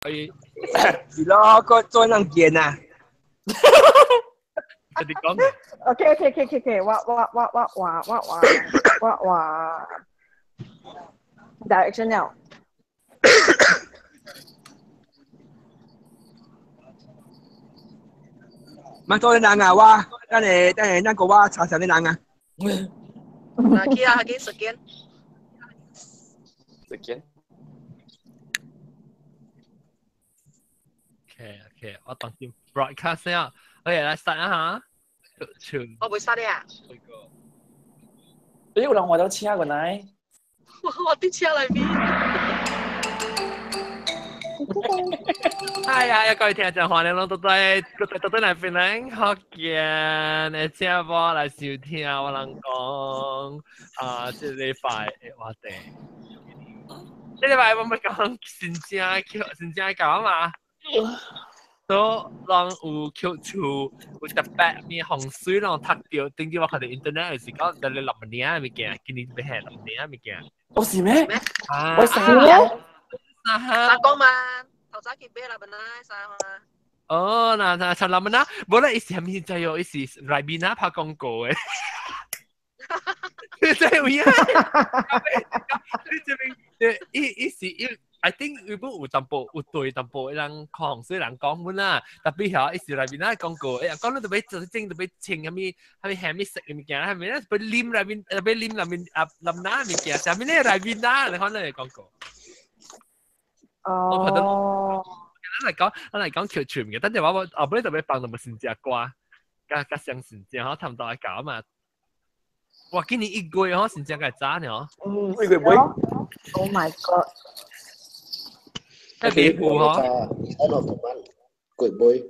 以。是咯，個做人見啊。你講。 OK，我我我我我我我我我 direction 了。咪做人啊，我等下等下，咱個我查啥物人啊？嗱，去啊，幾時間？時間。 OK，我當先 broadcast 先啊。OK，來 start 啊嚇。我袂殺你啊！你有人換到車個奶？我佇車內面。哎呀，各位聽眾歡迎攏倒來，倒倒來分享福建的節目來收聽我人講啊，這禮拜的話題。這禮拜我們講新正新正講嘛，都人有扣厝有特別咩風水人讀到，頂啲我看到 internet 是講在你六年物件，今年欲係六年物件。哦，是咩？啊，我是咩？三講嘛，頭早去買啦，本來三嘛。哦，那那陳林啦，無啦，伊是啥物在喲？伊是 Ribena 拍廣告的。你知有影？你這邊，伊伊是伊，I think 伊本有淡薄有對淡薄，人看風水人講本啦，特別嚇伊是 Ribena 廣告，欸，講你特別做整特別穿啥物，啥物蝦物食的物件，啥物咧，欲啉內面，欲啉內面啊，林那物件，啥物咧 Ribena，你看那個廣告。哦。咱來講，咱來講球球嘅，等陣我我後尾特別放淡薄新正歌，加加相新正嗬，差唔多愛搞嘛。哇！今年一月嗬，新正該早呢嗬。嗯，一月尾。 Oh my god！特別有嗬。月尾。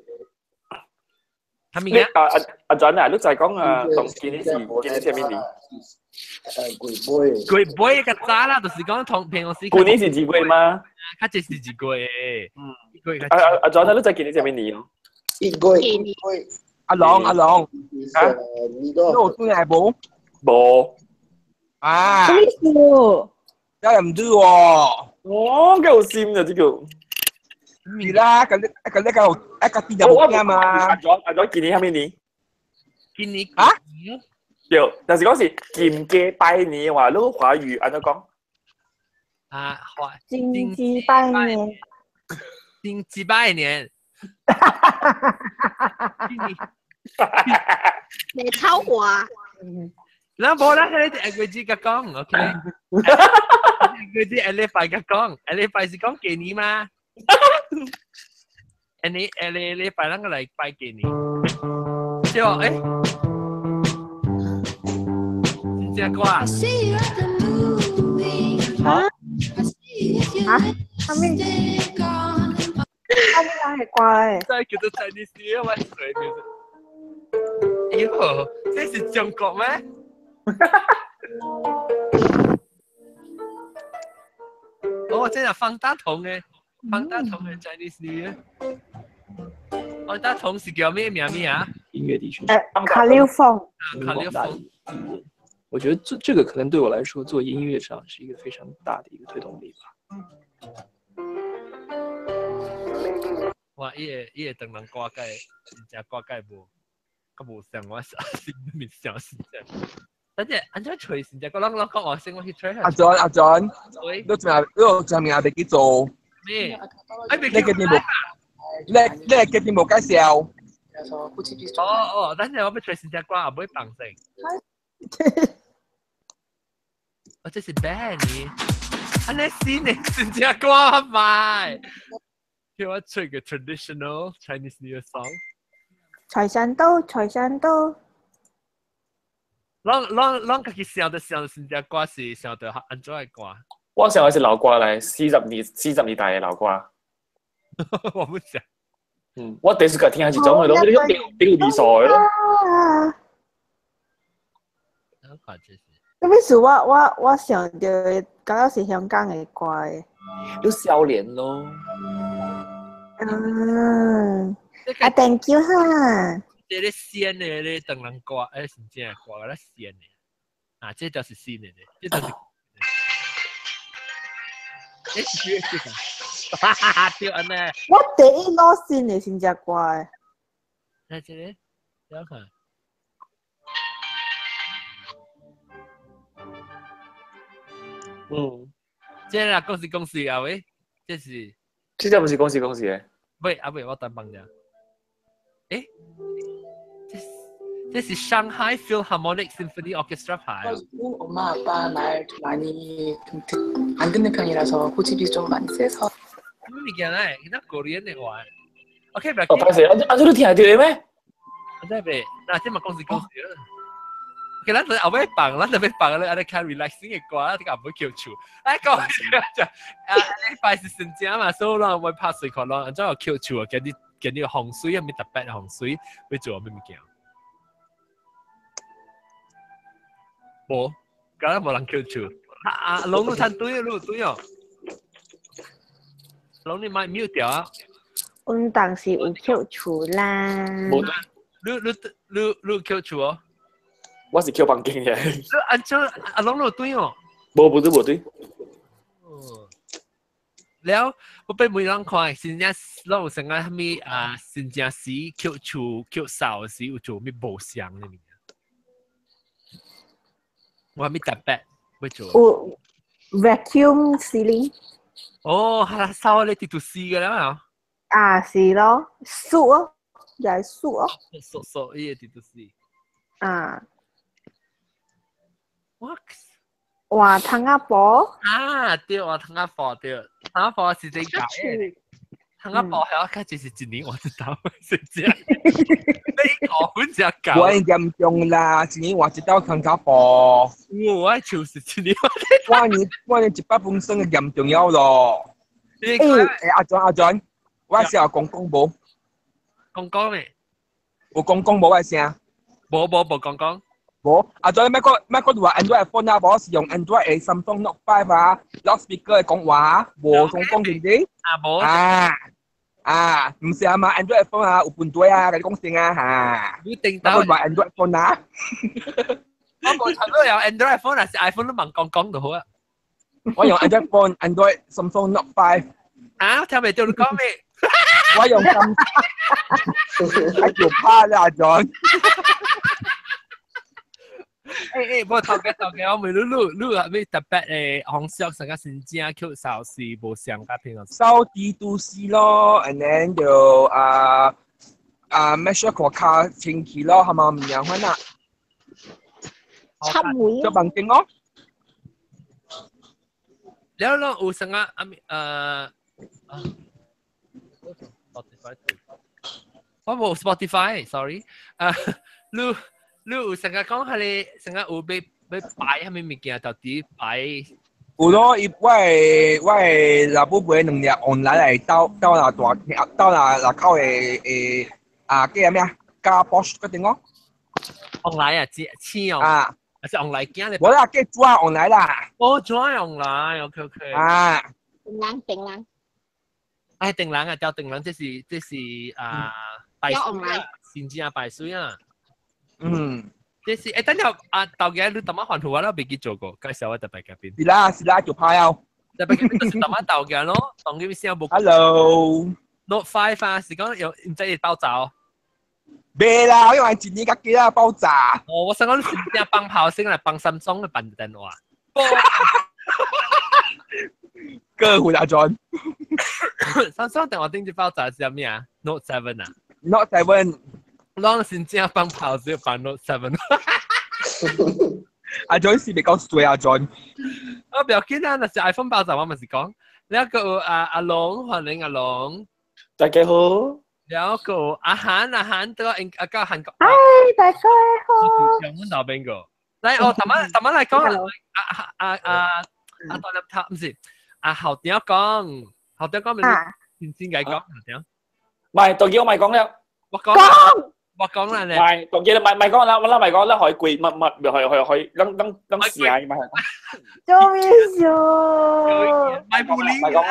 係咪啊？阿阿阿準啊，你就係講啊，當今年是今年啥物年？誒，月尾。月尾較早啦，就是講同平常時。舊年是二月嗎？較濟是二月。嗯。阿阿阿準啊，你知今年啥物年哦？一月。一月。阿龍阿龍，啊？你有轉來無？無。啊。什麼意思？真係唔知喎。哦，幾有心啊！這個。是啦，咁你咁你個一個啲就冇驚嘛。阿準阿準，今年啥物年？今年啊？對，但是講是金雞拜年話，你華語按怎講？啊，華金雞拜年，金雞拜年。你超華。咱無啦，彼個下月子甲講，OK？下月子下禮拜甲講，下禮拜是講過年嗎？下年下禮禮拜咱個來拜過年。對哦，欸，真正歌啊！啊？啊？啥物？啥物人的歌咧？這叫做 Chinese New Year，我隨叫做。哎喲，這是中國咩？哦，這係方大同的，方大同的 Chinese New Year。方大同是叫咩名咩啊？音樂的確。誒，卡溜風。卡溜風。我覺得這這個可能對我來說做音樂上是一個非常大的一個推動力吧。哇！伊個伊個唐人歌蓋，真正歌蓋無，閣無像我心裡面想是這。等陣，按怎吹新正歌？咱咱講話先，我去吹下。阿準阿準，你仲你仲名袂記做？咩？哎，你決定無？你你決定無介紹？哦哦，等陣我欲吹新正歌，後尾放先。哦，這是 band 呢？按呢新的新正歌嘛？叫我吹個 traditional Chinese New Year song。財神到，財神到。咱咱咱家己想著想新正歌是想著按怎的歌？我想的是老歌來，四十年40年代的老歌。我不想。嗯，我第一次聽是種的咯，你種頂有味素的咯。我看這是。什麼事？我我我想著，感覺是香港的歌的。你少年咯。嗯。啊，thank you 哈。這個新的咧，唐人歌，欸，是正歌，咧新的。啊，這就是新的咧，這就是。欸，是幾個？對按呢。我第一攞新的新只歌的。來這個，等看。嗯，這啦，公司公司啊喂，這是。這只不是公司公司的。喂，阿喂，我等幫者。誒，這是上海 Philharmonic Symphony Orchestra 牌。 엄마 아빠 말 좀 많이 좀 안 듣는 편이라서 고집이 좀 많이 세서. 咩物件咧？那 Korean 的話，OK，唔哦，歹勢，啊，這你聽得到的咩？我知未？嗱，這嘛公司公司。OK，咱就後尾放，咱就要放咧，啊，你較 relaxing 的歌，你個唔會叫厝。來講就啊，禮拜是新正嘛，所以咱會拍水看，咱按怎有叫厝啊？今日今日風水啊，咩特別風水，要做咩物件？無，敢若無人叫厝。啊，攏你趁對，你有對哦。攏你麥 mute 掉啊！阮當時有叫厝啦。無對，你叫厝哦？我是叫房間嘅。你按怎阿攏你有對哦？無無對無對。了，我俾每人看，真正攏有成個啥物啊？真正時叫厝叫掃時有做咩無相的物件？我咪特別會做。有 vacuum sealing。哦，係啦，掃你直到死嘅啦。啊，是咯，掃哦，又係掃哦。掃掃，伊個直到死。啊。我。哇，湯仔婆。啊，對，我湯仔婆對，湯仔婆是真假的。湯仔婆係我開始是一年我知道，是這樣。你講本只狗。我嚴重啦，一年換一道湯仔婆。我愛就是一年。我年100本身嘅嚴重了咯。欸，阿俊阿俊，我聲有講講無？講講咩？有講講無我聲？無無無講講。無，阿俊，咩個咩個話 Android phone 啊？無是用 Android 的 Samsung Note 5啊，loudspeaker 的講話，無講講對唔對？啊無。啊啊，唔是啊嘛，Android phone 啊，有半對啊，佮你講聲啊嚇。你定到。我話 Android phone 啊。我無差不多用 Android phone，還是 iPhone 都盲講講就好啊。我用 Android phone，Android Samsung Note 5。啊，聽袂到你講咩？我用 Samsung，還就怕啦，阿俊。欸欸，無頭家頭家，我問你，你你有咩特別的方式，成個新正去掃是無相甲平常？掃地都是咯，and then 就啊啊 make sure 個卡清氣咯，係咪唔樣款啊？插門。做房間咯。了了有成個啊咪啊，Spotify，我無 Spotify，sorry，啊，你。你有成日講係你成日有欲欲擺啥物物件，到底擺？有咯，伊我的我的老母買兩粒 online 來鬥鬥若大鬥若若口的的啊叫咩啊？加 Bosch 嗰種哦。 online 啊，錢哦。啊。是 online 驚咧。無啦，叫紙 online 啦。哦，紙 online，OK OK。啊。訂人訂人。哎，訂人啊，調訂人，這是啊，擺水啊，先至啊，擺水啊。嗯，這是欸，等下啊，豆家你淡仔還圖我都未記做過，介紹我特別嘉賓。是啦是啦，就拍哦。特別嘉賓就是淡仔豆家咯，當佢聲無。 Hello。 Note 5啊，是講有唔知會爆炸哦。未啦，我用一年較幾啊爆炸。哦，我想講你真正放炮聲來幫三星來辦電話。過分阿 John。三星電話頂一爆炸是啥物啊？Note 7啊。 Note 7。攏真正放炮只放 Note 7。阿 John 是未夠衰阿 John。我不要緊啊，若是 iPhone 爆炸，我嘛是講。了個阿阿龍，歡迎阿龍。大家好。了個阿韓阿韓，到阿到韓國。嗨，大家好。阮老邊個？來哦，淡仔淡仔來講啊啊啊啊！大粒頭毋是阿後點講，後點講咪先先解講後點。唔係，當機我咪講了。我講。我講啦咧。唔係，當機你咪咪講啦，我啦咪講啦，可以貴乜乜，咪可以可以可以，咱咱咱試下咪。做咩事？咪不理啦。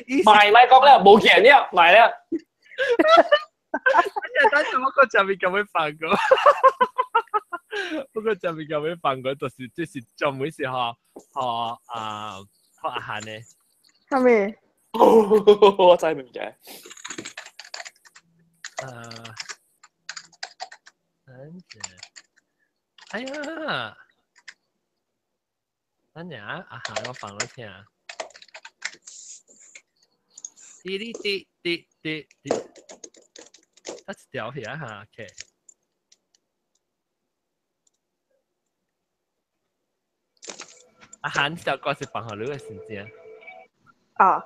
咪咪講啦，冇見了，咪啦。等陣我個就未咁樣放過，我個就未咁樣放過，就是這是專門是學學啊學阿韓的。係咪？我真係唔記。等陣，哎呀，等陣啊，阿嫻我放咗聽。滴滴滴滴滴滴，一條片嚇，OK。阿嫻條歌是放予你的時間。啊。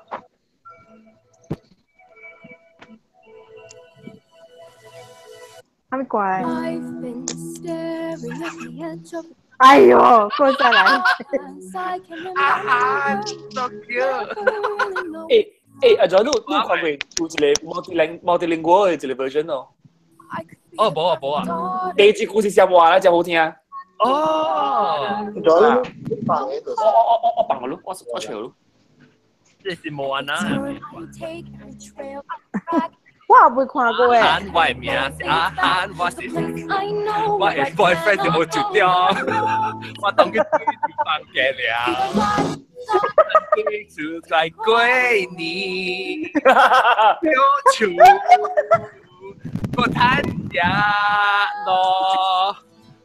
啥物歌咧？哎喲，過再來。阿嫻，so cute。欸，阿 John，你看過有一個 multilingual 的一個 version 哦？哦，無啊，無啊。第一句是啥話咧？真好聽。哦。 John，你放的就是。我放予你，我揣予你。這是莫安娜。我也未看過誒。阿嫻，我的名是阿嫻，我是我的 boyfriend 就無住掉，我當佢對住房間了。對住在過年，小厝我趁食咯，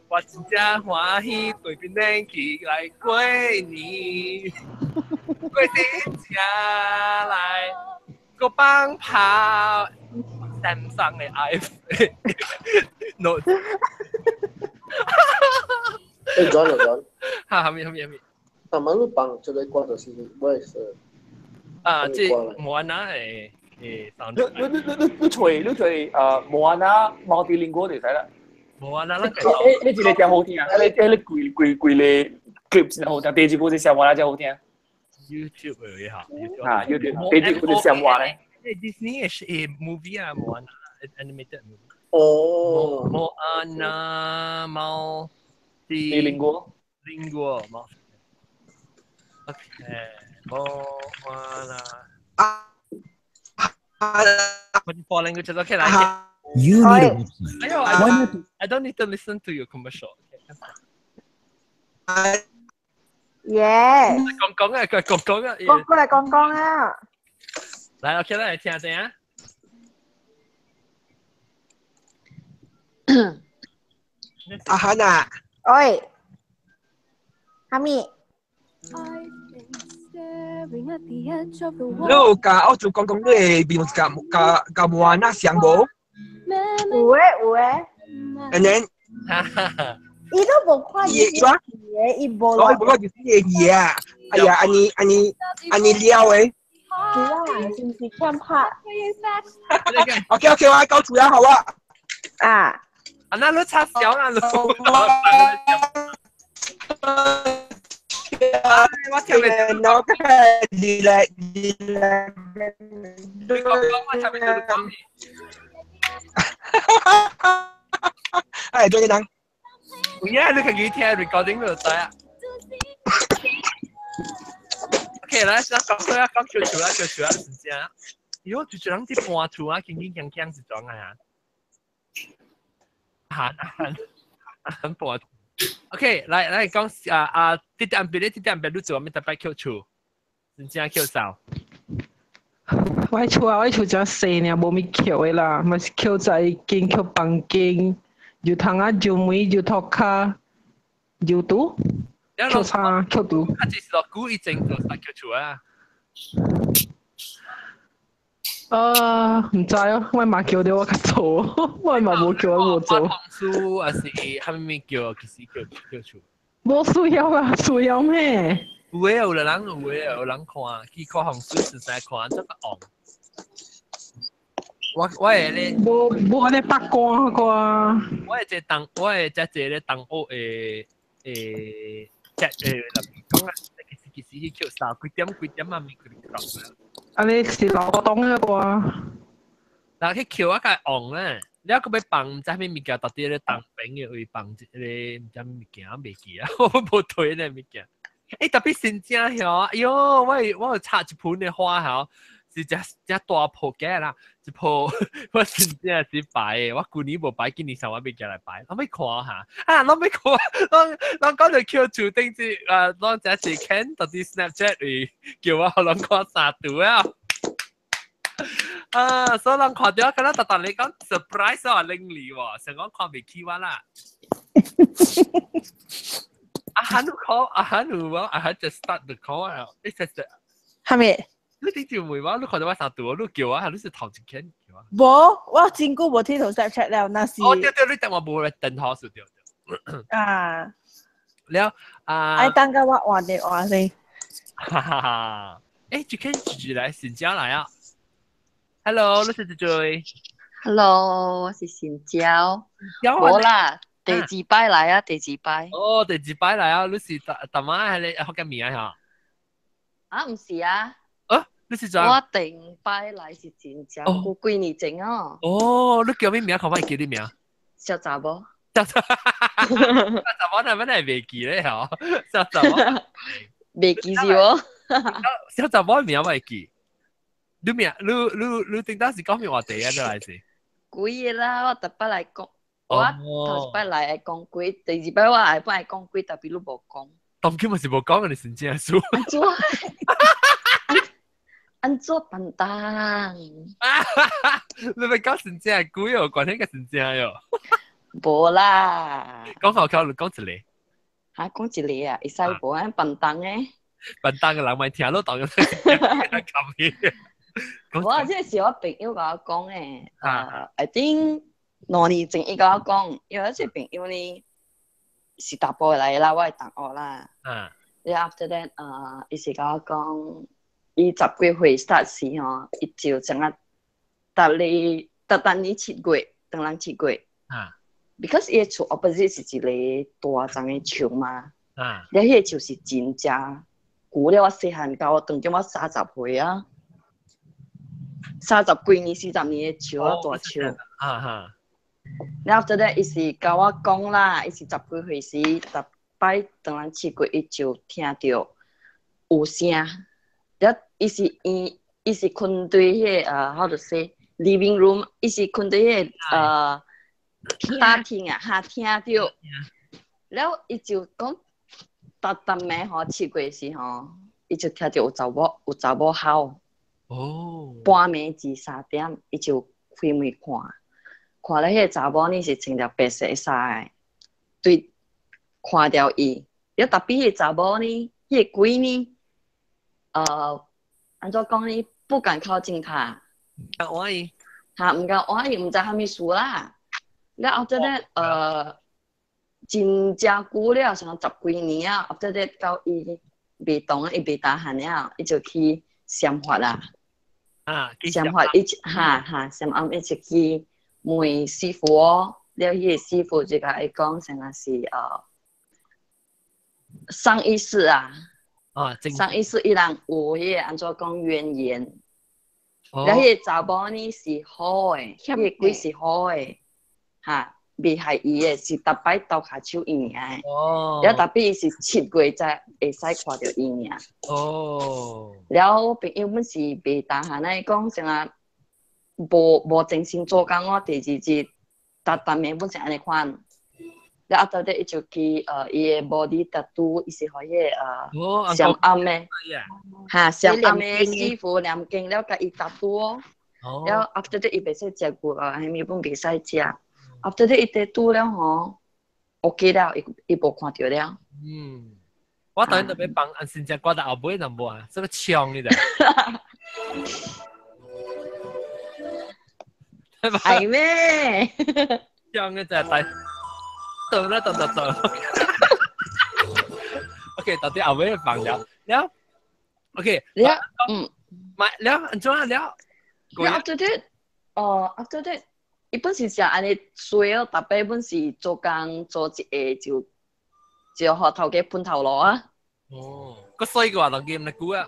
我真正歡喜對面冷氣來過年，過年車來個放炮。Samsung 的 iPhone Note。欸，John 啊 John。哈，啥物啥物啥物？但嘛你放這個歌就是我是。啊，這莫安娜的的。你揣莫安娜 multilingual 就使啦。莫安娜咱個。欸，你一個真好聽，你規個 clip 真好聽，第二句是啥話真好聽。 YouTube 有一下。啊，YouTube 第二句是啥話咧？ Disney 是 movie 啊，莫安娜 animated movie。哦。莫安娜 multilingual。lingual 莫。OK，莫安娜。啊。Four languages, okay 啦。 You need a website. 哎呦，I don't need to listen to your commercial. Yeah。講講啊，佢講講啊。講過來講講啊。來，OK，來聽聽啊。阿嫻啊。喂。哈咪？你有共澳洲講講你的面共共莫安娜像無？有誒有誒。 And then，伊都無看伊的，伊無。我無看就是伊的戲啊！哎呀，按呢按呢按呢了的。是啊，是毋是欠拍？OK OK，我搞厝了，好啊。啊。啊，那你插小啦，你。我聽袂到。你來你來。你講講，我聽袂到你講。哎，張先生。有影，你家己聽 recording 就知啊。OK，來，咱講過啊，講笑笑啊，笑笑啊，真正。喲，就人佇搬厝啊，輕輕鏘鏘是怎啊？行行行搬。OK，來來講啊啊，啲點別咧，啲點別，你做啥物特別抾厝？真正抾掃。我厝啊，我厝真細爾，無物抾的啦，嘛是抾在間抾房間，油窗仔、油門、油塗跤、油櫥，抾衫、抾櫥。啊，這是落久以前就捌抾厝啊。啊，毋知哦，我嘛叫著我較做，我嘛無叫我無做。風水抑是啥物物叫，其實叫抾厝。無需要啊，需要咩？有的有人有的有人看，去看風水實在看這個旺。我會咧，無無按呢八卦歌。我會這同，我會這一個同學的誒，這人講啊，其實其實去抾三幾點幾點啊，咪佢講。按呢是老東的歌。嗱，去抾啊較旺咧，你閣欲放毋知啥物物件，到底咧東邊的位放一个毋知啥物件，袂記啊，我無提咧物件。欸，特別新正曉，哎喲，我有插一盆的花吼，是只只大抱嘅啦，一抱我真正是擺的，我舊年無擺，今年上我欲寄來擺，攏欲看下，啊，攏欲看，攏攏講著抾厝頂子，啊，攏這是 Ken 到底 Snapchat 裡叫我予攏看三圖啊。啊，所以人看到，敢若特特你講 surprise 啊，拎你喎，想講看袂起我啦。阿漢 call，阿漢有我，阿漢 just start the call 啊，你實實係咪？你點條梅話？你看到我啥圖？你叫我，你是頭一間叫我。無，我真久無睇到 Snapchat 了，那是。哦，對對，你等我無來等好數對對。啊。了啊。愛等到我換電話先。哈哈哈！誒，這間住來新疆來啊。Hello，你是住最？Hello，我是新椒。無啦，第二擺來啊，第二擺。哦，第二擺來啊，你是大大媽還是福建名啊？啊，毋是啊。啊，你是怎？我頂擺來是真正過幾年前哦。哦，你叫咩名？可唔可以叫你名？小查某。小查某，那本來袂記咧吼。小查某。袂記是無？小查某名我會記。你名，你你你頂當是講咩話題啊？你來是？幾個啦，我逐擺來講，我頭一擺來會講幾，第二擺我會本來講幾，特別你無講。當今嘛是無講，你真正輸。按怎？按怎笨蛋？你咪講真正鬼哦，關係個真正喲。無啦。講好口，你講一個。嚇，講一個啊，會使無按笨蛋誒？笨蛋嘅人咪聽到當咗咁嘢。我這是我朋友共我講的，I think 2年前伊共我講，因為這朋友呢是大埔來的啦，我的同學啦。了 after that，伊是共我講，伊十幾歲 start 時吼，伊就怎啊，逐日逐逐年7月，當人7月。Because 伊的厝 opposite 是一個大叢的樹嘛。了，彼個樹是真正久了，我細漢到當中我30歲啊。30幾年、40年的樹啊，大樹。啊哈。了後咧，伊是共我講啦，伊是十幾歲時，逐擺當人7月，伊就聽著有聲。了，伊是伊，伊是睏佇彼個how to say living room，伊是睏佇彼個大廳啊，哈聽著。了，伊就講，逐逐暝吼7月時吼，伊就聽著有查某有查某吼。哦，半暝2、3點，伊就開門看，看咧彼個查某呢是穿著白色衫的，對，看著伊，了特別彼個查某呢，彼個鬼呢，按怎講呢？不敢靠近他，敢倚伊，哈，毋敢倚伊，毋知啥物事啦。了後仔咧，真正久了，像十幾年啊，後仔咧到伊袂動，伊袂 tahan 了，伊就去禪法啦。啊，禪法伊哈哈，禪暗一直去問師傅哦，了彼個師傅就共伊講，啥物是上一世啊，啊，上一世伊人有彼個按怎講淵源，了彼個查某呢是好的，彼個鬼是好的，哈，袂害伊的，是逐擺鬥跤手伊爾的。哦，了特別伊是7月才會使看著伊爾。哦，了朋友阮是袂 tahan 來講，啥啊無無精神做工哦，第二日逐逐暝本是按呢款。了後頭伊就去伊的 body tattoo，伊是予彼個禪暗的，哈禪暗的師傅念經了，共伊 tattoo 哦。了 after that 伊袂使食牛啊，啥物本袂使食。after that 伊 tattoo 了吼，OK 了，伊伊無看著了。嗯，我當然特別幫按新加坡的後尾就無啊，這個槍你的。係咩？槍嘅就係帶，等啦等等等。OK，到底後尾放了了，OK，了，嗯，買了，按怎啊了？了 after that，哦，after that，伊本是食按呢衰哦，逐擺本是做工做一下就就予頭家噴頭路啊。哦，閣衰過啊，當今毋久啊。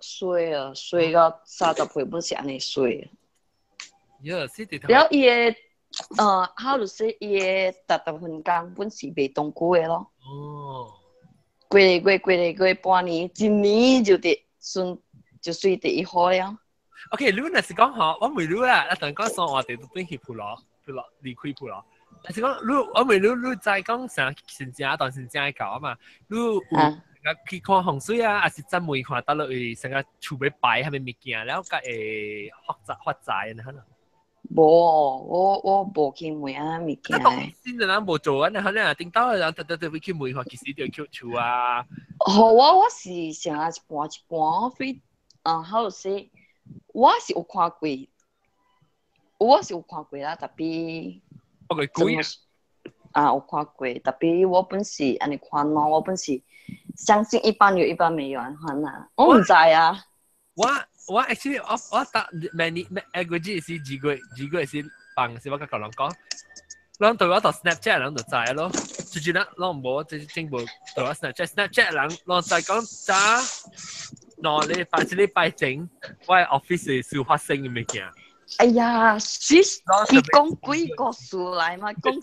衰啊，衰到30歲本是按呢衰。喲，死佇頭。了伊的，how to say，伊的逐逐份工本是袂當久的咯。哦。幾個月，幾個月，半年，一年就佇順就隨佇伊好了。 OK，你若是講吼，我問你啦，啊，等講雙話題都轉去普羅，普羅離開普羅。但是講你，我問你，你知講啥真正當真正的狗啊嘛？你有去看風水啊，還是真梅看到落去成個厝尾擺係咪物件，了個會發財發財呢？可能。無，我無去問啊物件。先人無做啊，可能頂到人特特特去問看，其實就去厝啊。好啊，我是成日一半一半，所以啊，好勢，我是有看過，我是有看過啦，特別。我個鬼啊，有看過，特別我本是按呢看咯，我本是相信一半有一半沒有按款啦，我毋知啊。我 actually 我答每年每個月是2月2月是放是我甲舊人講，人對我到 Snapchat 人就知咯，就是咱攏無就是全部對我 Snapchat 人攏在講早2禮拜1禮拜前，我 office 是發生嘅物件。哎呀，是伊講幾個事來嘛，講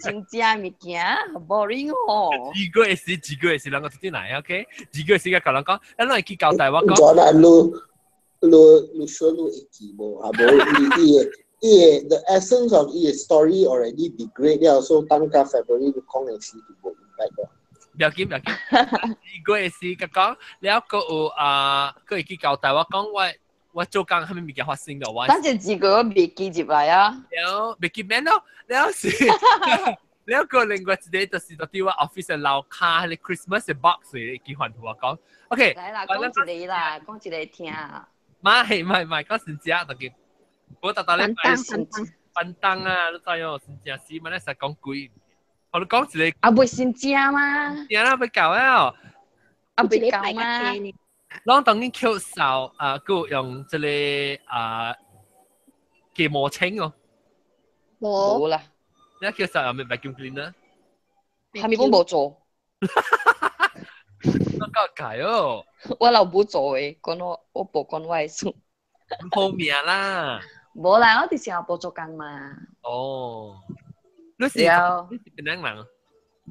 真正物件，boring 哦。2月時2月時，兩個出來，OK？2月時甲舊人講，咱攏會去交代我講。咗啦，你說你會記無？啊無，伊個 the essence of 伊個 story already degrade 了，所以當家 February 你講的時就無 impact 了。不要緊，不要緊。2月時甲講，了閣有啊，閣會去交代我講我做工啥物物件發生了，我。等陣幾個未記入來啊？了未記免咯，了是了個另外一個就是佇我 office 的樓跤，彼個 Christmas 的 box 會記還我講。OK，來啦，講一個啦，講一個聽。媽係唔係唔係，講真正就叫我逐逐禮拜翻檔啊，你知哦，真正死嘛，你實講鬼。我講一個啊，袂真正嗎？正啦，欲到了。啊，袂到嗎？攏當然扣掃啊，閣用這個啊雞毛清哦。無啦。你扣掃有咪 vacuum cleaner？係咪講無做？我夠解哦。我老母做的，講我無講我的事。好命啦。無啦，我佇新加坡做工嘛。哦。你是檳城人？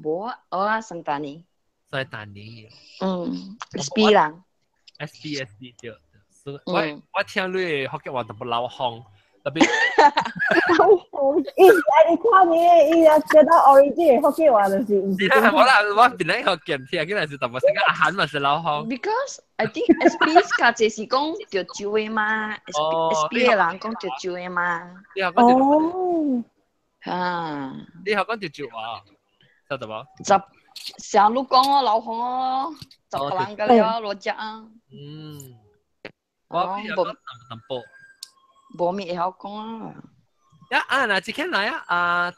無啊，我啊聖丹尼。聖丹尼。嗯，SP 人。 SP SP 對。我聽你福建話特別老風，特別。老風，伊是愛你看你，伊也覺得 origin 福建話就是毋是。我啦，我檳城福建聽起來是特別，成個阿韓嘛是老風。 Because I think SP 較濟是講潮州的嘛，SP 的人講潮州的嘛。你學講哦。啊！你學講潮州話，知道無？十成日講哦，老風哦，十個人個了，羅只啊。嗯。我比較講淡薄。無咪會曉講啊！呀啊，嗱，這天來啊，啊，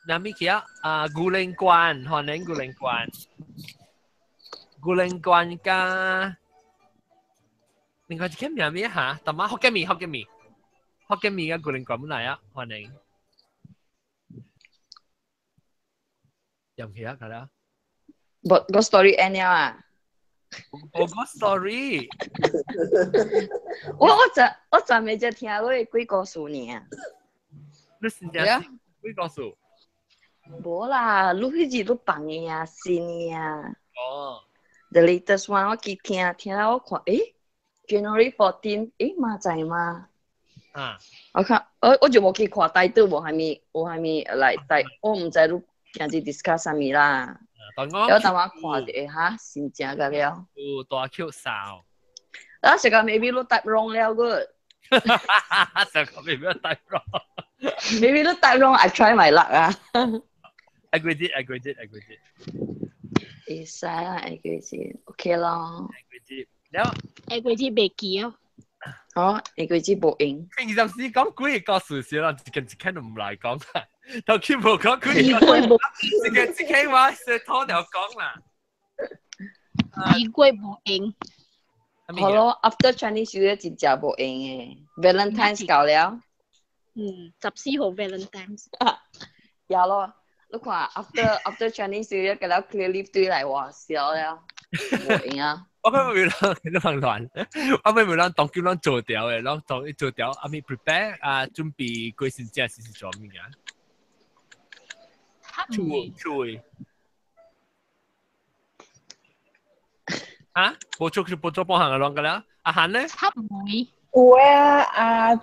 哪咪去啊？啊，古靈關，歡迎古靈關，古靈關加，另外一間名咩嚇？大媽福建麵，福建麵，福建麵加古靈關本來啊，歡迎。入去啊，佢啦。無個 story end 了啊！我個 story，我昨暝才聽過幾故事爾。你先聽幾故事？無啦，你彼日你放的啊，新的啊。哦。 The latest one 我去聽，聽了我看，欸，January 14，欸，嘛在嗎？啊。我看，我就無去看台語，無蝦米，無蝦米來台，我毋知你今日 discuss 啥物啦。我當我看著哈，真正個了。有大 Q 掃。啊，是個 maybe 你 type wrong 了個。是個 maybe type wrong。Maybe 你 type wrong，I try my luck 啊。 Agree it, agree it, agree it。會使啊，agree it，OK 咯。 Agree it，了。 Agree it 袂記哦。哦，agree it 無用。平常時講幾個事實啦，一間一間都唔來講。頭先無講幾個，一個一間話是拖條講啦。二月無用。好咯，After Chinese New Year 真正無用的，Valentine's 到了。嗯，14號 Valentine's。有咯，你看 After Chinese New Year 個了 clear leave 對來話笑了，無用啊。我咪會啷你問亂，我咪會啷當叫啷做掉的，啷當做掉，阿咪 prepare 啊準備過時正是做物件。厝厝的。啊，無做就無做半項的攏個了。阿韓呢？插梅。有啊，啊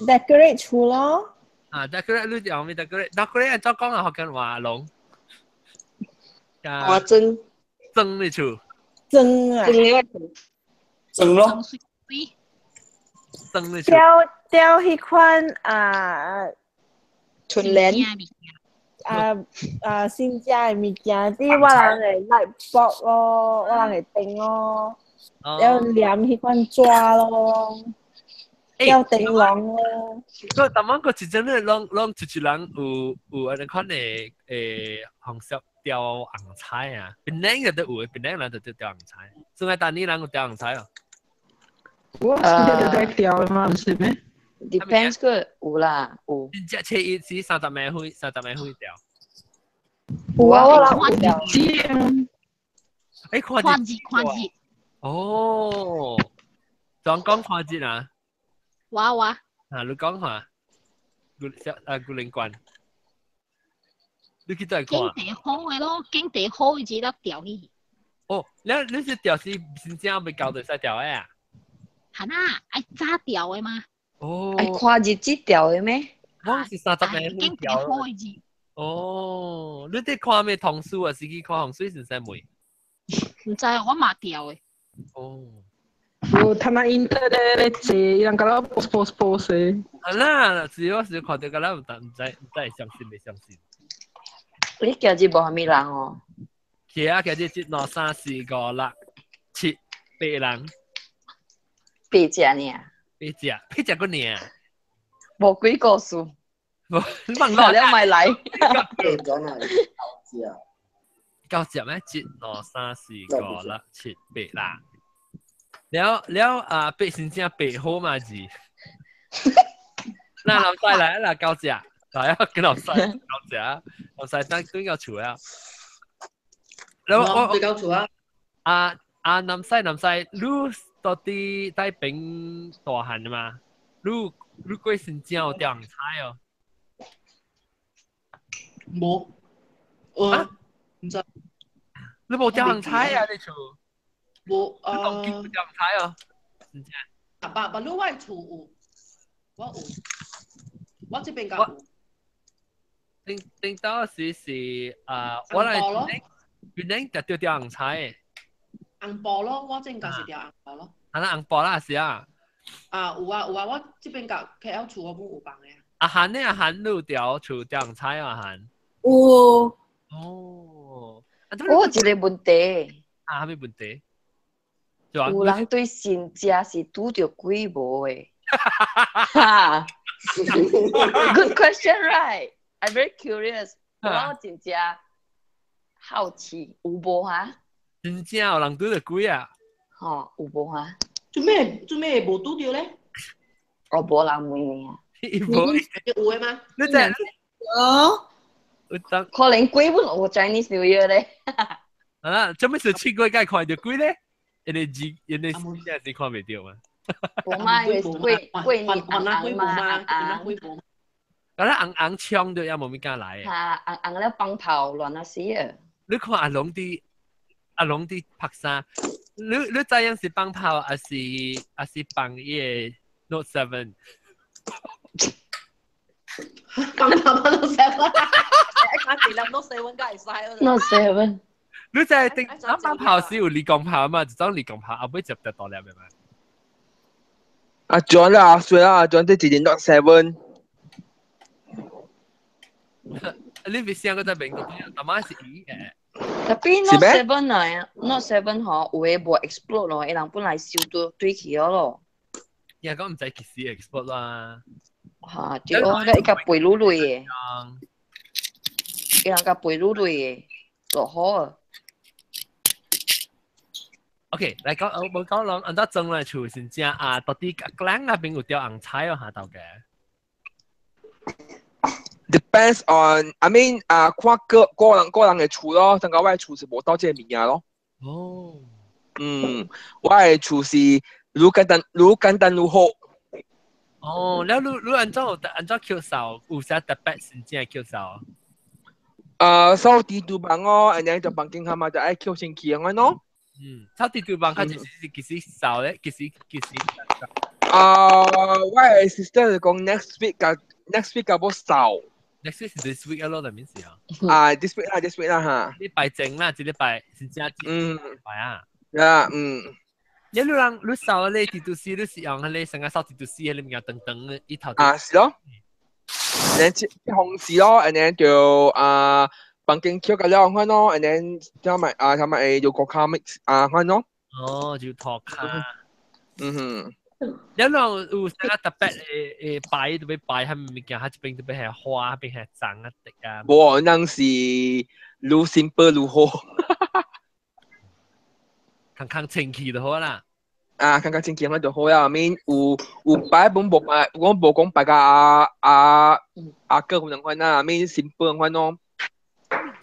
decorate 厝咯。啊，decorate 你用咩 decorate？decorate 怎講啊？福建話攏。我裝裝你厝。蒸啊！蒸咯。蒸你釣釣彼款啊，春聯啊啊新食的物件，啲我人會 light bulb 咯，我人會燈咯，了黏彼款紙咯，吊燈籠咯。個逐晚個一陣咧，攏攏一一人有按呢款的紅色吊紅菜啊，檳榔就都有的，檳榔人就都吊紅菜，算愛當年人有吊紅菜哦。我是就在吊嘛，毋是咩？ Depends 個有啦，有。真正初一是三十暝歲，三十暝歲吊。有啊，我人有吊。欸，看看節看節。哦，講講看節啊？我我。啊，你講下，古小啊古靈關，你去倒看。經濟好的咯，經濟好的節得吊去。哦，你你是吊是真正未交就使吊的啊？係啦，愛早吊的嘛。哦。愛看日子吊的咩？我是三十暝經濟好的節。哦，你佇看咩唐書啊？是去看風水先生未？毋知我嘛吊的。哦。有睇下 internet 咧坐，伊人甲我 post post post 的。啊啦，只我是看到個咱毋知毋知毋知相信未相信。你今日無蝦米人哦？是啊，今日一兩三四五六七八人。八隻爾。八隻，八隻個爾。無鬼故事。無，你問我了咪來。九隻咩？一兩三四五六七八啦。了了啊，八先正八好嘛字。那老細來啦，九隻，來啊，跟老細九隻，老細等對到厝啊。我對到厝啊。啊啊，南西南西，你到底帶兵大漢嘛？你你過先正有釣紅菜哦？無，我毋知。你無釣紅菜啊？你厝？無啊。你當見釣紅菜哦？真正。啊，爸爸，你我厝有，我有，我這邊敢有。頂頂到時是啊，我來檳榔就釣釣紅菜。紅布咯，我這邊敢是釣紅布咯。啊，那紅布啦是啊。啊，有啊有啊，我這邊甲 KL 厝我本有放的。阿韓呢？阿韓你有釣厝釣紅菜啊？阿韓。有。哦。我有一個問題。啊，啥物問題？有人對新食是拄著鬼無的？哈，Good question, right? I'm very curious. 我真正好奇，有無哈？真正有人拄著鬼啊？吼，有無哈？做咩做咩無拄著咧？哦，無人問你啊。無。有的嗎？你知？哦。可能鬼本有 Chinese New Year 咧。啊，做咩事七月該看著鬼咧？因為字，因為真正是看袂著嘛。無嘛，因為過過年紅紅嘛，紅紅。咁咧紅紅搶著也無物件來。嚇，紅紅咧放炮亂啊死啊！你看阿龍佇阿龍佇拍啥？你你知影是放炮，還是還是放伊個 Note Seven？放炮放 Note Seven，啊，一粒 Note Seven 敢會使？Note Seven。你知頂咱放炮是有離光炮嘛？一種離光炮，後尾接著大粒的嘛。阿 John 啦，阿衰啦，阿 John 這一年 Note Seven。你別想個在邊個？阿媽是伊嘅。 Tapi Note Seven 啊，Note Seven 吼，有的無 explode 咯，伊人本來收對對去了咯。伊講毋知幾時 explode 啦。嚇，對哦，伊甲背滷類的。伊人甲背滷類的，落好啊。 OK，來講，我講攏按照裝來厝先正啊，到底咱那邊有釣紅菜哦，下頭嘅。 Depends on, I mean 啊，看個個人個人的厝咯，像講我的厝是無到這個物件咯。哦。嗯，我的厝是愈簡單愈簡單愈好。哦，了你你按怎按怎抾掃？有啥特別先正抾掃？掃地廚房哦，然後就房間下嘛就愛抾清氣咁樣咯。嗯，掃地廚房較就是其實掃咧，其實其實。啊，我的 sister 就講 next week 甲 next week 甲要掃。 Next week 是 this week 咯，就面是啊。啊，this week 啦，this week 啦嚇。禮拜前啦，這禮拜是正。嗯。拜啊。啊，嗯。你你人你掃咧地圖絲，你是用迄個成個掃地圖絲，迄個物件長長的一頭。啊，是咯。然後紅絲咯，然後就啊，房間扣個兩款咯，然後他們啊，他們會有國卡 mix 啊款咯。哦，就托卡。嗯哼。你人有啥個特別誒擺特別擺，係物件，佢這邊特別係花，邊係長啊滴啊。無，人是愈 simple 愈好。康康清氣就好啦。啊，康康清氣咁就好啦。面有有擺本無擺，我無講擺個阿阿阿哥咁樣款啦，面 simple 款咯。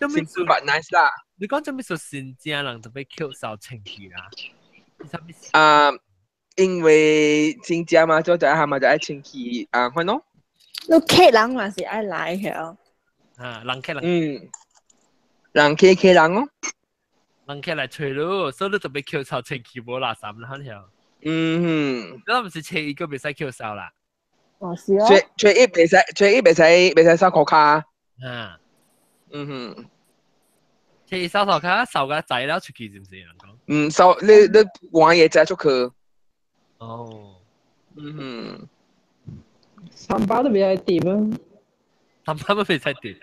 simple but nice 啦。你講做咩做新正人特別 Q 掃清氣啦？啊，因為新正嘛，做就係嘛就愛清氣啊款咯。你客人嘛是愛來嘅哦。啊，人客人。嗯，人客客人哦。人客來揣咯，所以你特別 Q 掃清氣無垃圾啦，可能。嗯哼。你唔是揣一個袂使 Q 掃啦？哦，是哦。揣揣一袂使，揣一袂使，袂使掃塗跤。啊。嗯哼。揣掃塗跤，掃個仔了出去是毋是人講？嗯，掃你你換嘢仔出去。哦。嗯哼。三包都袂使掂啊！三包都袂使掂。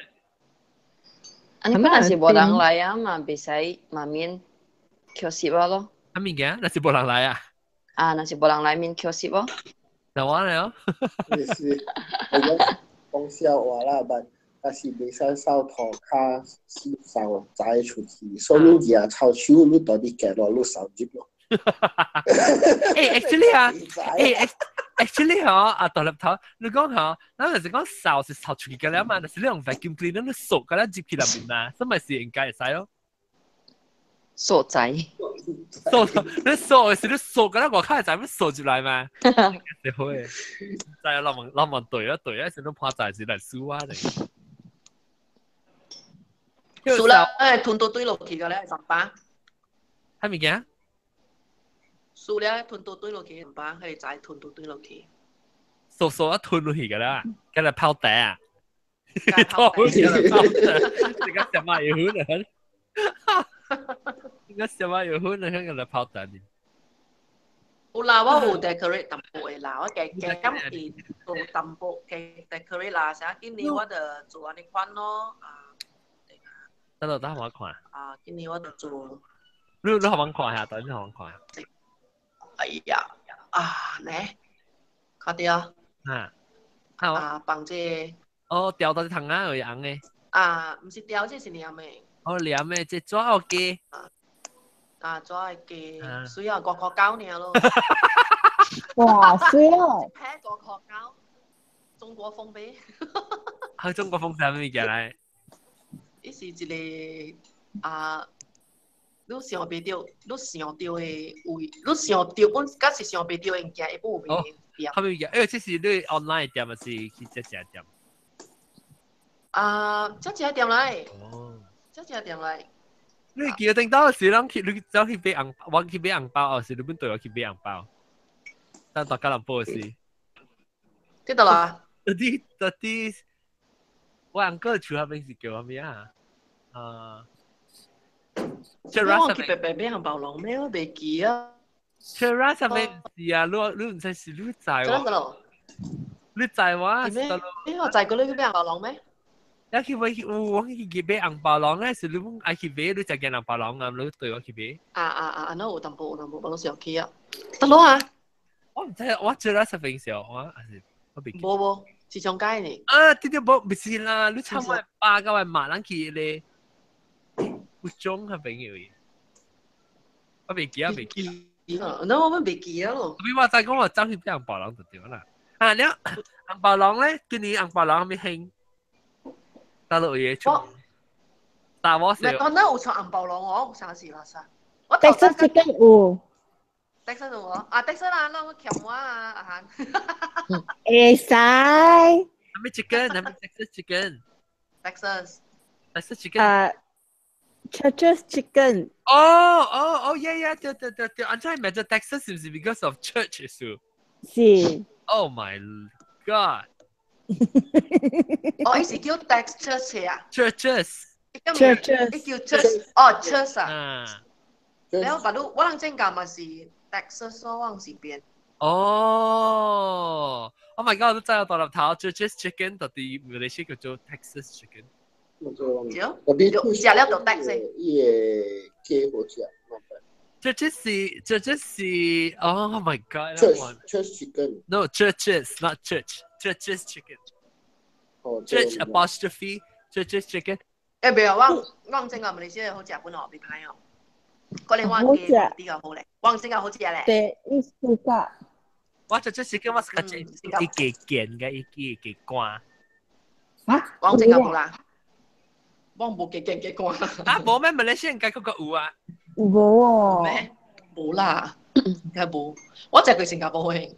啊，你本來是無人來啊嘛，袂使嘛免扣攝啊咯。啊物件，若是無人來啊？啊，若是無人來免扣攝咯。就我嚟哦。是，我講講笑話啦，但但是袂使掃塗跤，掃仔出去，所以你舉臭手，你到底夾落，你掃入咯。誒，actually 啊，誒，actually 嗬，啊，大粒頭，你講嗬，咱就是講掃是掃出去個了嘛，但是你用 vacuum cleaner 你掃個了入去內面嘛，所以咪是應該會使咯。掃仔，掃你掃是你掃個了外口會使，你掃入來嘛？是好嘅，就老問老問對啊對啊，是你怕仔是來輸啊嚟。輸啦，誒，吞到堆落去個咧，十八。係物件？輸了，吞到堆落去，十八，佢哋仔吞到堆落去。掃掃一吞落去個啦，跟住泡茶啊，泡茶，泡茶，這個什麼有可能？這個什麼有可能？跟住泡茶呢？有啦，我有 decorate 淡薄的啦，我加加減會做淡薄加 decorate 啦，啥今年我就做按呢款咯，啊。得咯，得我看。啊，今年我就做。你你好看下，等你好看。哎呀，啊，呢，看到。啊。啊，放這個。哦，掉到隻糖啊，有紅的。啊，毋是掉，這是黏的。哦，黏的，這紙學雞。啊，紙的雞，水啊，5塊9爾咯。哇，水哦！一撇5塊9，中國風唄。啊，中國風啥物件來？伊是一個啊，你想袂著，你想著的位，你想著本，敢是想袂著的物件，伊本有賣店。啥物件？欸，這是你 online 店，還是去這隻店？啊，這隻店來。哦。這隻店來。你記得頂到時，人去你走去買紅，我去買紅包，還是你本對我去買紅包？等大家人報時。記得啦。到底到底，我翁哥厝那邊是叫啥物啊？啊。我去白白買紅包龍咩？我袂記啊。 Cheras 係咪是啊？你你唔知是你知我？你知我？咩？我知過你去買紅包龍咩？你去買去，我去買紅包龍咧，是你愛去買，你就見紅包龍啊！你對我去買。啊啊啊！那有淡薄有淡薄，我攏想去啊。得咯啊！我唔知，我 Cheras 係平時我還是我袂記。無無，市場街呢？啊，對對，無，唔是啦，你參我爸甲我媽人去咧，有種係朋友。我袂記啊，袂記。那我們袂記啊咯。比我再講，我走去買紅包龍就對啦。啊，了紅包龍咧，今年紅包龍咪興。大陸嘢出，大鑊事。我那有出紅包龍哦，啥事啦啥？我德式 chicken 有。德式有哦，啊德式啦，那我欠我啊阿涵。會使。係咪 chicken？係咪 Texas chicken？ Texas。 Texas chicken。啊，Church's chicken。哦哦哦，yeah yeah，對對對對，安怎名叫 Texas 是唔是 because of church 數？是。 Oh my god！哦，伊是叫 Texas 啊。 Churches。 Churches。伊叫 Church，哦 Church 啊。了，但你我人正教嘛是 Texas 咯，我是邊。哦，Oh my god！都真係大粒頭，Church's Chicken 到底馬來西亞叫做 Texas Chicken。對，食了就 Texas。伊個雞好食。 這這是，Oh my god！ Church Chicken。 No, Church's, not church. Church's Chicken. Church apostrophe Church's Chicken。誒，袂啊，我正教馬來西亞好食本哦，別歹哦。嗰你我記比較好咧，我正教好食咧。對，伊是個。我這這是叫我是個這一個健嘅一個個肝。啊？我正教無啦，我無加健加肝。啊，無咩？馬來西亞該個個有啊？無哦。咩？無啦，應該無。我食過新加坡的，新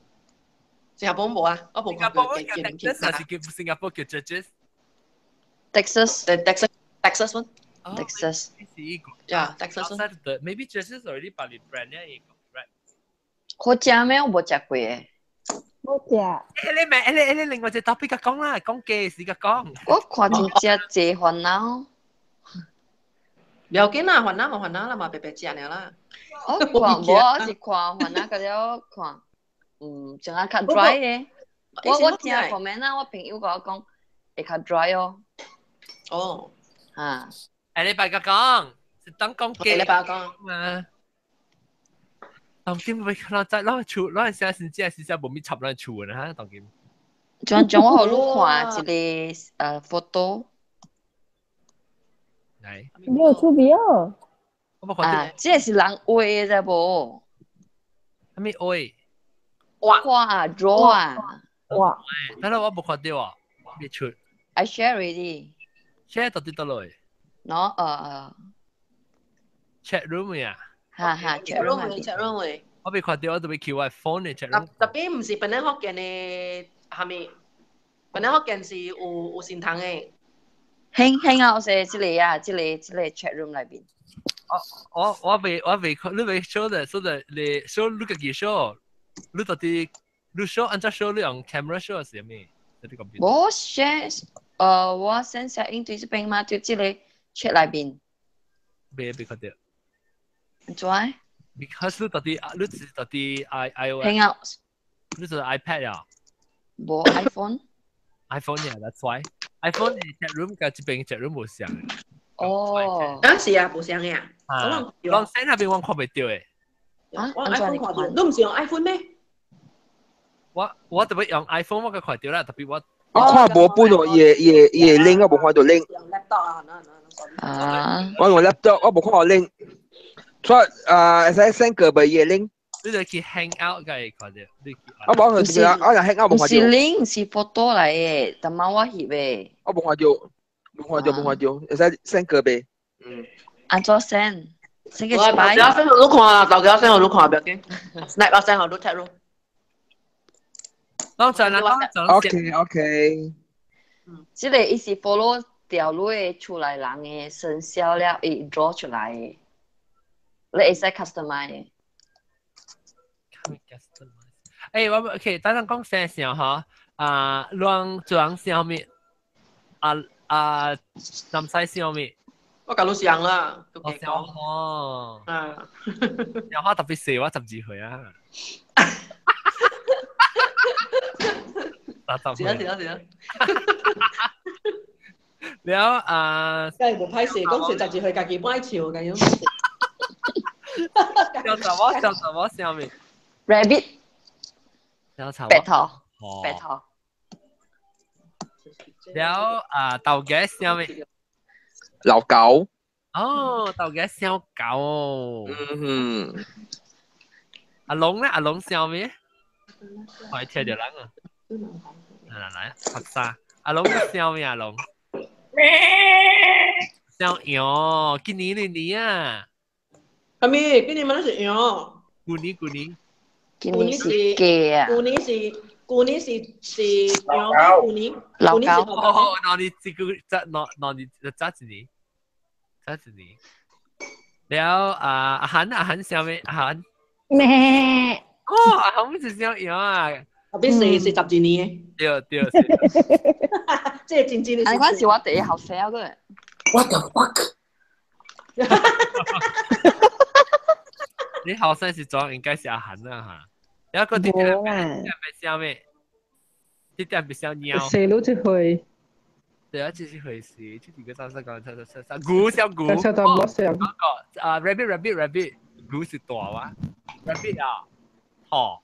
加坡無啊，我無看過加健加肝。是叫新加坡叫 Church's。 Texas。 Texas Texas one。 Texas。 Yeah, Texas. Maybe Church's already 把你 brand 咧一個。好食咩？我無食過誒。冇食。你咪你另外一個 topic 講啦，講雞時個講。我看真正濟煩惱。不要緊啦，煩惱嘛煩惱啦嘛，白白食爾啦。我看無，我是看煩惱個了看，嗯，種啊較 dry 的。我聽 comment 啊，我朋友共我講會較 dry 哦。哦。啊。誒，你白個講，是當講雞。你白講嘛？當今咪看到在咱厝，咱現在是真是真無咪插咱厝呢哈，當今。將將我予你看一個photo。來。你有出邊哦？我無看啊，這個是人畫的知無？啥物畫？畫啊，draw 啊。畫。等下我無看到啊，未出。 I share already。 share 到佇佗落？喏，chat room 呀。哈哈，chat room 啊，chat room 嘅。我未看到，我都未去我 phone 嘅 chat room。特別毋是本來福建的，蝦米？本來福建是有神堂的。興興啊！我說這個啊，這個 chat room 內面。我未看，你未 show 的，show 的，你 show 你家己 show，你到底你 show 按怎 show 你用 camera show 是啥物？我 share，我 send 下應對這邊嘛，就這個 chat 內面。未看到。怎？ Because 你到底你是到底 i iOS？ Hangout。你是 iPad 啊？無 iPhone。 iPhone 呀，that's why iPhone 的 chat room 佮這邊 chat room 無相。哦。啊是啊，無相的啊。啊，攏 send 那邊我看袂到的。啊，我 iPhone 看到，你毋是用 iPhone 咩？我特別用 iPhone 我閣看到啦，特別我。我看無本哦，伊個 link 我無看到 link。用 laptop 啊，那啊。我用 laptop，我無看到 link。所以啊，會使 send 過俾伊個 link。你就去 hang out 個會看到。我無看到，我若 hang out 無看到。毋是 link，是 photo 來的，逐擺我翕的。我無看到，無看到，無看到，會使 send 過袂？嗯。按怎 send？send 個一擺。我 send 予你看啦，大家 send 予你看，不要緊。Snap 啊 send 予你 chat room。當陣啦，當陣。 OK。這個伊是 follow 掉你的厝內人的生肖了，伊 draw 出來的。你會使 customize。誒，我 OK，等陣講生肖嗬，啊，攏做人啥物？啊啊，南西啥物？我共你相啦，我相哦。啊，有我特別細，我12歲啊。30 是啊是啊是啊。了啊，梗係無歹勢，講細12歲，家己擺笑咁樣。小查某，小查某啥物？Rabbit。小查某。白頭。白頭。了啊，豆家啥物？老狗。哦，豆家小狗。嗯哼。阿龍咧，阿龍啥物？我聽著人啊。來來，拍沙。阿龍啥物？阿龍。小羊，今年年年啊。啥物？今年嘛是羊。舊年舊年。今年是雞啊。舊年是羊，舊年老狗。哦，那你這個早那你早一年，早一年。了啊，阿韓阿韓啥物？阿韓。咩？哦，阿韓是小羊啊。特別是12年的。對對。這個真真的。啊，嗰陣時我第一後生個。 What the fuck？你後生時陣應該是阿韓啦嚇。有一個啲無啦，別笑咩？啲啲別笑貓。細佬一歲。對啊，這是回事。這幾個三三個三三三，牛小牛。小到冇小。嗰個啊，rabbit rabbit rabbit，牛是大哇，rabbit 啊，駝，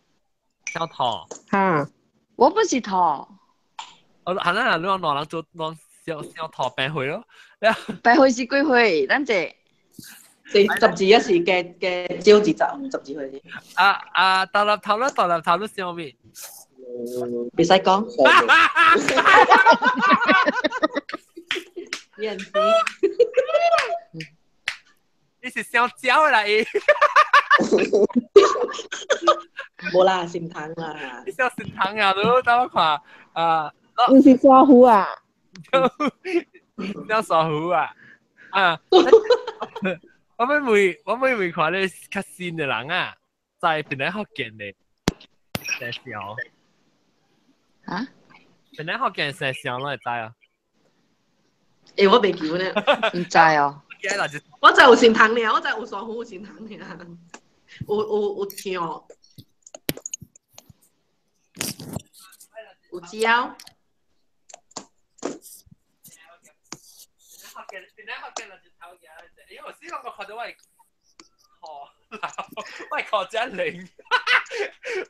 小駝。嚇！我不是駝。我係啦，你話兩人做兩小小駝病去咯。病去是幾歲？等陣。四十字一時嘅嘅招字十十字去。啊啊！大粒頭啦，大粒頭都笑咩？別使講。人知。你是想蕉啦伊？冇啦，善堂啦。你想善堂啊？都等我看啊。你是沙虎啊？想沙虎啊？啊！我每每我每每看你較新的人啊，在本來福建的生肖。啊？本來福建生肖攏會知啊？欸，我袂記呢。唔知哦。我知有善堂爾，我知有沙虎有善堂爾，有有有唱，有蕉。本來福建就是頭家，因為我試過看到我殼，我殼真靈，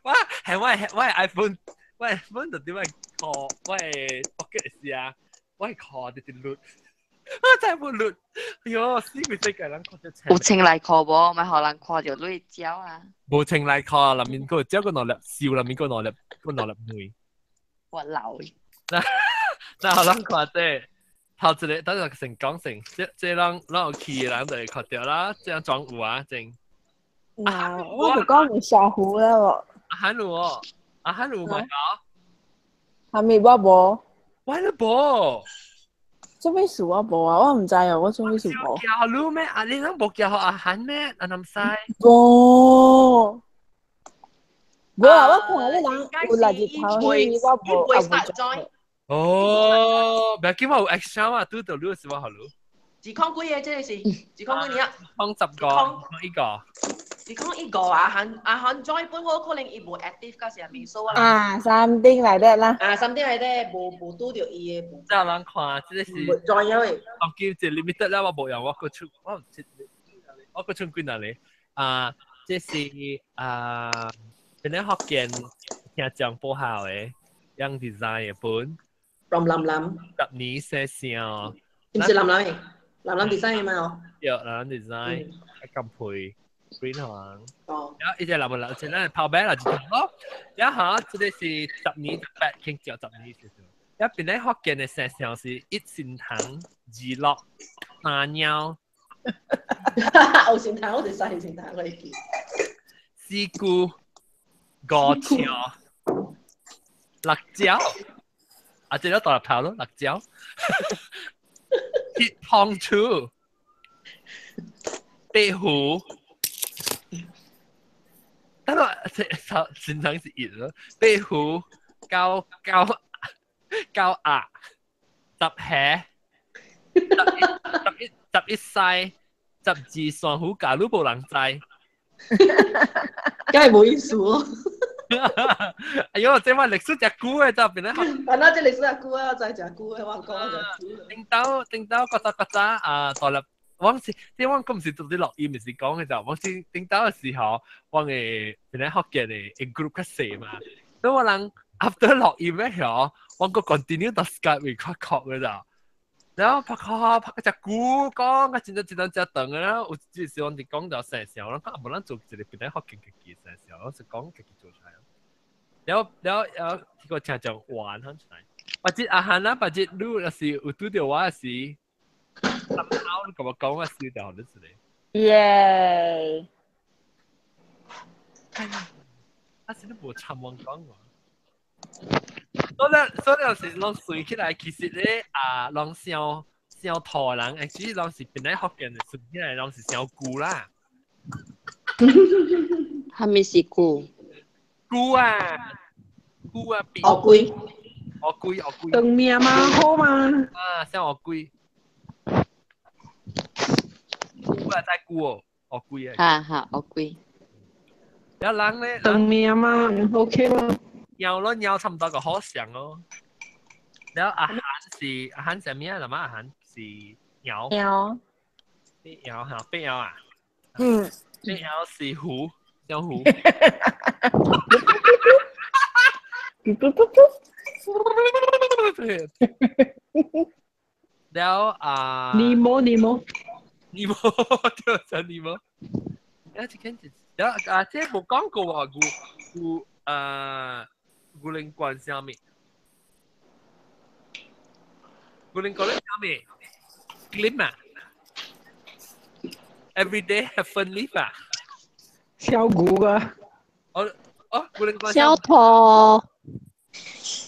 我係我係我係 iPhone，我 iPhone 就點解殼，我係 pocket 時啊，我係殼直直錄，我真係冇錄，哎喲，死鬼世界人看到有穿內褲無？咪予人看著你蕉啊！無穿內褲，內面個只個兩粒笑，內面個兩粒個兩粒梅。我老。那那予人看這。頭一個，等下先講先，這這人咱有去的人就會看到啦，這樣裝有啊，正。嗱，我就講有沙虎啦喎。阿韓有哦，阿韓有嘛搞？係咪我無？我都無。做咩事我無啊？我毋知哦，我做咩事無？叫你咩？啊，你攏無叫阿韓咩？阿南西。無。無啊！我看你人有六日頭，我無啊無。哦，不要緊，我有 extra 嘛，拄到你是我好咯。二空幾個？這個是二空幾年啊？空十個，空一個。二空一個啊！韓啊韓 join 本好可能伊無 active，到時未數啊。啊，三點來的啦。啊，三點來的，無無拄著伊的。這人看，這個是。 join 咗的。我叫這 limited 啦，我無用，我個出我我個出幾哪裡？啊，這是啊，本來福建聽講不好的，樣 design 的本。 from 林林。十年寫聲。唔是林林的，林林 design 的嘛哦。對，林林 design，咁配 green 黃。哦。然後一隻林林，前咱跑白啦，一條咯。然後這個是十年十八，傾少十年少少。一邊咧福建的生肖是一善堂、二樂、三貓。有善堂，我哋三善堂我記。四姑、五笑、六蕉。啊，這個大粒頭咯，辣椒。鐵胖鼠、白虎，等我先生是熱咯。白虎、狗狗狗鴨、十蟹、十一十一十一西、十二山虎，假如無人知，梗係冇意思哦。哎呦，這話歷史真久的，就變咧。啊，那這歷史真久啊，我知真久的，我講真久。頂到頂到，嗰早嗰早啊，大粒，我是，即我咁是做啲錄音，是講嘅就，我是頂到嘅時候，我嘅變咧福建嘅 group 較細嘛，所以我人 after 錄音咧嗬，我個 continue 到 Skype 會較確嘅就。然後拍拍拍隻鼓講，啊真真真真長嘅啦，有時時我哋講到成時候，我講無咱做一個變咧福建家己成時候，我是講家己做出來。然後然後然後這個聽講玩出來，或者阿漢啦，或者你若是有拄著我時，頭你甲我講我燒掉你一個。耶！啊是你無參我講我。所以所以有時攏算起來，其實咧啊，攏想想土人，其實攏是本來福建的，算起來攏是想舊啦。啥物是舊？舊啊，舊啊，烏龜，烏龜，烏龜。長命嘛，好嘛。啊，像烏龜。舊啊，再舊哦，烏龜啊。哈哈，烏龜。有人咧，當面嘛，OK 嘛。有咯，有差唔多個好像咯。然後阿韓是阿韓係咩啊？阿韓是鳥。鳥。鳥嚇，白鳥啊。嗯。白鳥是虎，小虎。แล้ว啊，你冇你冇你冇，對，就你冇。แล้ว這間แล้ว啊，這冇講過話，古古啊，古靈關啥物？古靈關啥物？Glim 啊，Every day have fun live 啊。小古啊。哦哦，古靈關小兔。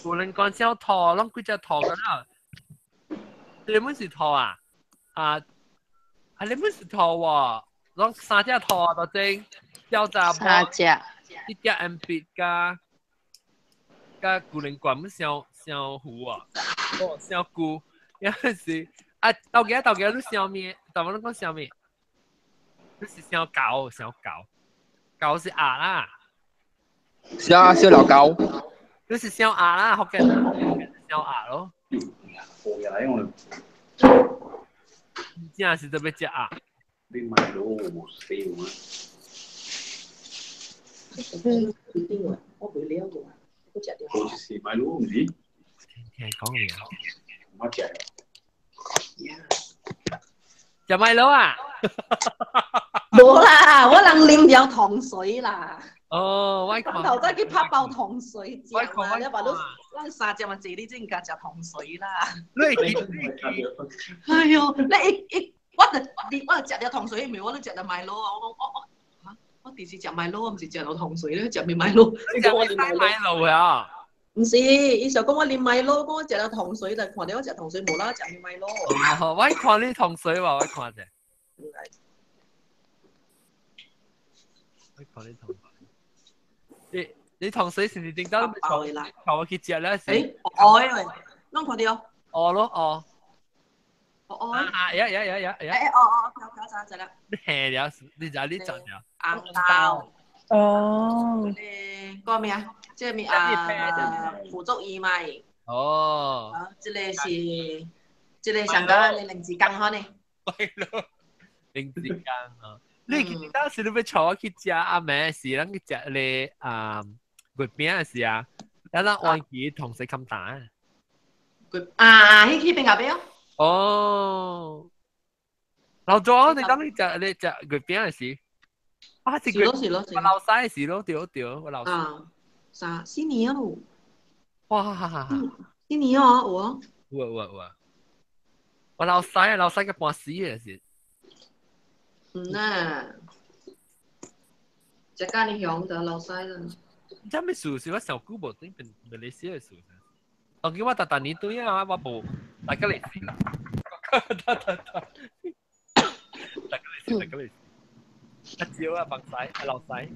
古靈關小兔，攏幾隻兔㗎啦？你們是兔啊？啊啊！你們是兔喎，攏三隻兔啊，就正小雜三隻，一隻 M B 加加古靈關，們小小虎啊，哦小姑，有陣時啊，到幾到幾你小咩？大我攏講小咩？你是小狗，小狗，狗是鴨啦。小小老狗。你是小鴨啦，福建小鴨咯。真是特別食鴨。你買到冇死喎！我袂了個，我食掉。好似是買到唔是？聽講了。我食。食麥佬啊？無啦，我人啉了糖水啦。哦，我看頭先去拍包糖水食嘛，你話你咱三隻嘛坐你正加食糖水啦。你記你記，哎呦，你一一我就你我就食了糖水，因為我都食了麥樂啊，我講我我嚇，我第時食麥樂，我唔是食了糖水咧，食咩麥樂？你講我啉麥樂啊？唔是，伊就講我啉麥樂，講我食了糖水，就看到我食糖水無啦，食咩麥樂？哦，我看你糖水喎，我看者。我看你糖水。你你糖水是唔是頂到你坐我去食咧？誒，愛喂，攏看到？哦咯哦。哦啊呀呀呀呀呀！誒哦哦，條條咋啦？你係了，你知你怎了？紅豆。哦。誒，個咩啊？這個咩啊？腐竹薏米。哦。啊，這個是，這個上個你零子羹可呢？係咯，零子羹啊！你記得時你要坐我去食阿妹是咱去食咧啊月餅的時啊，咱咱忘記同事冚蛋。啊，去邊個邊？哦，老早你當你食你食月餅的時，啊是是咯是咯，我老細是咯對對，我老細。啊，啥四年咯？哇！四年哦，有哦。有啊有啊有啊！我老細啊老細個半死的是。嗯啊，只間你響就老細啦。這咩事是我上久無對變馬來西亞的事。當今我逐逐年對啊，我無大家嚟試啦。得得得，大家嚟試，大家嚟試。阿蕉啊，白仔，阿老細。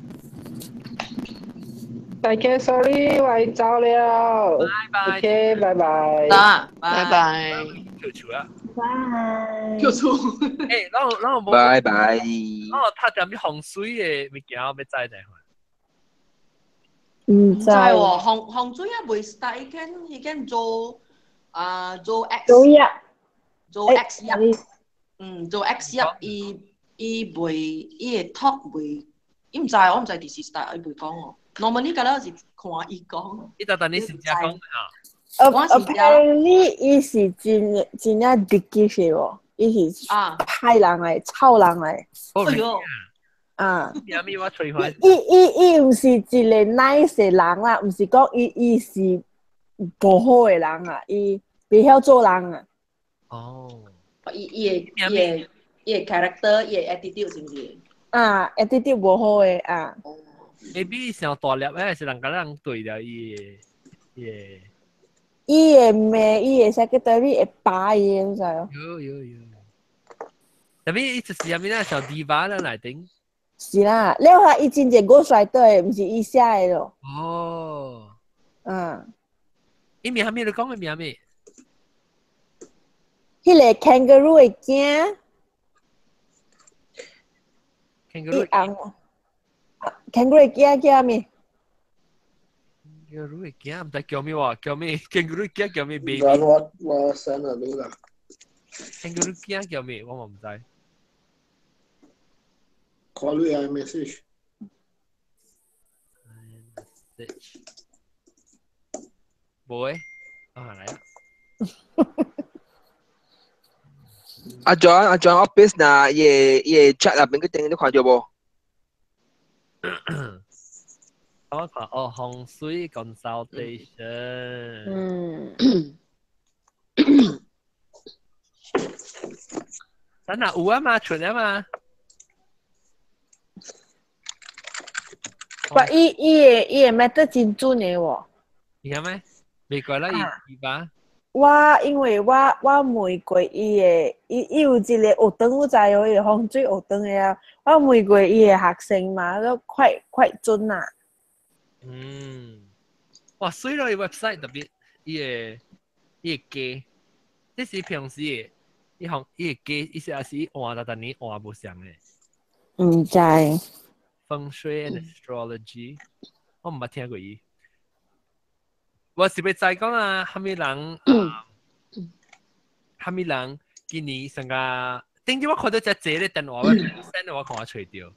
大家 sorry，我走了。拜拜。 OK，拜拜。得，拜拜。跳出啊！拜。跳出。誒，咱咱無。拜拜。咱有讀點風水的物件，要知者。唔知知喎，洪洪水啊，未 start，伊間伊間做啊做 X，做一，做 X 一，嗯，做 X 一，伊伊袂伊會 talk 袂，伊毋知我毋知幾時 start，伊袂講哦。Normally 個咧是看伊講。伊逐逐你是正講啊？ Apparently，伊是真真正 dickish 的喎，伊是歹人來，臭人來。哎呦！啊！有咩我吹開？伊伊伊毋是一個 nice 的人啦，毋是講伊伊是無好的人啊，伊袂曉做人啊。哦。伊伊的伊的伊的 character，伊的 attitude 是毋是？啊，attitude 無好的啊。 maybe 上大粒咧，是人家人對了伊的伊的。伊會罵，伊會 secretary 會打伊，你知無？有有有。特別伊就是啥物咧，小 diva 咧內頂。是啦，了後伊真正 ghostwriter 的，毋是伊寫的咯。哦。嗯。伊名啥物？你講伊名啥物？彼個 kangaroo 的囝。 kangaroo。伊翁。？Kangaroo 囝叫咩？ kangaroo 嘅囝唔知叫咩話，叫咩？kangaroo 囝叫咩 baby？我 send 啊你啦。 kangaroo 囝叫咩？我嘛唔知。 Call 你 iMessage。無誒，啊來啊！阿 John 阿 John office 嗱，伊伊 chat 入邊個頂你看到無？我看哦，風水 consultation。嗯。等下有啊嘛，出啊嘛。哇！伊伊個伊個 method 真準的喎。你看咩？未過啦，伊伊吧。我因為我我問過伊個，伊伊有一個學堂，我知哦，伊個風水學堂的啊。我問過伊個學生嘛，都快快準啊。嗯，哇！水咯，伊 website 特別，伊個伊個價，這是平時的，伊行伊個價，伊是也是換逐逐年換無相的。毋知。風水 and astrology，我毋捌聽過伊。我是欲知講啊，蝦米人啊，蝦米人今年上個頂日我看到只坐咧電話，我 send 我看我揣著。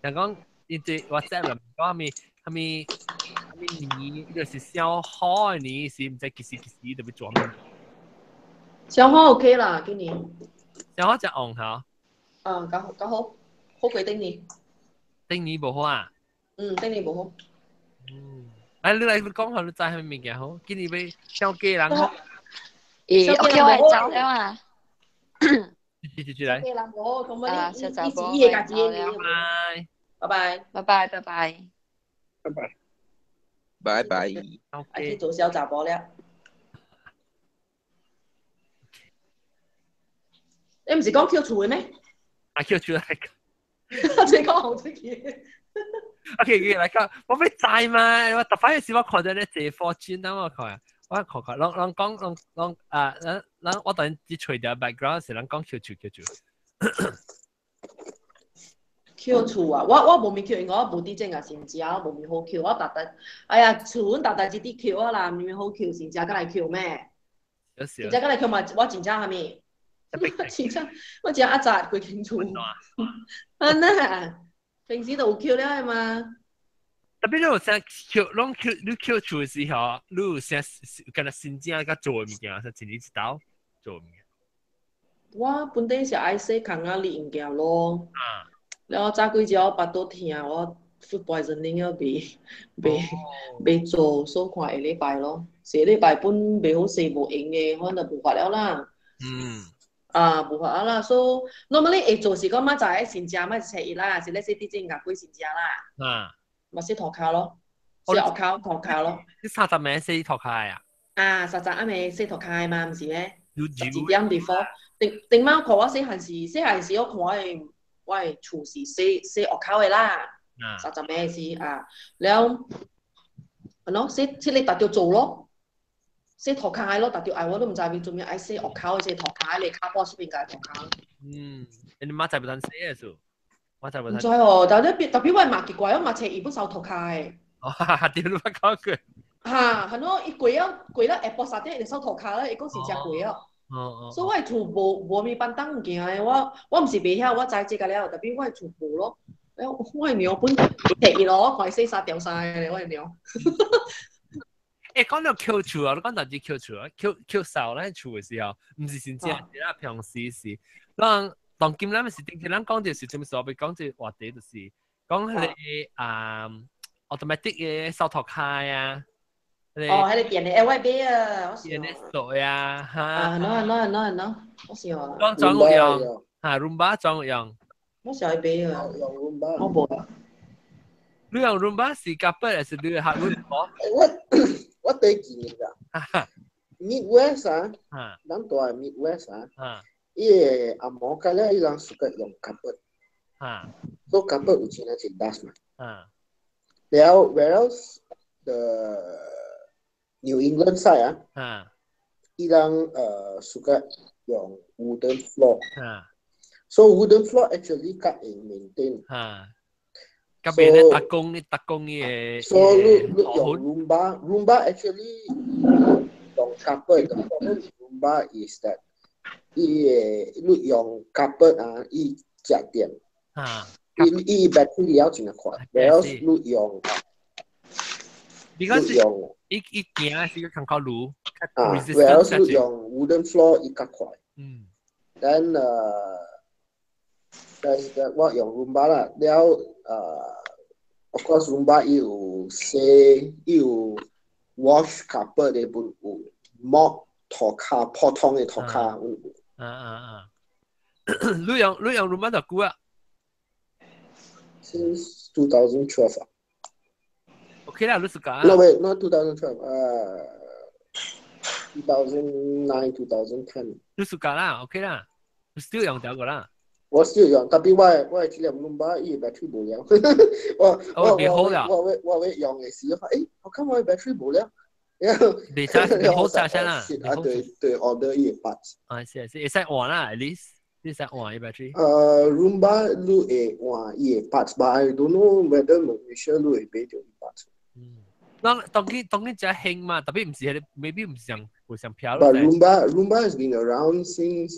人講伊這 WhatsApp 啦，講蝦米蝦米蝦米年，就是小好的年，是毋知幾時幾時特別做咩。小好 OK 啦，今年。小好食旺吼。啊，較較好，好過頂年。頂年無好啊？嗯，頂年無好。嗯。哎，你來講下你知蝦米物件好？今年欲小家人好。咦，OK，我走了啊。來來來。小家人無好，咁啊，你小查某你是伊個家己的拜拜拜。拜拜拜拜。拜拜。拜拜。愛去做小查某了。你毋是講抾厝的咩？啊，抾厝來。這講紅出去。 OK，來講，我欲知嘛，我逐擺時我看到咧坐火箭，等我看，我看看，攏攏講，攏攏啊，咱咱我等陣揣著 background 是咱講抾厝抾厝。抾厝啊！我我無咪抾，因為我無佇正啊，先食，我無咪好抾。我逐逐，哎呀，厝阮逐逐一直抾我啦，毋咪好抾，先食閣來抾咩？真正閣來抾嘛，我真正啥物？真正我真阿雜規間厝。安那，平時都有抾了的嘛。特別你有啥抾，攏抾，你抾厝的時候，你有啥敢若新正佮做的物件，啥一年一道做的物件？我本底是愛洗空仔哩物件咯。啊。了早幾日我腹肚疼，我 food poisoning 了袂袂袂做，所以看下禮拜咯。下禮拜本袂好勢無閒的，反正無法了啦。嗯。啊，無法啊啦，所以 normally 會做是講明仔載先食，莫星期一啦，是咧說佇正共幾先食啦。啊。嘛洗塗跤咯，洗鱷跤塗跤咯。你30暝洗塗跤啊？啊，30暗暝洗塗跤嘛，毋是咩？ 12點 before，頂頂擺看我細漢時，細漢時我看我的我的厝是洗洗鱷跤的啦。30暝時啊，了，係咯，洗洗你特著做咯，洗塗跤咯，特著愛我都毋知伊做咩愛洗鱷跤，洗塗跤，你跤布出邊個塗跤。嗯，你媽仔不通洗的數？我仔不毋知哦，但係特別我嘛奇怪，我嘛揣伊本掃塗跤的。哦，哈哈，對，你捌講過。哈，係咯，伊過了過了下晡3點，伊就掃塗跤咧，伊講是食過了。哦哦。所以我的厝無無物板凳物件的，我我毋是袂曉，我知這個了，特別我的厝無咯。我的娘本摕伊咯，我看伊洗衫掉衫的，我的娘。欸，講到抾厝啊，你講到這抾厝啊，抾抾掃咱厝的時候，毋是真正，是啦，平時是，咱當今咱是頂次咱講就是啥物所謂講這個話題，就是講彼個啊 automatic 的掃塗跤啊。哦，彼個電的，欸，我會買啊，我電的掃啊，哈。啊，喏喏喏喏，我想啊。講怎有用？哈，Roomba 怎有用？我想會買啊。用 Roomba。我無啊。你用 Roomba 是夾筆還是你學 Roomba？我我第幾年㗎？Midwest 啊，咱大 Midwest 啊，伊個阿毛家咧，伊人 suka 用 carpet，所以 carpet 有錢係 dust 嘛。了，whereas the New England side 啊，伊人suka 用 wooden floor，所以 wooden floor actually 較會 maintain。咁邊咧特工特工嘅。所以你用 Roomba，Roomba actually 用 carpet 嘅 problem Roomba is that 伊會你用 carpet 啊，伊食電。啊。伊 battery 了真快，whereas 你用。 Because 伊伊行是個較較爐，啊，whereas 你用 wooden floor 伊較快。嗯。 Then 但我用 Roomba 啦，了of course Roomba 伊有洗，伊有 wash carpet 的本有 mop 塗跤普通的塗跤有。啊啊啊！你用 Roomba 多久啊？Since 2012 啊。 OK 啦，你是講。 No wait, not 2012. 2009, 2010. 你是講啦，OK 啦，你 still 用掉個啦。我 still 用，特別我這粒 Roomba 伊 battery 無了。我我我我我用的時候，誒，我看我 battery 無了。你揸你好揸先啦。啊對對，order 伊 parts。啊是是，會使換啦，at least 你使換伊 battery。 Roomba 你會換伊 parts，but I don't know whether Malaysia 你會買到伊 parts。嗯，當當佢當佢真興嘛，特別唔是，maybe 唔是上無上票。 But Roomba has been around since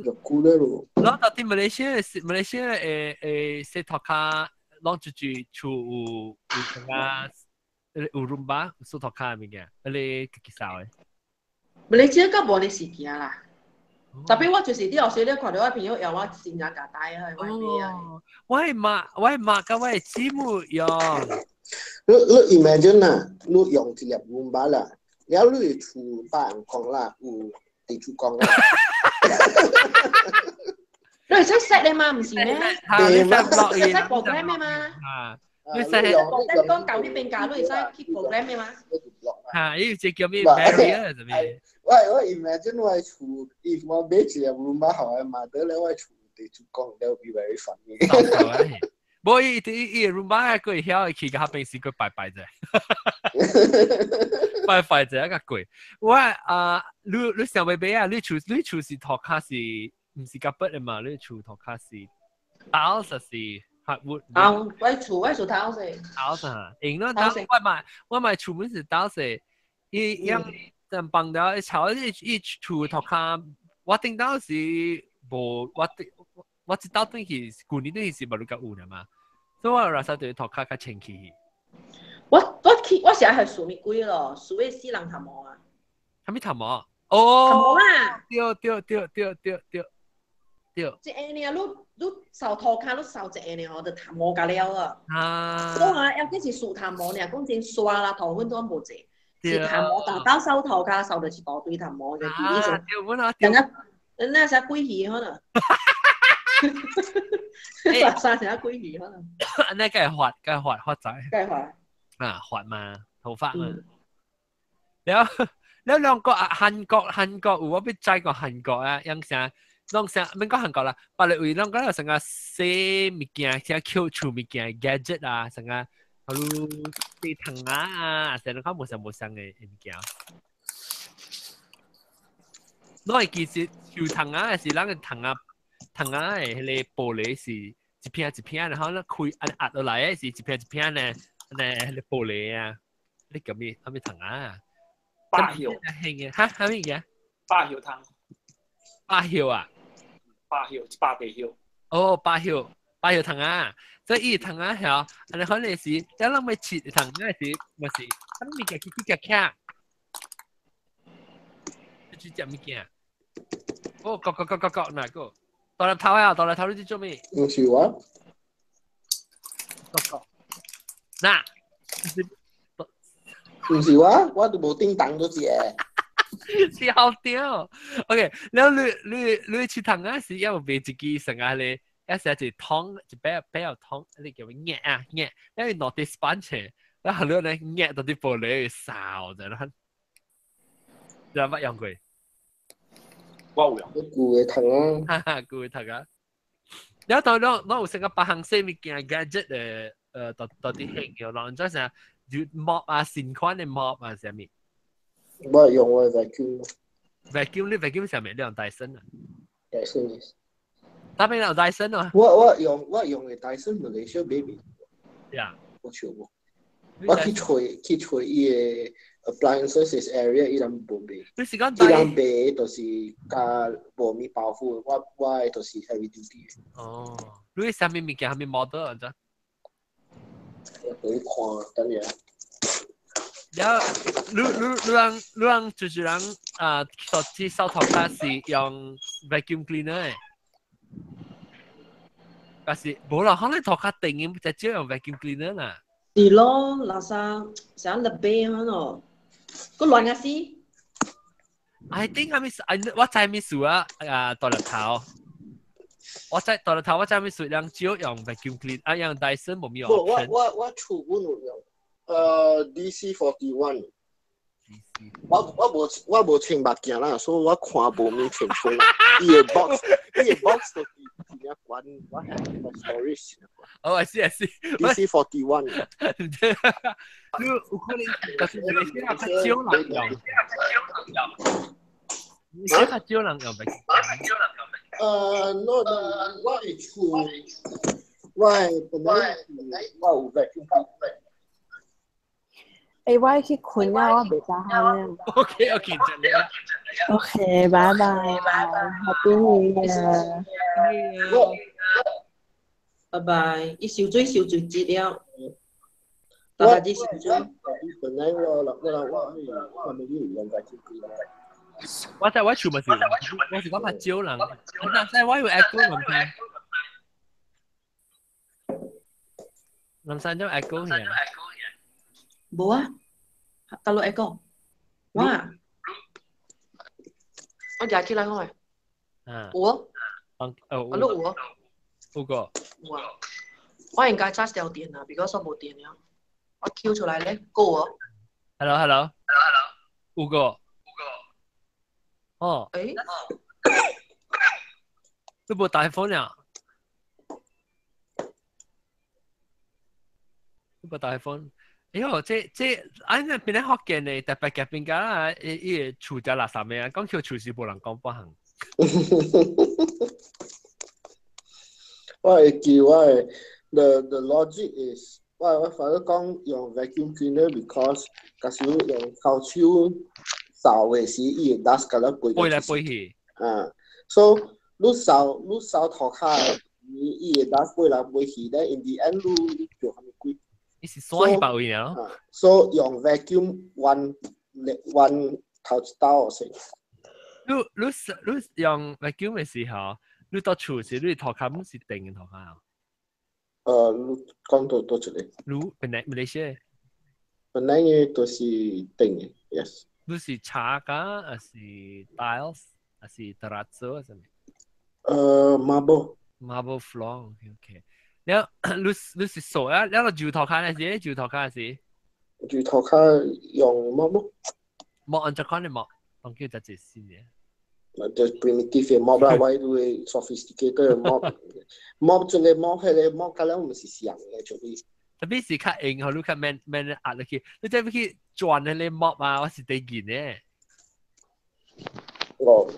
就久了咯。咱到底馬來西亞馬來西亞誒誒洗塗跤，攏就住厝有有啥有 Roomba 洗塗跤的物件，彼個家己掃的。馬來西亞較無呢事件啦。特別我就是佇後時咧看到我朋友用我先人共帶去我買啊。我的媽，我的媽佮我的姊妹用。你 imagine 啊，你用一粒 Roomba 啦，了你厝別人講啦，有地主講啦。你會使 set 的嘛？毋是咩？你使會使 program 的嘛？啊，你使 program 講舊呢邊教，你會使去 program 的嘛？啊，伊有一個叫咩 barrier 啥物？我 imagine 我厝，if 我買一粒 Roomba 予我媽得咧，我厝地主講，that would be very funny。無伊伊伊 Roomba 佢會曉去甲平時佢拜拜者，拜拜者較貴。我啊，你想欲買啊？你厝是塗跤是毋是夾筆的嘛？你厝塗跤是 tiles 是 hardwood？啊，我厝 tiles。 tiles 啊，用咯，我買厝門是 tiles，伊樣陣放了一炒一一厝塗跤，我頂到是無我我知道轉去舊年轉去是無你較有啦嘛，所以我拉薩對塗跤較清氣。我去我是愛係樹物鬼咯，樹的死人頭毛啊。啥物頭毛？哦，頭毛啊！對對對對對對對。一下爾，你掃塗跤，你掃一下爾吼，就頭毛甲了啊。啊。所以啊，要緊是樹頭毛爾，講真刷啦，頭粉都無濟，是頭毛，逐兜掃塗跤，掃著一大堆頭毛，就啊，對，阮啊，人家那啥鬼魚可能。啥啥鬼魚可能。那該髮，該髮髮仔。該髮。啊，髮嘛，頭髮嘛。了了兩個啊，韓國有我欲知過韓國啊，樣啥？攏啥？免講韓國啦，別個位攏講有成個洗物件，啥抾厝物件 gadget 啊，成個，好如洗湯仔啊，成個較無相無相的物件。我會記得抾湯仔是咱個湯仔湯仔的彼個玻璃是一片一片，然後咧開按壓落來的是一片一片呢，呢彼個玻璃啊，你叫咩？啥物湯仔啊？百葉興嘅，哈？啥物件？百葉湯。百葉啊？百葉，100個葉。哦，百葉，百葉湯啊！所以伊湯仔曉，按呢可能是，一攏欲切湯仔時，嘛是，啥物件去去夾卡，去食物件。哦，割割割割割，哪個？大粒頭啊，大粒頭你做咩？毋是我。割割。嗱，毋是我，我都無叮當都知。笑掉。OK，了你你切湯仔時，猶買一支成啊咧，一時一湯一擺擺湯，你叫咩壓啊壓，因為攞啲 sponge，然後你咧壓到啲玻璃掃者啦，你有捌用過？我有用。舊的湯啊。哈哈，舊的湯啊。了到攏攏有成個別項細物件 gadget 的，到底興嘅，人知啥？就 mop 啊，新款的 mop 啊，啥物？我用我 vacuum。 vacuum 你 vacuum 啥物？你用戴森啊？戴森。那邊有 Dyson 啊？我用嘅 Dyson Malaysia baby。呀。我笑無。我去揣伊個 appliances area，伊人無賣。你是講伊人賣就是加無咪包袱，我的就是 heavy duty。哦，你啥物物件？啥物 model 啊？這？我對看，等下。了，你人就是人啊，手機掃塗跤是用 vacuum cleaner 的，但是無啦，可能塗跤定嘅，就少用 vacuum cleaner 啦。是咯，垃圾成日背可咯，個亂啊死。 I think 係咪？我知咩事啊？啊，大粒頭，我知大粒頭，我知咩事？人少用 vacuum clean，啊，用 Dyson 無咩我我厝阮有用，DC 41。我無穿目鏡啦，所以我看無咪清楚啦。伊個 box 就是真正懸，我係個 storage。哦，I see I see。 DC 41。你有可能，但是你現在較少人用，你現在較少人用 vacuum。No no，我的厝，我的本來我有 vacuum。欸，我去睏啊，我袂打喊了。 OK OK，真的。 OK，拜拜，Happy New Year。拜拜，伊燒水燒水節了，大家只燒水。本來我family 有用 vacuum cleaner。我在我厝嘛是，我是講較少人，但係我有 echo 問題。林生有 echo 嘅。無啊，大陸 echo，哇！我夾起來看。啊。有啊。哦。我錄有啊。有個。有啊。我應該 charge 掉電啊，because 我無電了。我 Q 出來咧，夠啊。 Hello hello。有個。哦。誒。你無帶 phone 啊？你無帶 phone？哎呦，這啊，那邊咧福建的特別夾邊家啦，伊個厝只垃圾咩啊？講起厝是無人講半項。我會記我的 the logic is 我反正講用 vacuum cleaner because 假使用頭手掃的時，伊會 dust 甲咱飛飛來飛去。啊，所以你掃塗跤，伊會 dust 飛來飛去，咧 in the end 你做啥物鬼？伊是刷去別位爾。所以用 vacuum 彎彎頭一兜先。你用 vacuum 的時候，你到厝時你塗跤是定的塗跤。你講到多一個？你本來馬來西亞？本來嘅都是定的，yes。你是茶架，還是 tiles，還是 terrazzo 還是啥物？ Marble。 Marble floor，OK。了，你是掃啊？了，就塗跤那時，就塗跤那時。就塗跤用 mop 咯。 Mop 按怎款的 mop，當叫一隻新的。就 primitive 的 mop 啦，我都會 sophisticated 的 mop，mop 這個 mop 彼個 mop，可能毋是像的，就是。特別是較硬，予你較免免壓落去，你知欲去轉彼個 mop 啊？我是第見的。哦。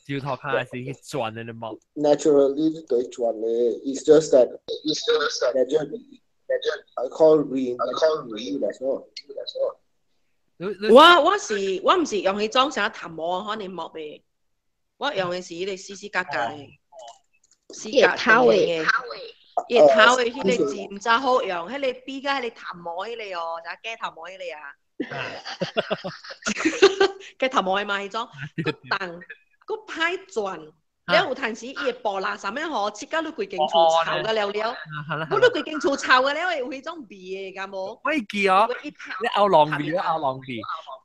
就塗跤是去轉彼個 mop。 Naturally 對轉的，it's just that I call re that's all。我毋是用彼種啥頭毛可能 mop 的，我用的是彼個死死格格的，死格頭的，伊個頭的彼個真正好用，彼個比較彼個頭毛彼個哦，就假頭毛彼個啊，假頭毛的嘛彼種，閣重閣歹轉。了有陣時伊會布垃圾咩吼，切到你規間厝臭甲了了，我你規間厝臭甲了會有彼種味的，敢無？我會記哦，你後浪味啊，後浪味。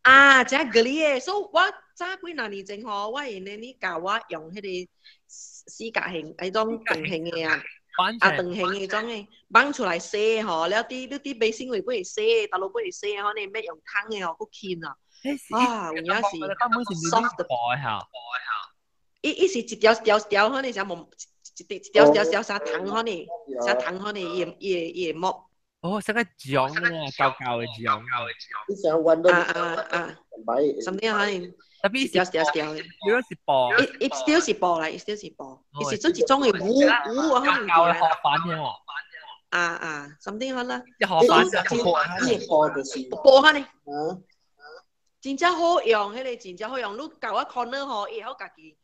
啊，真個哩的，所以我早幾若年前吼，我會呢你教我用彼個四角形，彼種長形的啊，啊長形的種的，放出來洗吼，了佇你佇 basin 位尾洗，倒落尾洗吼，你免用桶的吼，閣輕啊。啊，有影是 soft 的。伊是一條一條一條，可能像毛一一條一條條啥糖可能，啥糖可能伊會 mop。哦，像個醬啊，厚厚的醬。你想彎啊啊啊！什麼可能？特別掉掉掉的。如果是布，伊 still 是布來，伊 still 是布，伊是做一種的糊糊啊，可能教學版嘅喎。啊啊，something 可啦。一學版就布就是布可呢。真正好用，彼個真正好用。你搞個 corner 吼，伊會曉家己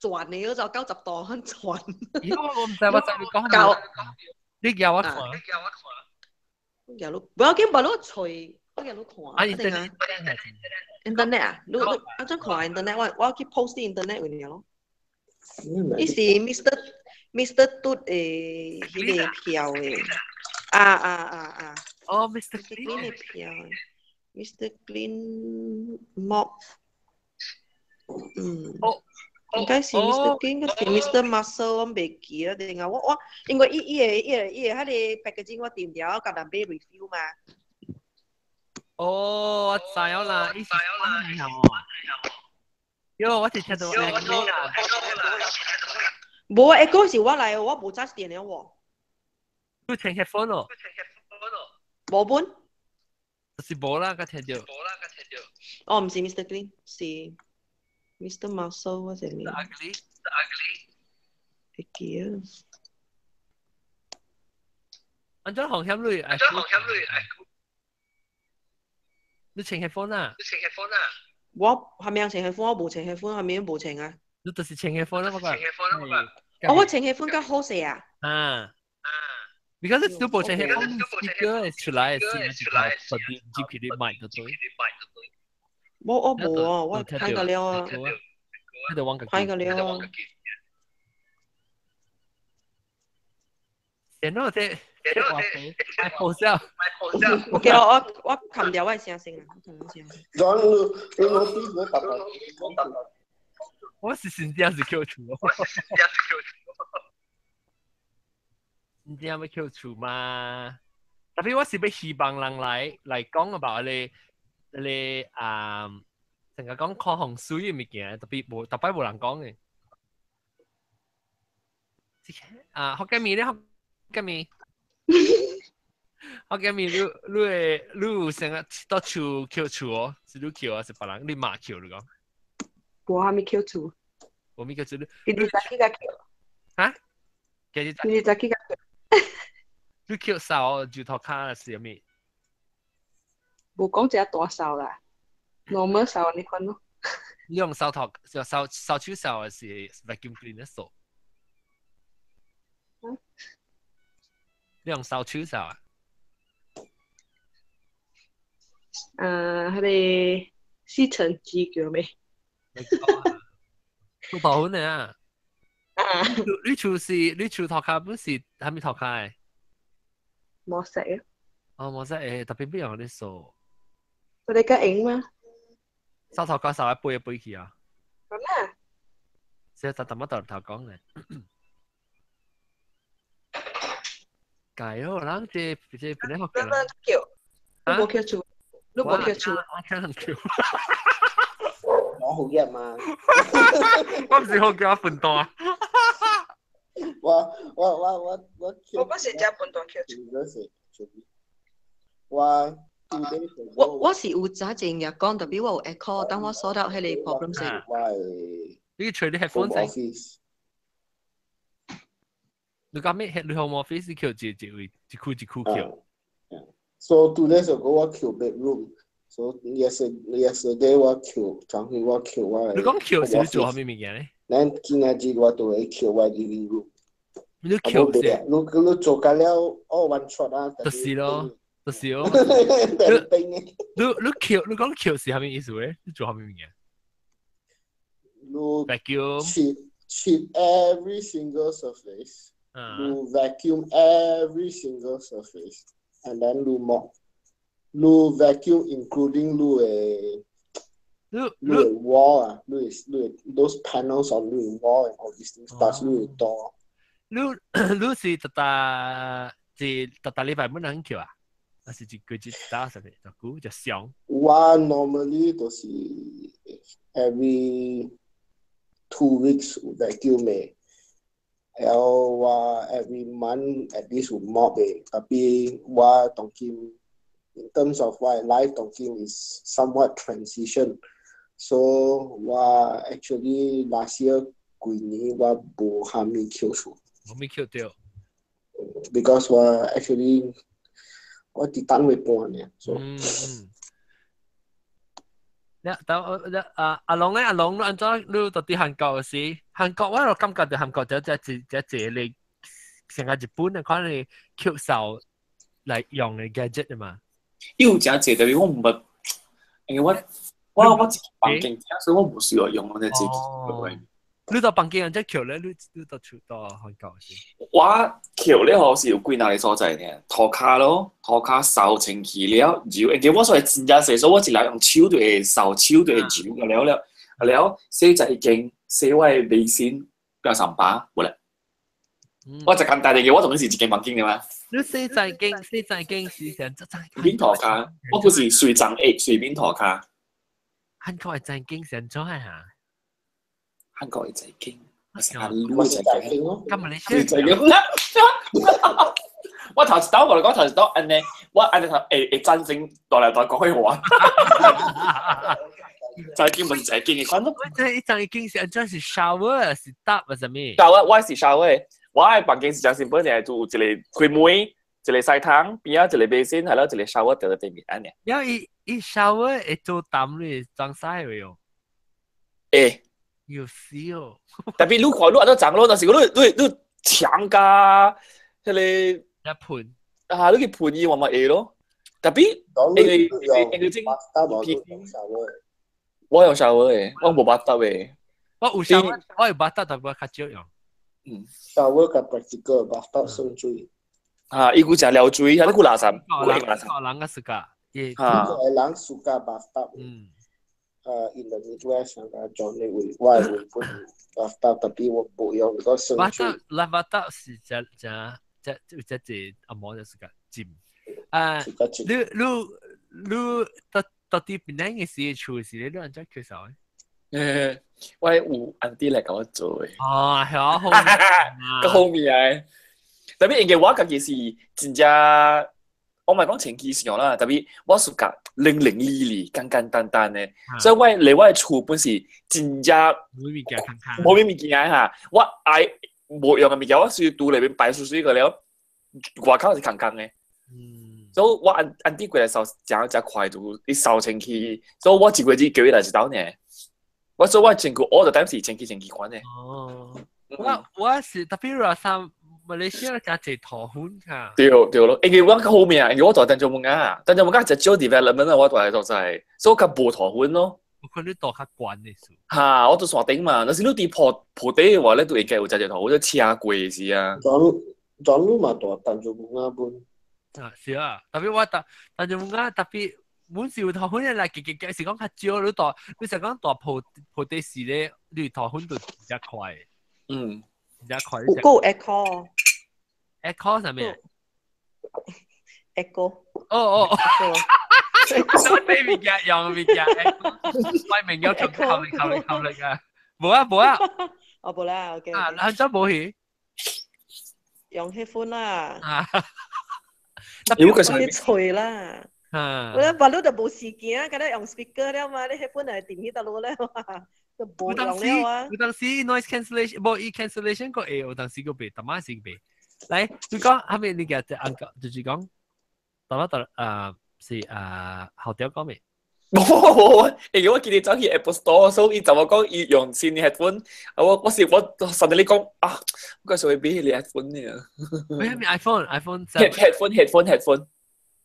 轉的，嗰就90度很轉。咦，我唔知，我知你講。教，你叫我看。叫你，不要緊，無你揣，我叫你看。啊，internet。 internet 啊，你你啊怎看 internet？我去 post internet 位爾咯。伊是 Mr. 嘟的彼個票的。啊啊啊啊！哦，Mr. Clean 的票。Mr. Clean Mop，嗯，應該是 Mr. Clean，還是 Mr. Muscle，我袂記啦。定啊，我因為伊個彼個 packaging 我訂了，共人買 refill 嘛。哦，我知影啦，伊是喲，我是聽到。無啊，嗰時我來，我無揸電了喎。你聽 headphone 咯？無本。就是無啦，個聽到。哦，毋是 Mr. Clean，是 Mr. Muscle 我是咩？ Ugly，會記啊。按怎紅險類？按怎紅險類？你穿 headphone 啊？你穿 headphone 啊？我係咪有穿 headphone？我無穿 headphone，係咪無穿啊？你就是穿 headphone 啦，我講。哦，我穿 headphone 較好勢啊。啊。Because 你無穿 headphone speaker 會出來的聲，就靠特別入去你麥就對。我無啊，我看過了啊。看過了啊。然後這這話好笑。 OK，我冚掉我的聲先啊，我冚掉聲。講你攞啲我特別。我是真正是扣厝。真正欲扣厝嘛？特別我是欲希望人來講about 你啊，成日講看風水的物件，特別無特擺無人講的。啊，福建麵咧，福建麵，福建麵，你會你有成日到厝扣厝哦？是你扣還是別人？你媽扣你講？無啥物扣厝。無物扣厝，你。今日早起才扣。哈？今日今日早起才扣。你扣掃就塗跤是啥物？無講一個大掃啦，normal 掃按呢款咯。你用掃塗，掃掃手掃還是 vacuum cleaner 掃？你用掃手掃啊？啊，彼個吸塵機叫咩？做頭粉的啊！啊！你厝是你厝塗跤本是啥物塗跤的？磨石啊！哦，磨石會特別不用你掃。我哋較用嗎？掃塗跤掃一背一背去啊！咁啊！先特特乜頭頭講咧？解哦，人這本來學嘅。叫，你無叫厝，你無叫厝。我聽人叫。我好嘢嘛！我唔是好叫我笨蛋。我我我我我。我不是食笨蛋叫厝。我我是有早前日講，特別我有 echo，當我 sort out 彼個 problem 先。你吹你 headphone 先。你講咩？你 home office 叫一一位一區一區叫。 So 2 days ago 我叫 bedroom。So yesterday 我叫，昨昏我叫我。你講叫是做啥物物件咧？咱今仔日我都會叫我 living room。你叫是？你做甲了，哦，one shot 啊！就是咯，就是咯。你叫你講叫是啥物意思咧？你做啥物物件？你 vacuum 切 every single surface。你 vacuum every single surface and then 你 mop。你 vacuum including 你的你的 wall 啊，你的 those panels on 你的 wall and all these things plus 你的 door。你是逐逐是逐逐禮拜本人叫啊？還是一個月一打啥物？就久就上？我 normally 都是 every 2 weeks 有 vacuum 的，然後我 every month at least 有 mop 的，特別我當今 in terms of 我的 life 當今 is somewhat transition。So 我 actually last year 規年我無蝦米抾厝。無咪抾著。 Because 我 actually 我佇單位搬呢。So 嗯嗯。你但你啊阿龍咧，阿龍你按怎你到佇韓國時，韓國我就感覺著韓國就只只只你成個日本嘅款你抾掃來用嘅 gadget 啊嘛。有誠濟，但是我毋捌，因為我一房間，所以我無需要用我隻機器。你到房間按怎抾咧？你到厝到韓國時？我抾咧吼是有幾若個所在呢，塗跤咯，塗跤掃清氣了，揉，因為我所以真正細，所以我一來用手就會掃，手就會揉個了了，了洗在一間洗我的微信變三百，無啦。我就簡單嘅，我同你是一間房間嘅嘛。你洗在間，洗在間是成這在。面塗跤，我不是隨髒會隨便塗跤。韓國的財經是怎樣哈？韓國的財經，我是我是財經咯。咁你是財經。我頭一刀我嚟講頭一刀，按呢，我按呢頭會會贊成大來大講去話。財經問財經嘅款咯。我這一財經是按怎是 shower 是搭還是啥物？shower 我是 shower，我的房間是誠 simple 爾，就有一個開門，一個洗桶，邊仔一個 basin，係咯，一個 shower 佇咧對面按呢。了伊伊 shower 會做淡咧裝屎會用？會。有死哦！特別你看你按怎髒咯，但是講你牆加彼個一盆啊，你去噴伊嘛嘛會咯。特別因為這我用 shower 的，我無 bathtub 的。我有 shower，我有 bathtub，但我較少用。嗯，shower 較 practical，bathtub 省水。啊，伊閣誠了水，啊，你閣垃圾，閣垃圾。人較 suka，啊，人 suka bathtub。嗯。 In the Midwest 啊，John 你會我係會本 bathtub，特別我無用個省水。 bathtub，咱 bathtub 是只只只只只阿毛就 suka 浸。啊，你到底邊個嘅時厝時你按怎抾掃的？我有安弟來共我做的。哦，係啊，好，較好命的。特別因為我家己是真正，我毋講清氣上啦，特別我 suka 零零里里、簡簡單單的，所以我來我的厝本是真正無物件看看，無物件哈。我愛無用的物件，我是厝內面擺水水個了，外口是空空的。所以我安弟過來掃，誠誠快就伊掃清氣，所以我一月只叫伊來一道爾。我所以我穿褲 all the time 是清氣清氣款的。哦，我是特別話衫。馬來西亞加濟塗粉卡。對對咯，因為我較好命，因為我住丹絨木仔，丹絨木仔一少 development 啊，我住所在，所以我較無塗粉咯。我看你住較懸的數。哈，我住山頂嘛，若是你佇坡底的話，你就會該有誠濟塗粉，車過時啊。轉路嘛，住丹絨木仔本。啊，是啊，特別我住丹絨木仔，特別本是有塗粉的來，結結結是講較少，你住，你是講住坡底時咧，你塗粉就較快。嗯。較快。有夠 echo。 echo 啥物？echo。哦哦。我俾物件用物件，我明有合力合力合力啊！無啊無啊。哦，無啦，OK。啊，咱怎無去？用彼款啦。啊。有個去吹啦。啊。我咧，你就無時間，敢若用 speaker 了嘛？你彼款係定去佗落咧嘛？就無用了啊。有當時 noise cancellation，無伊 cancellation 個會，有當時個袂，淡仔是袂。來，你講後面你個只按就是講，淡仔啊是啊後條講未？無無，因為我今日走去 Apple Store，所以伊就我講伊用新的 headphone，啊我是我 suddenly 講啊，我該想欲買彼个 headphone 呢。咩咩 iPhone iPhone headphone headphone headphone。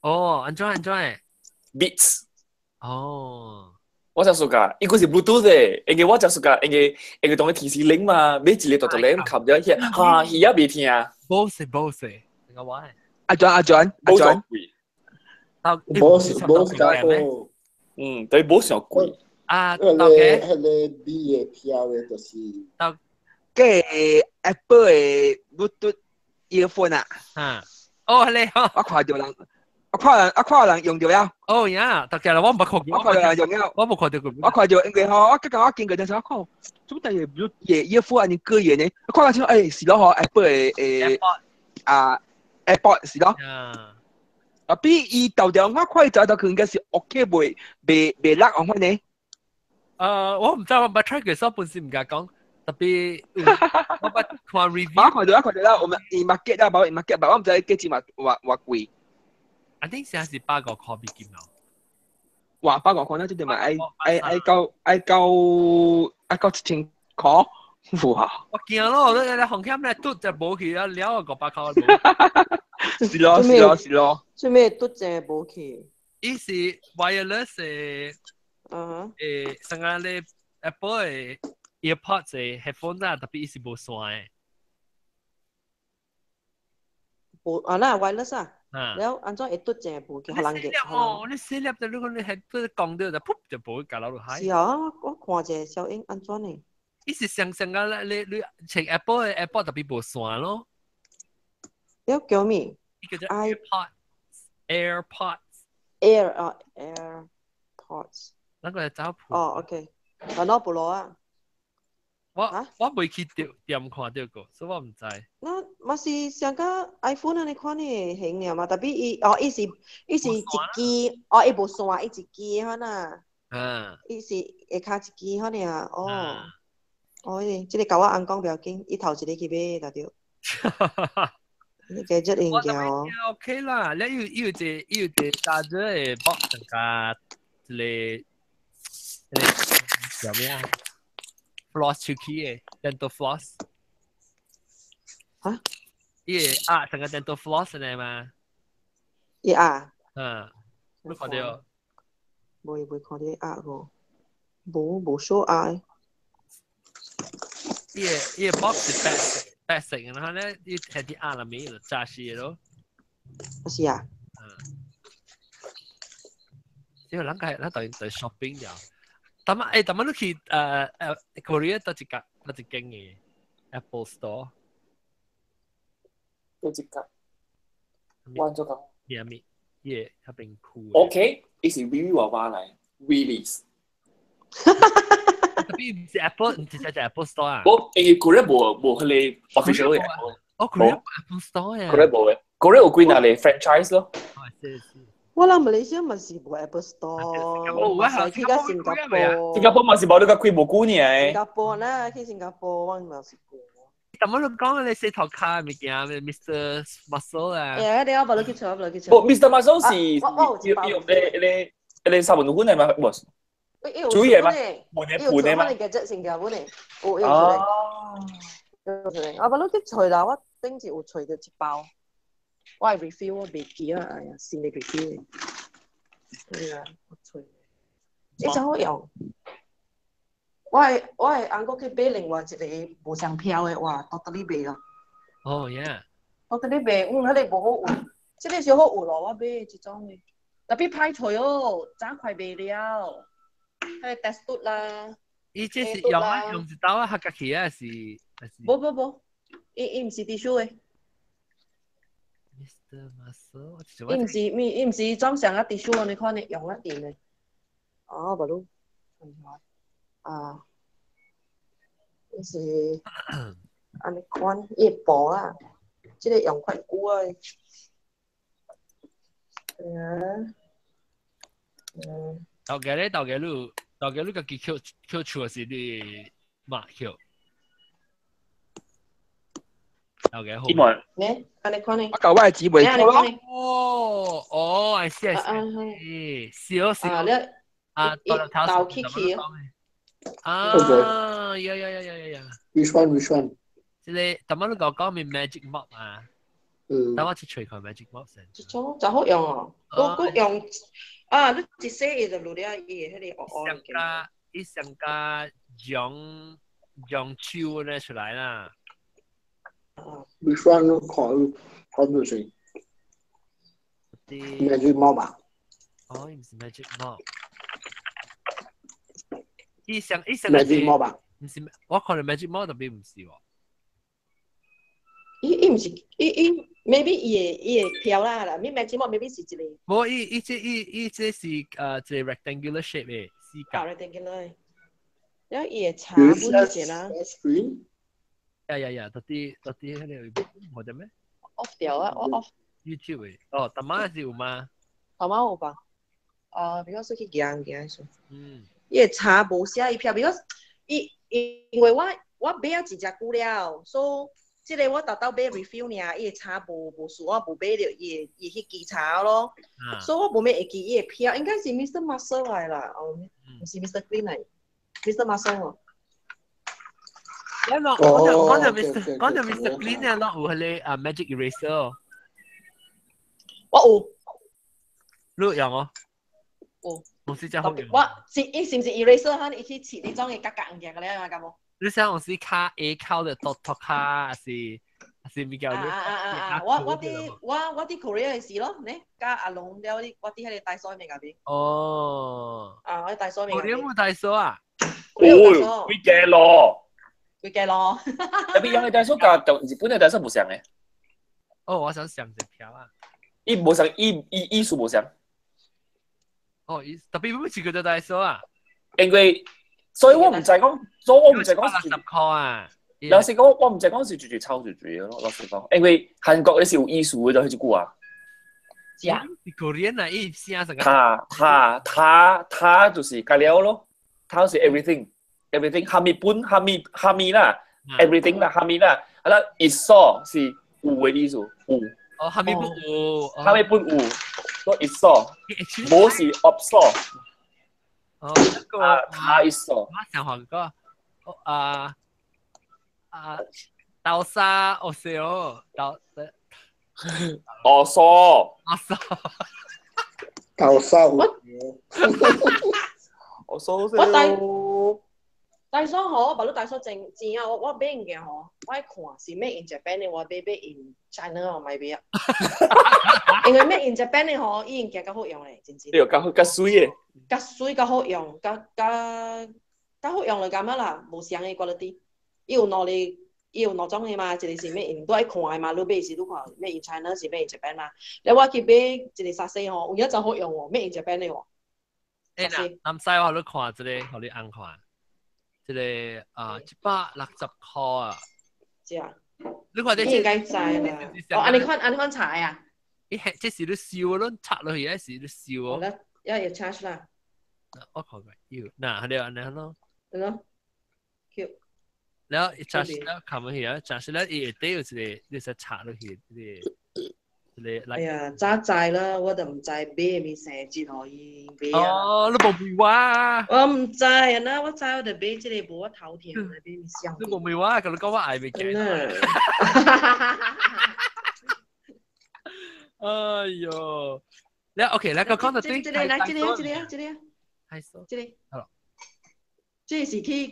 哦，按怎按怎？Beats。哦。我就 suka，伊個是 Bluetooth 的，因為我就 suka，因為當佢提示鈴嘛，買一個大大鈴冚咗去，哈，耳也未聽。 Bose Bose，個話。阿轉阿轉阿轉。 Bose Bose 較好。嗯，對，無上貴。啊，彼個彼個 B 的票的，就是。個 Apple 的 Bluetooth earphone 啊。啊。哦，你好。我看著人。我看人用著了。哦呀，大家啦，我毋捌看過。我看著人用了。我無看著過。我看著，因為吼，我剛剛我經過陣時，我看，做乜嘢 Bluetooth earphone 按呢過癮呢？我看到先，欸，是咯吼，Apple 的啊 AirPod 是咯。啊，比伊豆條我看伊走頭佢應該是 OK 袂袂袂落按款呢。我唔知我捌 try 過，所以本身唔敢講。特別我捌看 review。我看到啊，看到啦，我們 market 啦，包 market，我唔知幾錢話話話貴。 I think 現在是8個塊美金咯。哇，8個塊那這點咪愛愛愛到愛到愛到1000塊，哇！我驚咯，你你紅險咧嘟就無去啊，了500塊。是咯是咯是咯。做咩嘟就無去？伊是 wireless 的，上個咧 Apple 的 AirPods 的 headphone 啦，特別伊是無線的。無啊，那 wireless 啊。了按怎會嘟正無去，予人嘅。哦，你細粒就如果你係都講到就噗就無會搞落海。是啊，我看者小英按怎呢？伊是上上個你你像 Apple 的 Apple 特別無線咯。了叫咩？伊叫做 AirPods。AirPods。 Air 啊，AirPods。那個係走譜。哦，OK。啊，攞部攞啊。我未去店店看到過，所以我唔知。那嘛是上個 iPhone 按呢款的型爾嘛，特別伊哦，伊是一支，哦，伊無線，伊一支款啊。伊是下跤一支款爾，哦。哦，這個共我翁講不要緊，伊頭一个去買就對。你繼續研究哦。 OK 啦，你有有一個有一個大隻的 box 加一個一個叫咩啊？floss 手機的 dental floss。嚇？伊個啊，成個 dental floss 嚟嘛？伊啊。嗯，你看到？無未看到鴨喎，無無數鴨。伊個 box 是白色白色，然後咧伊係啲鴨內面就炸死咯。是啊。嗯。因為咱個咱等於 shopping 了。但係欸，但係你去Korea 到一間到一間嘅 Apple Store。到一間。彎咗個。咩咩？伊個較邊區。 OK，伊是微微娃娃來 release。特別唔是 Apple，唔是只 Apple Store 啊。我因為 Korea 無無彼個 official 嘅。哦，Korea Apple Store 啊。 Korea 無嘅，Korea 有幾若個 franchise 咯。哦，是是。我諗馬來西亞嘛是無 Apple Store，我是去到新加坡。新加坡嘛是無你個開無久呢。新加坡啦，去新加坡我嘛是過。但我你講你洗頭卡物件，Mr. Muscle 啊。欸，你我無去揣，無去揣。無，Mr. Muscle 是用用咧咧咧三文魚的嗎？無。主意嗎？盤的盤的嗎？伊有新加坡的，有有出來。有出來，我無去揣啦，我頂次有揣著一包。我係 refill 我袂記啊，哎呀，新的 refill。對啊，我揣。這真好用。我係翁閣去買另外一個無相飄的，哇，到底賣啊！哦，yeah。到底賣，嗯，彼個無好有，這個小好有咯，我買這種的。特別歹揣哦，早快賣了。彼個 test 嘟啦。伊這是用啊，用一刀啊，客家起啊，是是。無無無，伊伊毋是 tissue 的。 Mr. Muscle，伊毋是，伊毋是裝上啊 tissue 按呢款的，用啊電的。哦，無咯。啊，伊是按呢款，伊薄啊，這個用較久啊。嗯。嗯。頭家咧，頭家你，頭家你家己抾抾厝是你嘛抾？頭家好。呢，按呢款呢？我舊我係紙袂扣咯。哦，哦，I see I see，是是。啊，豆起起。啊，呀呀呀呀呀呀！Which one? Which one? 這個，頭先你講講咩 Magic Mop 啊？嗯。等我去揣看 Magic Mop 先。這種真好用哦，我我用啊，你一洗伊就落了伊的彼個烏烏。上加伊上加用用手咧出來啦。 Which one 看看到先？Magic Mop 啊？哦，伊毋是 Magic Mop。伊上伊上 Magic Mop 啊？毋是，我看到 Magic Mop 特別毋是喎。伊伊毋是，伊伊 maybe 伊會伊會飄啦啦，你 Magic Mop maybe 是一個。無，伊伊這伊伊這是一個 rectangular shape 的四角。 rectangular。了伊會查本一啦。 Screen。呀呀呀，到底到底彼個無得咩？off 掉啊，我 off。 YouTube 的，哦，淡仔是有嗎？淡仔有吧？啊，比較說去行行說。嗯。伊個查無寫伊票，because 伊因為我買啊真正久了，所以這個我豆豆買 refill 爾，伊個查無數我無買著伊伊彼支查咯，所以我無咩會記伊個票，應該是 Mr. Muscle 來啦，哦，毋是 Mr. Clean 來，Mr. Muscle 哦。我講就 Mr. Clean 咧，我有彼個啊 Magic Eraser。我有。你有用哦？有。冇是真好用。我是伊是毋是 eraser 哈？伊去切你種嘅格格物件個咧，敢無？你想我是卡 A 口的托托卡，還是比較？啊啊啊啊！我佇 Korea 的時咯，呢佮阿龍了，我佇彼個大所面嗰邊。哦。啊，我大所面。 Korea 冇大所啊？哦，幾驚咯！幾驚咯！特別用的大所佮日本的大所無相的。哦，我想想一票啊。伊無相，伊意思無相。哦，特別不是叫做大所啊？因為。所以我毋知講，所以我毋知講是10塊啊。老實講，我毋知講是絕對抄絕對咯。老實講，因為韓國你是有意思的，就彼一句啊。是啊。 Korean 啊，伊寫成個。他就是加了咯，他是 everything，everything 哈密本哈密哈密啦，everything 啦哈密啦，啊啦，있어是有的意思，有。哦，哈密本有。哈密本有，所以있어，無是없어。哦，那個他있어。我想韓國，啊啊，豆沙없어요，豆。哦，어서。豆沙。我蘇我大所嗬，白你大所正正啊！我買物件嗬，我愛看是 made in Japan 的，我買 in China 我買買啊。因為 made in Japan 的嗬，伊物件較好用咧，真真。對，較好較媠的。較媠較好用，較好用就感覺啦，無相的 quality。伊有兩個，伊有兩種的嘛，一個是 made in，都愛看的嘛，你買是你看 made in China 是 made in Japan 嘛。了我去買一個沙西吼，有影真好用哦，made in Japan 的哦。欸，南西我予你看這個，予你按看。這個啊，160塊啊。是啊。你看這。你應該知啦。哦，按呢款按呢款柴啊。伊係這是你燒咯，插落去，還是你燒哦？要有 charge 啦。我看過有，嗱，係按呢咯。係咯。Q。然後 charge 了，冚落去啊，charge 了，伊下底有一個，你使插落去，這個。哎呀，早知啦，我就毋知買物生節予伊買啊。哦，你無問我。我毋知啊，那我知我就買這個無我頭痛，買物箱。你無問我，共你講我愛物件。哎喲，你 OK，來個講到對。這個來，這個這個這個。還數。這個。好。這是去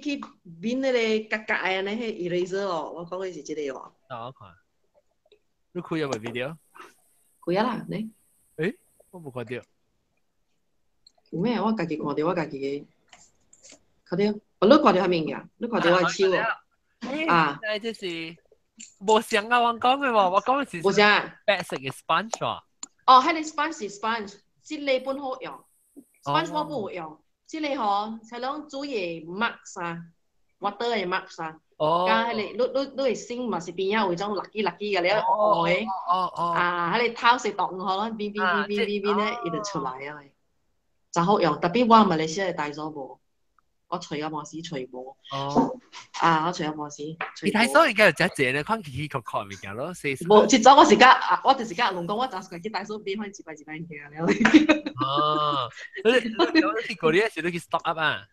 變那個格格的那個 eraser 哦，我講的是這個哦。我看。你開有無 video？開啊啦，你？欸，我無看著。有咩？我家己看著，我家己的。看著，哦，你看著啥物件？你看著我的手哦。啊。這是無相啊！我講的喎，我講的是。無相。白色的 sponge 啊。哦，彼個 sponge 是 sponge，這個本好用，sponge 我不有用，這個吼，才攏煮的 mask 啊，water 的 mask 啊。哦，佮彼個你的身嘛是邊仔有種垃圾垃圾個了，黑的，啊，彼個頭是動吼，變變變變變變咧，伊就出來啊，真好用。特別我馬來西亞的 Daiso 無，我揣到半死揣無。哦，啊，我揣到半死。伊 Daiso 應該有遮濟咧，看奇奇怪怪物件咯。無，這陣我是佮啊，我就是佮阿龍講，我早時去 Daiso 買翻一擺一擺物件了。哦，你去過年時你去 stock up 啊？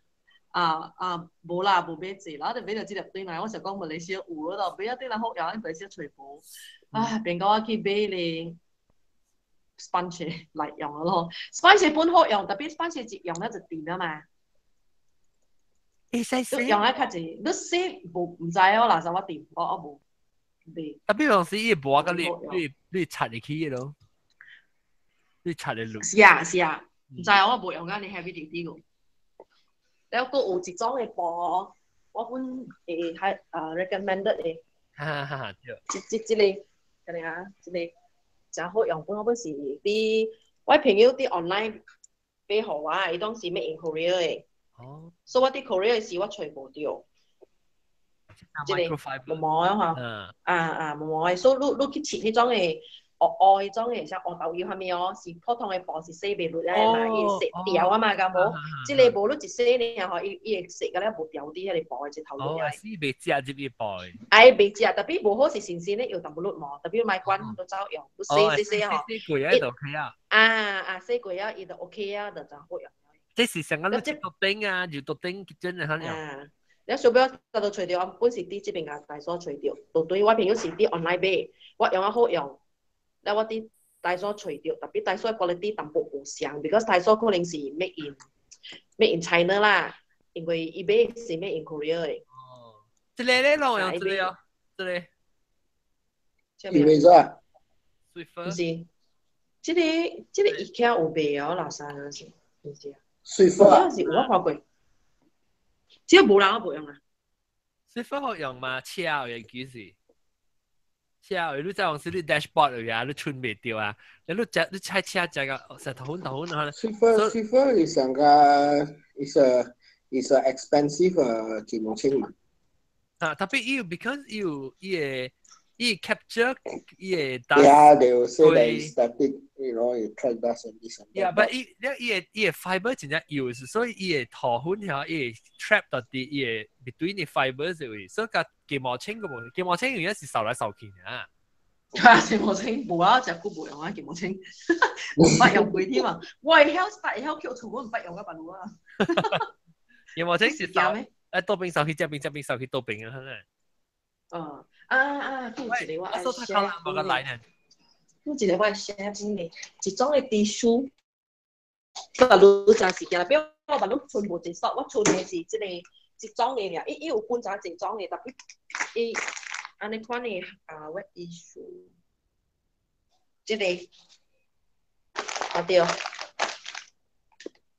啊啊，無啦，無買濟啦，就買著這粒轉來。我想講馬來西亞有嗰度買啊，轉來好用，馬來西亞揣無。唉，變講我去買咧 sponge 來用咯。sponge 本好用，特別 sponge 一用了就甜了嘛。會使洗。用啊較濟，你洗無毋知哦，垃圾我甜，我無買。特別有時伊磨甲你擦入去咯，你擦入落。是啊是啊，毋知我無用甲你 heavy duty 個。了，閣有一種的布，我本會還啊 recommended 的。哈哈哈！對。這個，這個啊，這個誠好用。本我本是佇我朋友佇 online 買予我，伊當時 made in Korea 的。哦。所以我佇 Korea 的時，我揣無著。這個毛毛的吼。啊啊，毛毛的，所以你去試彼種的，黑黑彼種的，像黑豆油啥物哦，是普通的布是洗袂落來的嘛，伊會洗掉啊嘛，敢無？這个無你一洗爾吼，伊伊會洗甲了無掉佇彼个布的這頭落來。哦，死袂食入去布。哎，袂食，特別無好是新鮮的，用淡薄落毛，特別莫管都走用，你洗洗洗吼。洗過啊就 OK 啊。啊啊，洗過啊，伊就 OK 啊，就就好用。這是上個你做頂啊，就做頂真係很用。你小表到度揣著，我本是佇這邊共大所揣著，就對我朋友是佇 online 買，我用啊好用，了我佇大所揣著，特別大所 quality 淡薄無相，because 大所可能是 made in China 啦，因為伊買是 made in Korea 的。哦，這個咧，攏用這個哦，這個。伊賣啥？毋是，這個這個 IKEA 有賣哦，老三嗰時，毋是啊。 Swiffer 啊？是有我看過。這個無人我無用啊。 Swiffer 好用嘛？車嘅其實，車你在往時你 dashboard 啊，你穿袂著啊，你你食你踩車食個石頭粉頭粉啊。 Swiffer is 個 is a expensive 睫毛清嘛。啊，特別伊 because 伊有伊個伊 capture 伊個 dust。 Yeah, they will say that it's static, it track dust and this and that. Yeah, but 伊伊個伊個 fiber 真正幼，所以伊個塗粉遐伊會 trap 到佇伊個 between the fibers 位，所以佮睫毛清個無，睫毛清有影是掃來掃去啊。啊，睫毛清無啊，食久無用啊，睫毛清，毋捌用過添啊。我會曉會曉抾厝，我毋捌用啊，別路啊。睫毛清是掃，誒，倒邊掃去，這邊這邊掃去，倒邊啊，可能。哦，啊啊，有一個我愛寫，有一個我愛寫真的，一種的 tissue，別路真時間，比如我別路剩無一束，我剩的是這個一種的爾，伊伊有分成幾種的，特別伊按呢款的啊，wet tissue，這個啊對，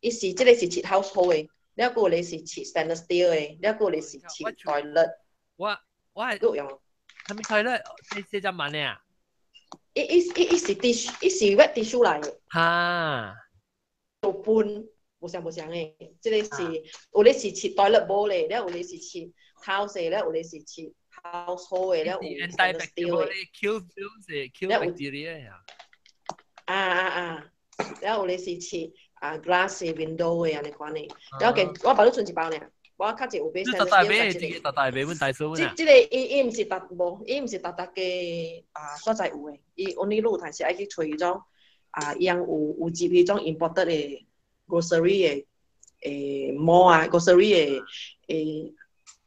伊是這個是切 household 的，了閣有個是切 stainless steel 的，了閣有個是切 toilet。我我係用，係咪 toilet？這這隻萬呢？伊伊伊伊是 tissue，伊是 wet tissue 來的。哈。有分無相無相的，這個是有咧是切 toilet bowl 的，了有咧是切 house 的，了有咧是切 household 的，了有 stainless steel 的。 kill germs kill bacteria 呀。啊啊啊！了有咧是切啊 glass window 的按呢款的，了見我別你剩一包爾。我較濟有買。這大大買，這個大大買，阮大嫂這這個伊伊毋是逐無，伊毋是逐逐個啊所在有的，伊 only 你有當時愛去揣彼種啊，伊通有有接彼種 imported 的 grocery 的誒 mall 啊，grocery 的誒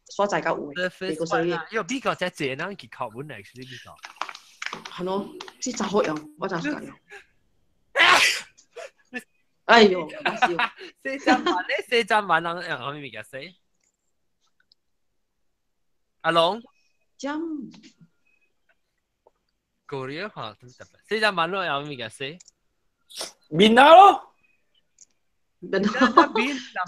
所在較有的。 grocery 因為美國才濟人去靠阮來，是美國。係咯，這真好用，我真喜歡用。哎呦，四針萬咧，四針萬人用啥物物件洗？阿龍，針，過了嚇，四針萬攏用啥物件洗？面啊咯，面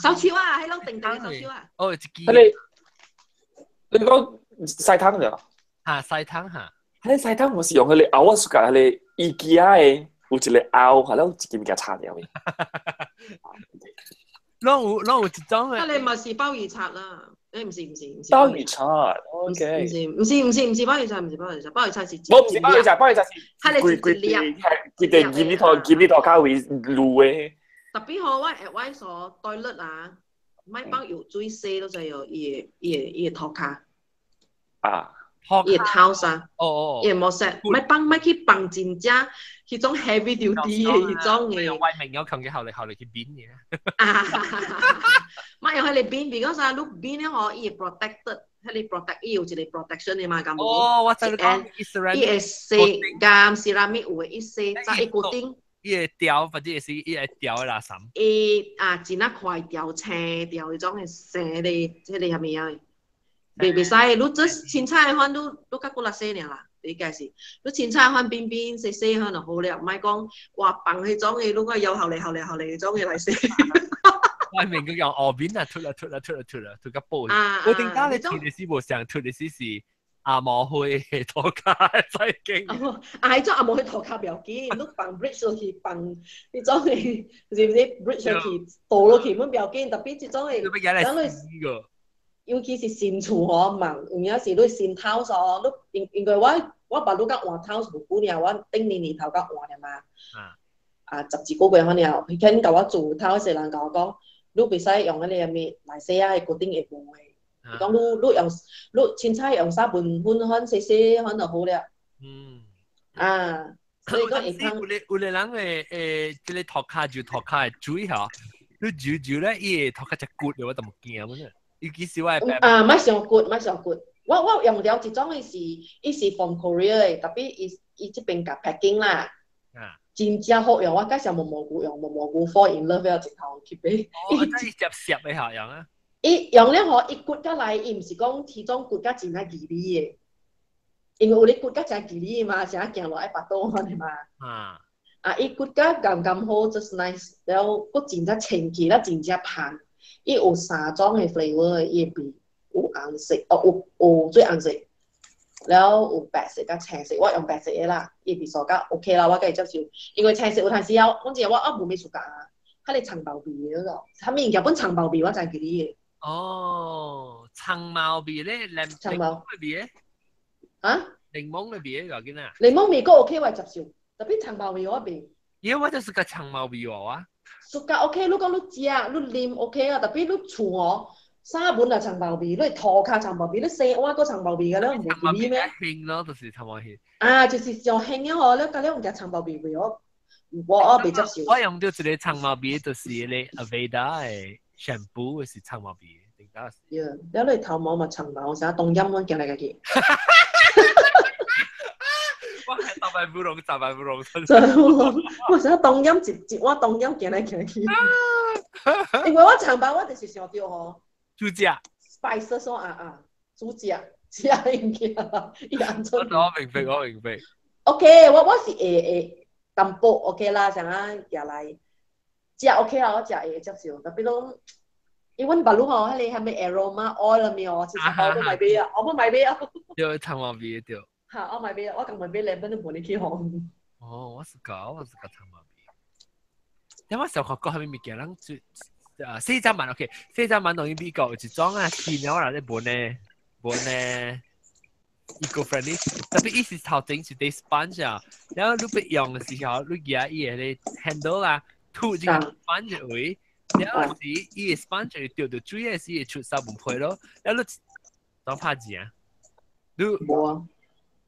手手啊，彼攏定定手手啊。哦，一支。你你講洗湯咋？嚇，洗湯嚇。彼洗湯我是用彼個甌，我是共彼個 IKEA 的。有一個甌，係咯，一件物件擦掉的。攏有攏有一種的。啊，你嘛是鮑魚刷啦？誒，毋是毋是毋是。鮑魚刷，OK。毋是毋是毋是毋是鮑魚刷，毋是鮑魚刷，鮑魚刷是。無毋是鮑魚刷，鮑魚刷是。係你一粒。規規塊入呢套入呢套較為滷的。特別好，我 advise 說 toilet 啊，莫放油水洗都知哦，伊個伊個伊個塗跤。啊。伊個頭衫，哦哦，伊個模式，莫放莫去放真正彼種 heavy duty 的彼種的。外面有強嘅後嚟後嚟去變嘅。啊，莫用彼个變，because 啊，你變了吼，伊會 protected，彼个 protect，伊有一個 protection 的嘛，敢無？哦，我知你講，伊會洗含 ceramic 有的，伊洗再伊固定。伊會掉，或者是伊會掉的垃圾。伊啊，真啊快掉青掉彼種的生的，彼个啥物啊？袂袂使，你這凊彩款，你你較骨力洗爾啦，理解是。你凊彩款邊邊洗洗款就好了，莫講哇放彼種的，你個搖後嚟後嚟後嚟彼種的來洗。外面佢用外面啊，脫啦脫啦脫啦脫啦，脫個布。我頂家你脫的是無相，脫的是是阿毛灰塗跤再經。啊，彼種阿毛灰塗跤不要緊，你放 bleach 落去放彼種的，是毋是 bleach 落去倒落去，阮不要緊，特別這種的，等你。尤其是新厝吼，忙有影是你新頭所，你因為我別你甲換頭是無久爾，我頂年年頭甲換了嘛。啊，十幾個月可能，彼天共我做頭時人共我講，你袂使用彼个啥物馬來西亞的決定會無的。伊講你用你凊彩用沙盆粉粉洗洗粉就好了。啊，所以講會通。有个人會這个塗跤就塗跤的水吼，你揉揉咧，伊會塗跤只骨的，我都無驚本。尤其是我的啊，莫傷骨，莫傷骨。我用了一種的是，伊是 from Korea 的，特別伊這邊共 packing 啦。真正好用，我介紹毛蘑菇用毛蘑菇 fall in love 了一頭去買。哦，伊接攝的效用啊！伊用了吼，伊骨甲來，伊毋是講體種骨甲真啊吉利的，因為有咧骨甲真吉利嘛，成日行落愛腹肚的嘛。啊，伊骨甲剛剛好，just nice，了閣真正清氣，了真正香。伊有三種的 flavour，伊的味有紅色，哦有水紅色，了有白色佮青色，我用白色的啦，伊味素較 OK 啦，我可以接受。因為青色有陣時啊，講真我啊無咩暑假啊，較個長包味的嗰個，啥物物件本長包味我才記得的。哦，長毛味咧，檸檬的味咧？啊？檸檬的味咧，要緊啊？檸檬味閣 OK，我會接受，特別長包味我袂。因為我就是個長毛味喎。暑假 OK，你講你食、你啉 OK 啊，特別你厝哦，衫本也長包味，你塗跤長包味，你洗碗閣長包味個，你無味咩？興咯，就是長毛味。啊，就是上興了吼，你甲你用食長包味袂我，我袂接受。我用到一個長毛味，就是彼個 Aveda 的 shampoo 是長毛味，頂到是。對，了你頭毛嘛長毛，啥冬陰阮行來行去。我係大白烏龍，大白烏龍。大白烏龍，我啥冬陰一碗冬陰行來行去。因為我長毛，我就是想著吼。煮食。 Spices 啊啊，煮食食物件，伊按怎？我明白，我明白。 OK，我是會淡薄 OK 啦，像啊寄來食 OK 啦，我食會接受，特別攏。因為阮別路吼，彼个啥物 aroma oil 物哦，其實我都買買啊，我冇買買啊。對，長毛味對。嚇！我買買，我共買買兩本都無你去用。哦，我是搞長毛味。因為小學講啥物物件，人就啊四針萬 OK，四針萬當然美國有一種啊，新的我人咧聞呢，聞呢 eco friendly，特別伊是頭前是啲 sponge 啊，然後你欲用的時候，你舉伊个 handle 啊，吐這個 sponge 位，然後是伊個 sponge 會掉到水的時會出沙文皮咯，然後你當拍字啊，你無啊。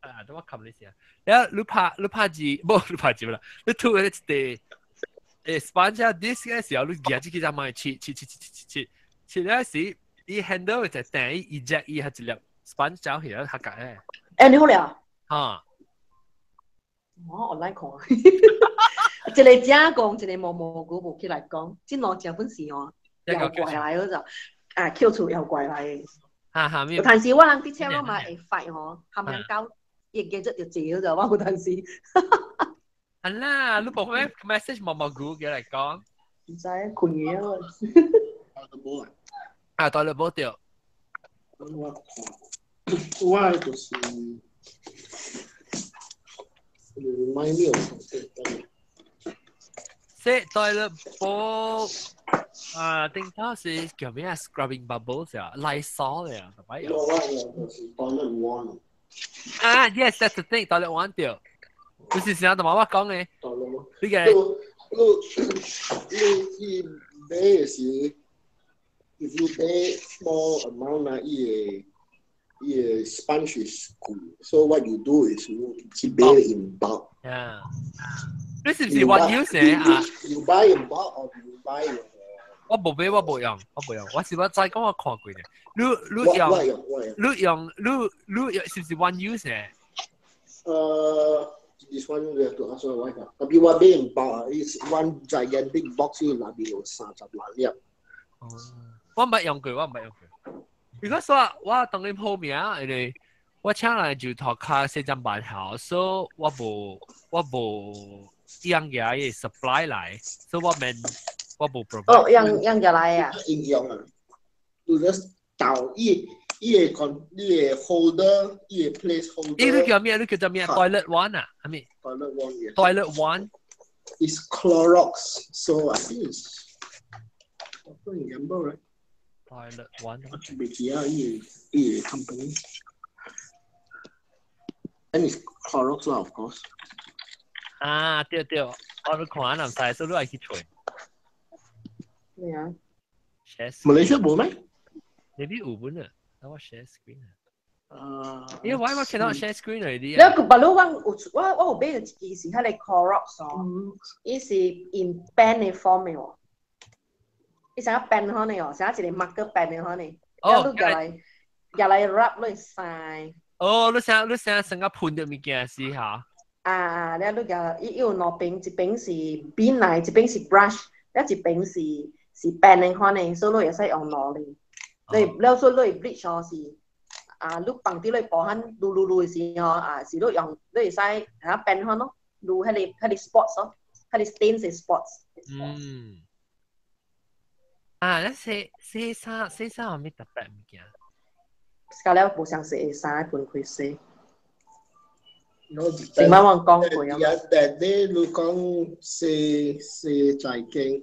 啊，等我冚你先。然後你拍字，無你拍字啦，你吐嗰一塊sponge 啊，this 嘅時候你舉這個只咪切切切切切切切了時，伊 handle 就掟伊 eject 伊係一粒 sponge 走起來較解咧。欸，你好了。哈。我 online 看。一个正講，一個毛蘑菇無起來講，這兩隻本是哦，妖怪來嗰就，啊，扣出妖怪來。哈哈，有陣時我人佇車我嘛會發吼，含人搞。伊記得就借咗，我有陣時。係啦，你無咩 message 毛蘑菇嘅嚟講？唔知困嘢啊！啊，對了，無對。我看，我就是買了。說對了，無啊，頂頭是叫咩啊？Scrubbing bubbles 啊，Lysol 啊，係咪？我就是 toilet one。啊，yes，that's the thing，toilet one 對。就是成日同媽媽講嘅。你個。你去買的時，if you buy small amount 啊，伊個 sponge is 貴，so what you do is you 去買 in bulk。 Yeah。你是唔是 one use 啊？You buy in bulk or you buy in 我無買，我無用，我無用。我是我再講我看過嘅。你用，你用，你用，是唔是 one use 呢？ This one you have to ask your wife 啊。特別我買 in bulk 啊，is one gigantic box 內邊有36粒。哦，我毋捌用過，我毋捌用過。如果說我當然好名，因為我請人就塗跤洗針板好，所以我無樣嘢嘅 supply 來，所以我免我無 provide。哦，樣樣嘢來啊？應用啊，就 just 倒伊個 con 伊個 holder，伊個 place holder。伊你叫咩？你叫做咩？Toilet one 啊？係咪？Toilet one, yes. Toilet one. It's Clorox, so I think it's Procter and Gamble, right? Toilet One。我未記啊，伊個 company。And it's Clorox 啦，of course。啊，對對，我都看唔使，所以你愛去揣。咩啊？ Share 馬來西亞無咩？ Maybe 有本啊，等我 share screen 啊。啊，因為 why 我 cannot share screen 嚟啲你個白佬我有我有買一支是彼個 Clorox 哦，伊是 in pen 的 form 的哦，伊成個 pen 可能哦，成一個 marker pen 的可能，哦你舉來 rub 你曬。哦，你想成個噴的物件是嚇？啊，了你舉伊有兩邊，一邊是筆來，一邊是 brush，了一邊是 pen 的可能，所以你會使用兩個。你了所以你 bleach 哦是。啊，你放佇你布漢擼擼擼的時候啊，是你用你會使嚇變款咯，擼彼個 spots 咯，彼個 stains 的 spots。嗯。啊，咱洗洗衫洗衫有咩特別物件？到了無相洗衫分開洗。 No, 前晚我講過啊。 Yeah, that day 你講洗洗在經，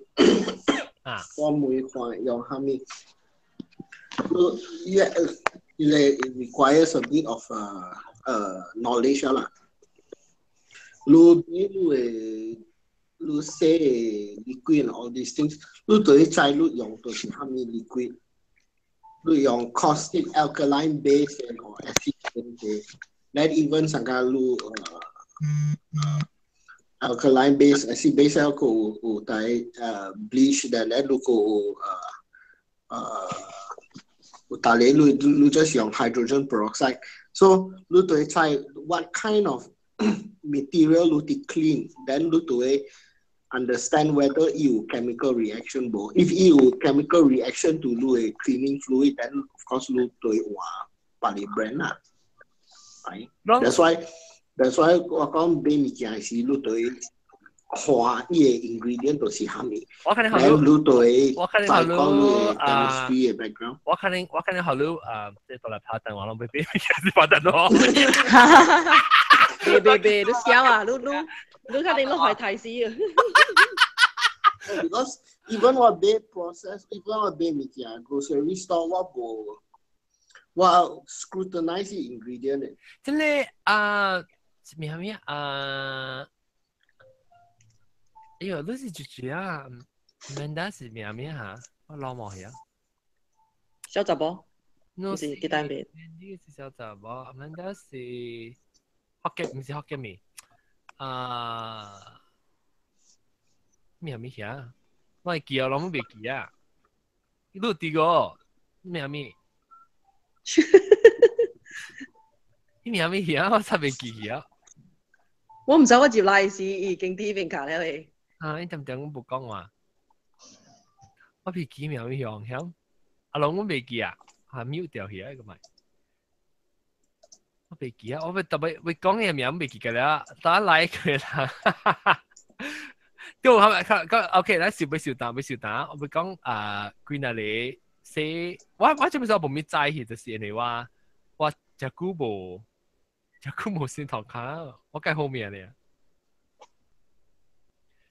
我每看用蝦米，你 yeah, it requires a bit of knowledge 啦。你你會你洗 liquid and all these things，你對知你用就是蝦米 liquid，你用 caustic alkaline base or acid base。Then even 上個你alkaline base acid base 個有帶bleach，then 咧你個有有帶咧你就是用 hydrogen peroxide。So 你對知 what kind of material 你得 clean，then 你對 understand whether 有 chemical reaction 無。If 有 chemical reaction to 你的 cleaning fluid, then of course 你對換別個 brand 啦。係。That's why 我講買物件時，你對看伊個 ingredient 就是蝦米。我肯定好你對我肯定好再講你啊 chemistry 嘅 background。我肯定好啊，即係獨立拍凳，我攏俾俾拍凳咯。別別別，你笑啊！你肯定你開提示啊！ Because even 我買 process, even 我買物件 grocery store 我無我 scrutinize ingredient 嘅。真係啊，咩咩啊？哎呦，你是住住啊？唔得是咩咩嚇？我老毛去啊！小雜某，唔是幾單邊？呢個是小雜某，唔得是福建，唔是福建面。啊，咩咩嚇？我會記啊，老母袂記啊。你有記個咩咩？你咩咩嚇？我真袂記啊！我毋知我入來時已經佇邊卡了誒。啊！你點點我無講話？我袂記咩咩樣響？阿龍我袂記啊，啊 mute 掉去啊個咪。我袂記啊！我欲特別會講嘅名袂記得啦，打來佢啦。對，我係 OK，咱小要小答，要小答。我欲講啊，幾若個說，我這邊說無咪知去，就是因為我遮久無先頭卡，我計好面咧。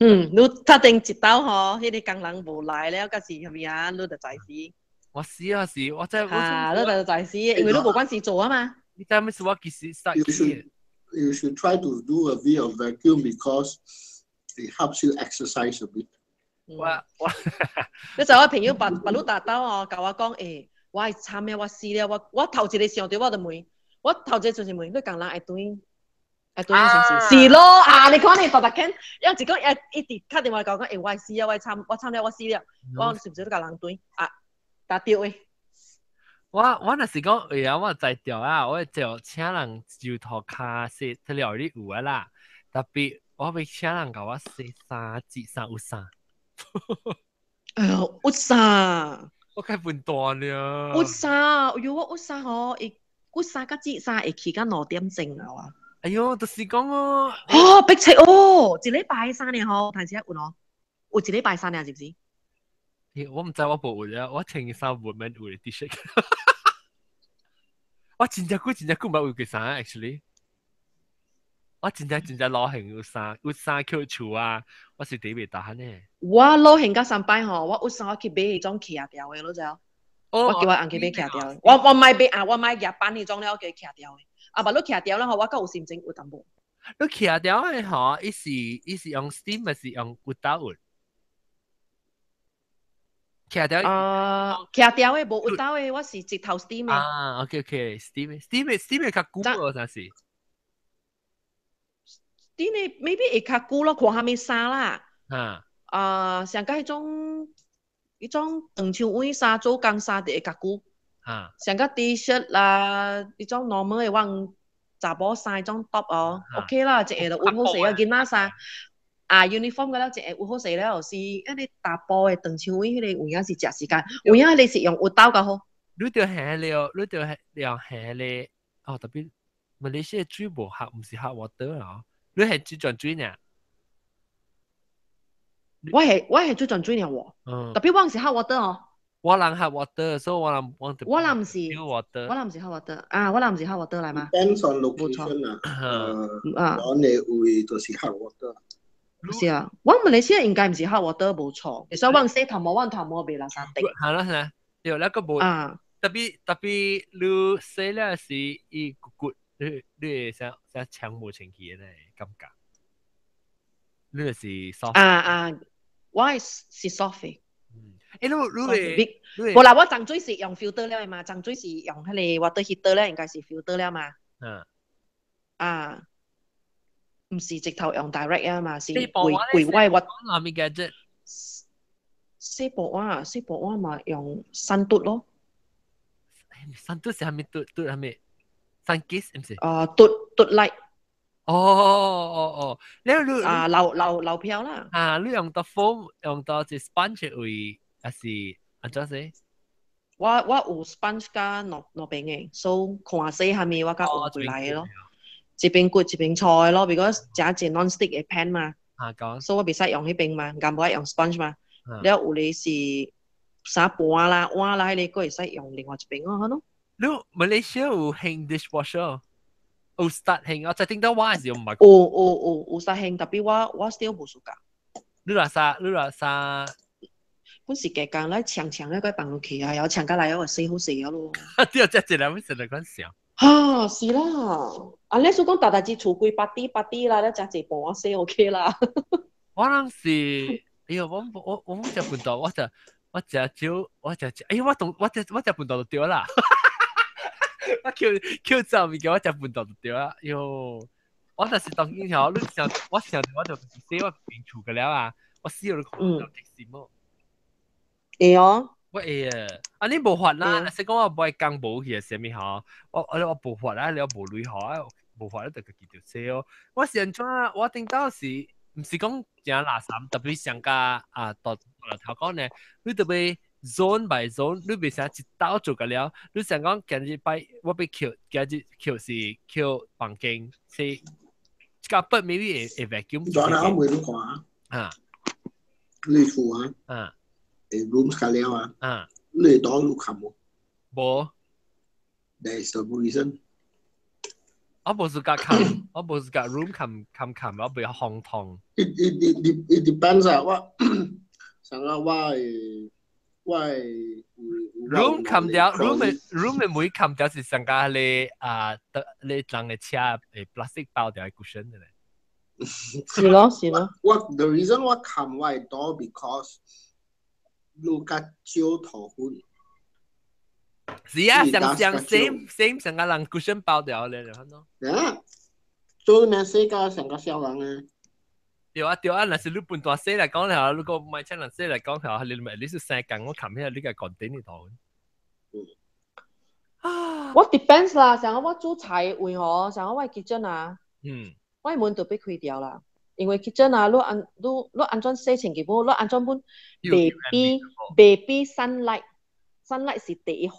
嗯，你特定一道吼，彼個工人無來了，還是啥物啊？你就知死。我死啊死！我真啊，你就知死，因為你無關事做啊嘛。你知咩事？我其實 You should try to do a bit of vacuum because it helps you exercise a bit. 我你就我朋友白白你打鬥哦，共我講，欸，我會慘咩？我死了！我頭一個想到我就問，我頭一個就是問你工人會轉會轉是毋是？是咯啊！你看你逐逐間，因一講一直敲電話共我講，欸，我死啊！我慘，我慘了，我死了！我講是毋是你共人轉啊？答對的。我若是講，哎呀，我知著啊，我就請人就塗跤洗，睇料理有啊啦。特別我欲請人共我洗衫、折衫有衫。哎喲，有衫。我較笨蛋了。有衫，哎喲，我有衫吼，會有衫佮折衫會起到2點鐘啊！哎喲，就是講哦。哦，逼切哦，一禮拜衫爾吼，但是有喏，有一禮拜衫爾是毋是？我毋知我無有啊，我穿衫無免有的 T 恤。我真正久真正久毋捌有過衫，actually。我真正真正老興有衫，有衫扣厝啊，我是特別大漢呢。我老興甲三擺吼，我有衫我去買彼種徛條的，你知無？我叫我翁去買徛掉，我買買啊，我買夾板迄種了，我叫伊徛掉的。啊，無你徛掉了吼，我閣有心情有淡薄。你徛掉的吼，伊是用 steam 還是用骨頭活？徛掉啊，徛掉的無骨頭的，我是直頭 steam 的。啊，OK OK，steam steam steam 較久哦，啥是？steam 的 maybe 會較久咯，看啥物衫啦。啊，上較彼種長袖位衫做工衫就會較久。上較 T 恤啦，彼種 normal 的我查某衫彼種 top 哦，OK 啦，一下就熨好勢啊，囡仔衫啊 uniform 個了，一下熨好勢了，是彼个查埔的長袖位，彼個有影是食時間，有影你是用熨斗較好。你著下了，你著用下咧，哦，特別馬來西亞水無 hot，毋是 hot water 啊，你係水轉水呢？我係水轉水爾喎，特別我毋是 hot water 哦。我人 hot water，所以我人我我人毋是， water，我人毋是 hot water 啊，我人毋是 hot water 來嘛。 Depends on location 啊，我的位就是 hot water。是啊，我馬來西亞應該毋是 hot water 無錯，其實我洗頭毛，我頭毛袂垃圾滴。係啦係啦，對，那個無啊，特別特別你洗了是伊骨骨，你會啥啥搶無清氣的感覺，你是 soft 啊啊，我係是 soft 的。欸，你會無啦，我沖水是用 filter 了的嘛，沖水是用彼個 water heater 咧，應該是 filter 了嘛。啊，毋是直頭用 direct 啊嘛，是規規我我。哪物 gadget？洗布碗，洗布碗嘛用 Suntut 咯。 Suntut 是啥物嘟嘟啥物？Sunkist 毋是？啊，嘟嘟 light。哦哦哦，你你啊，流流流票啦。啊，你用到 foam 用到一 sponge 位，還是按怎說？我有 sponge 佮兩兩邊的，所以看洗啥物我較換過來的咯。一邊骨一邊菜咯，because 這一 non-stick 的 pan 嘛。啊，講。所以我袂使用彼邊嘛，敢無愛用 sponge 嘛。了有的是啥盤啦、碗啦，彼個閣會使用另外一邊哦，咯。你馬來西亞有興 dishwasher？有 start 興，我就聽到我係時唔係。有有有有 start 興，特別我 still 無暑假。你話啥？你話啥？本是加工來搶搶咧，個放落去啊，然後搶過來我洗好洗了咯。對，這一兩成來款想。哈，是啦，啊，你所講逐逐日厝規 party party 啦，你食一盤我洗 OK 啦。我諗是，哎呦，我食飯肚，我食少，我食哎呦，我懂，我食飯肚就對啦。我叫叫走物件，我食飯肚就對啦。喲，我就是當今條，你想我想我就洗我平厝個了啊，我死我都看到激心哦。會哦。我會啊，啊你無法啦，若是講我無愛講無去啥物吼，我無法啦，你無鐳吼，無法你就家己就洗哦。我是按怎？我頂到是，毋是講誠垃圾，特別上加啊，大大頭講呢，你特別 zone by zone，你袂使一刀做個了。你想講今日擺我欲抾，今日抾是抾房間，是個筆 maybe 會 vacuum。轉啊，我袂你看啊，你厝啊，會 room 較了啊，你當有冚無？無。 There is the reason。我無是甲冚，我無是甲 room 冚冚冚，我袂烘燙。 It depends 啊，我上個我會 room 冚掉，room 的門冚掉是上加你啊，你人的車的 plastic 包掉的 cushion 的咧。是咯是咯。我 the reason 我冚我的 door because 你較少塗粉。是啊，上上 same same 上個人 cushion 包掉咧，就咯。啊，做咩洗甲上個小人咧？對啊對啊，若是你分大細來講咧，如果唔係請人細來講，嚇，你咪你是三工我冚起來，你個 contain 頭。我 depends 啦，像我煮菜位吼，像我 kitchen 啊，我門就欲開掉啦，因為 kitchen 啊，你按怎洗清潔無，你按怎本袂比袂比 sunlight，sunlight 是第一好。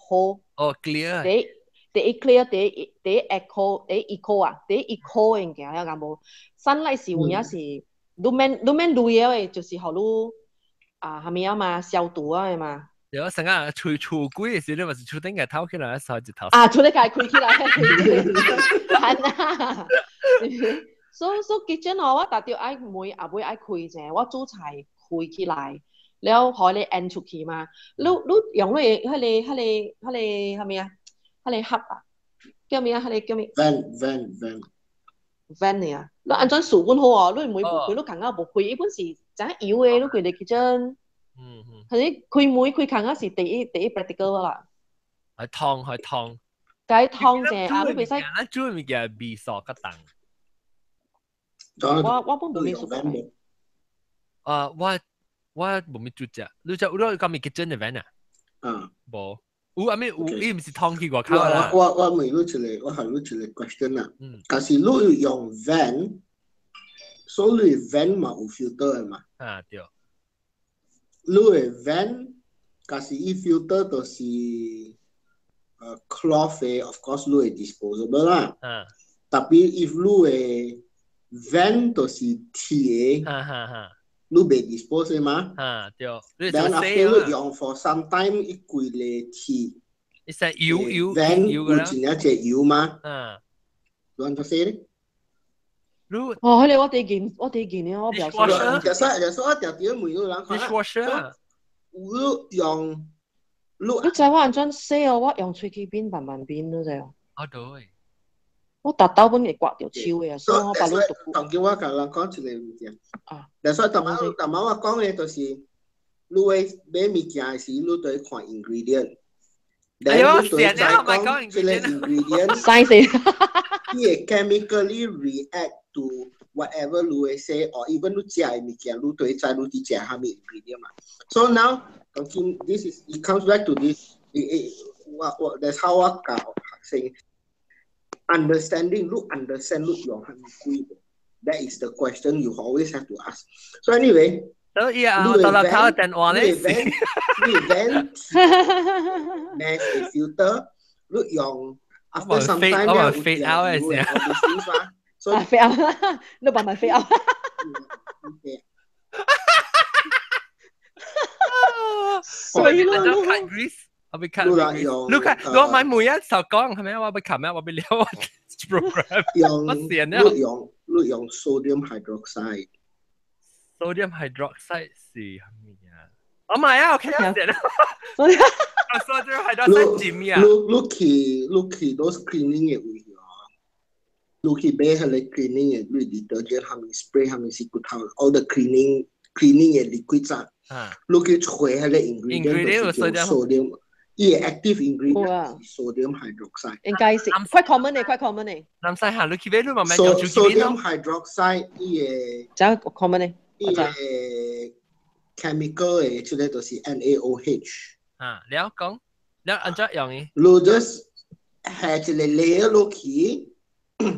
哦，clear。第一 clear，第一 eco，第一 eco 啊，第一 eco 的物件了，敢無？sunlight 是有影是，你免鐳的，就是予你啊，蝦米啊嘛，消毒啊的嘛。對啊，成個廚廚櫃的時，你咪是廚頂個透起來，掃一頭。啊，廚頂個開起來，係啊。所以 kitchen 哦，我逐著愛門後尾愛開者，我煮菜開起來，了予你按出去嘛。你用你彼個啥物啊？彼個盒啊，叫咩啊？彼個叫咩？Van van van van 呢啊！你按怎數本好哦？你每無開，你空仔無開，伊本是怎油的？你規個 kitchen。係開門開空仔是第一 practical 啦。係燙係燙。解燙者啊，你袂使。咱煮物件味素較重。我本無味素。啊，我無咪煮食，你食你講咪 kitchen 的 van 啊？啊。無，有阿咩有？伊毋是燙去外口啦。我問你一個，我問你一個 question 啦。假是你用 van，所以你 van 嘛有 filter 的嘛？啊對。你的 van，假是伊 filter 就是cloth 的，of course 你會 disposable 啦。Tapi if 你的 van 就是鐵的，你袂 dispose 的嘛？啊對。 Then after 你用 for some time，伊規個鐵，伊使油油 van 有真正隻油嘛？你按怎洗咧？哦，彼個我第一件咧，我表示。就是我定定問你人看。 Dishwasher。你用。你知我按怎洗哦？我用喙齒邊慢慢邊，你知哦？啊對。我逐兜本會刮著手的啊，所以我把你讀。當今我共人講一個物件。啊。但所以逐擺我講的就是，你會買物件的時，你都會看 ingredient。哎喲，成日我咪講這個 ingredient。使死。伊會 chemically react to whatever 你會say or even 你食的物件，你都會知你佇食啥物 ingredient 嘛。So now 當今 this is it comes back to this 我 that's how 我教學生 understanding 你 understand 你用啥物鬼無？That is the question you always have to ask. So anyway，所以啊，到啦頭電話咧，你 van mesh 的 filter，你用 after some time 我話 fade out 嘅時候，所以 fade out，你慢慢 fade out。所以咯，cut grease，我被 cut grease。你看，我買每一首講係咪？我被 cut 咩？我被撩我 program。用我成你用你用 sodium hydroxide。 Sodium hydroxide 是係咩啊？我唔係啊，我睇下先。Sodium hydroxide 是咩啊？你去 those cleaning 嘅位哦，你去買彼個 cleaning 嘅，你 detergent 係咪 spray 係咪是骨頭？All the cleaning 嘅 liquids 啊。你去揣彼個 ingredient 就是叫 sodium，伊個 active ingredient 是 sodium hydroxide。應該是 quite common 嘅，quite common 嘅。南西行，你去買你慢慢用 sodium hydroxide 伊個。真 common 嘅。伊個 chemical 嘅，這個就是 NaOH。啊，了講，了按怎用嘅？你 just 下一個 layer 落去，你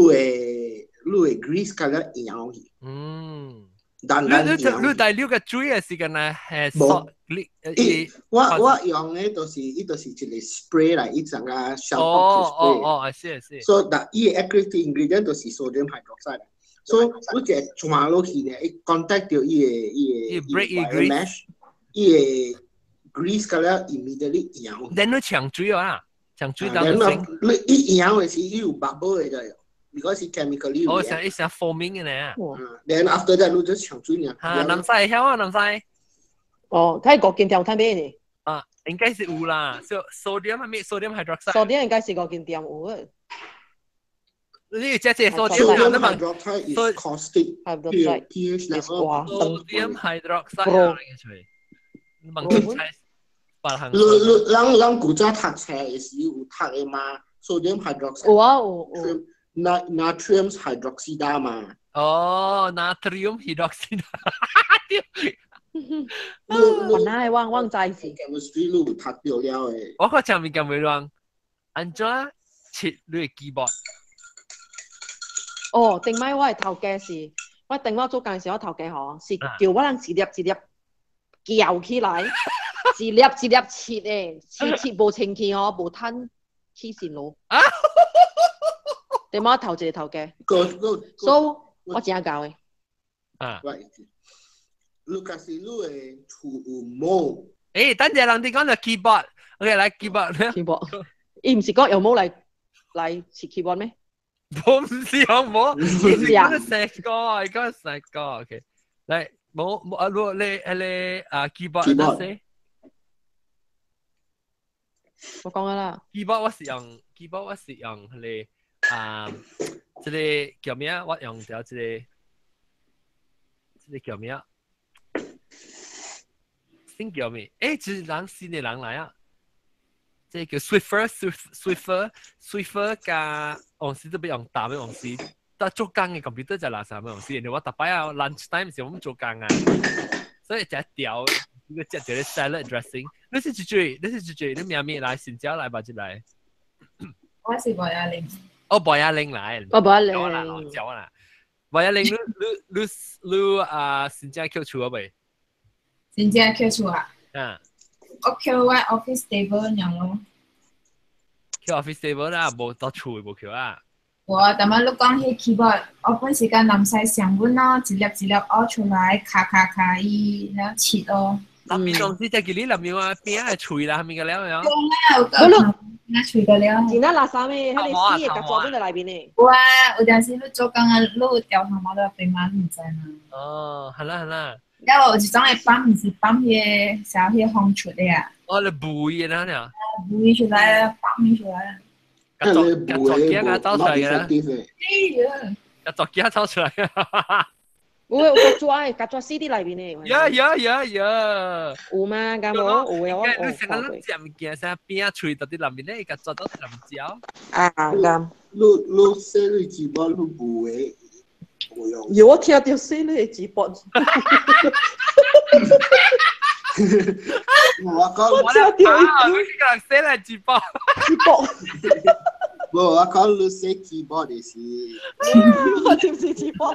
會 grease 較了溶去。你大了個水嘅時間呢係索你我用嘅就是伊就是一個 spray 來，伊種個小 box spray。哦，是是。所以，但伊個 active ingredient 就是 sodium hydroxide。所以，你一轉落去呢，伊 contact 到伊個 mesh，伊個 grease 個了 immediately 溶。然後搶水啊，搶水當成。你一溶嘅時，伊有 bubble 嘅就。because 是 chemically 哦，成一成 foaming 嘅呢。 Then after that，你就搶水呢。嚇，南西曉啊，南西。哦，睇五間店有睇買呢？啊，應該是有啦。sodium 係咩？Sodium hydroxide。 Sodium 應該是五間店有嘅。你這這 sodium hydroxide is caustic pH level。 Sodium hydroxide 啊，問佢猜，你你咱古早讀冊的時有讀的嘛？Sodium hydroxide。有啊有有。 Natrium hydroxide 嘛。哦，natrium hydroxide。我哪會我知是。 Chemistry 你有讀到了的。我個前面咁樣講，按怎切你的 keyboard？哦，頂擺我的頭家是，我頂我做工時，我頭家吼是叫我人一粒一粒撬起來，一粒一粒切的，切切無清氣吼，無趁起線路。頂擺我頭一個頭家，所以我真𠢕的。啊。你假是你的厝有毛？等陣人哋講就 keyboard，OK 來 keyboard。 Keyboard，伊毋是講用毛來切 keyboard 咩？我唔是用毛，伊是講成個，伊講成個，OK。來，冇冇啊！如你你啊 keyboard 得先。我講啦。 keyboard 我是用 keyboard 我是用迄個啊，這個叫咩啊？我用掉這個這個叫咩啊？新叫咩？誒，這人新的人來啊！這個叫 Swiffer Swiffer Swiffer 加往時都要用大嘅往時，但做工嘅 computer 就垃圾嘅往時，你我特擺啊 lunch time 時我們做工啊，所以就掉呢個食條 salad dressing。你是住你是住你咩咩來新椒來吧？進來。我是博雅玲。哦，博雅玲來。哦，博雅玲。啦，椒啦。博雅玲，你你你你啊，新椒扣厝啊未？新椒扣厝啊？啊。我扣我 office table 樣咯。扣 office table 啦，無到厝無扣啊。我逐擺你講彼 keyboard，我本時間南西上本咯，一粒一粒挖出來，卡卡卡伊，然後切咯。南面東西就叫你南面啊，邊係脆啦，係咪個了樣？啦，有個那喙個了。真啊垃圾咩？彼個死的，夾左邊在內面的。有啊，有陣時你做工啊，你有掉頭毛在邊嘛，你毋知嘛。哦，好啦好啦。了有一種會放，毋是放彼個小彼個風出的啊。哦，你補的那爾。補出來，放出來。夾作夾作機啊，走出來嘅。哎呀！夾作機走出來。有有夾抓的，夾抓死佇內面的。呀呀呀呀！有嗎？敢無？有的我你成日食物件，啥邊啊喙到佇內面咧，夾抓到內面嚼。啊，敢。你你洗你直播你無的，無用。有我聽到洗你的直播。我講我聽到啊！你講洗來直播。直播。無，我講你洗 keyboard 的是。我知唔是直播？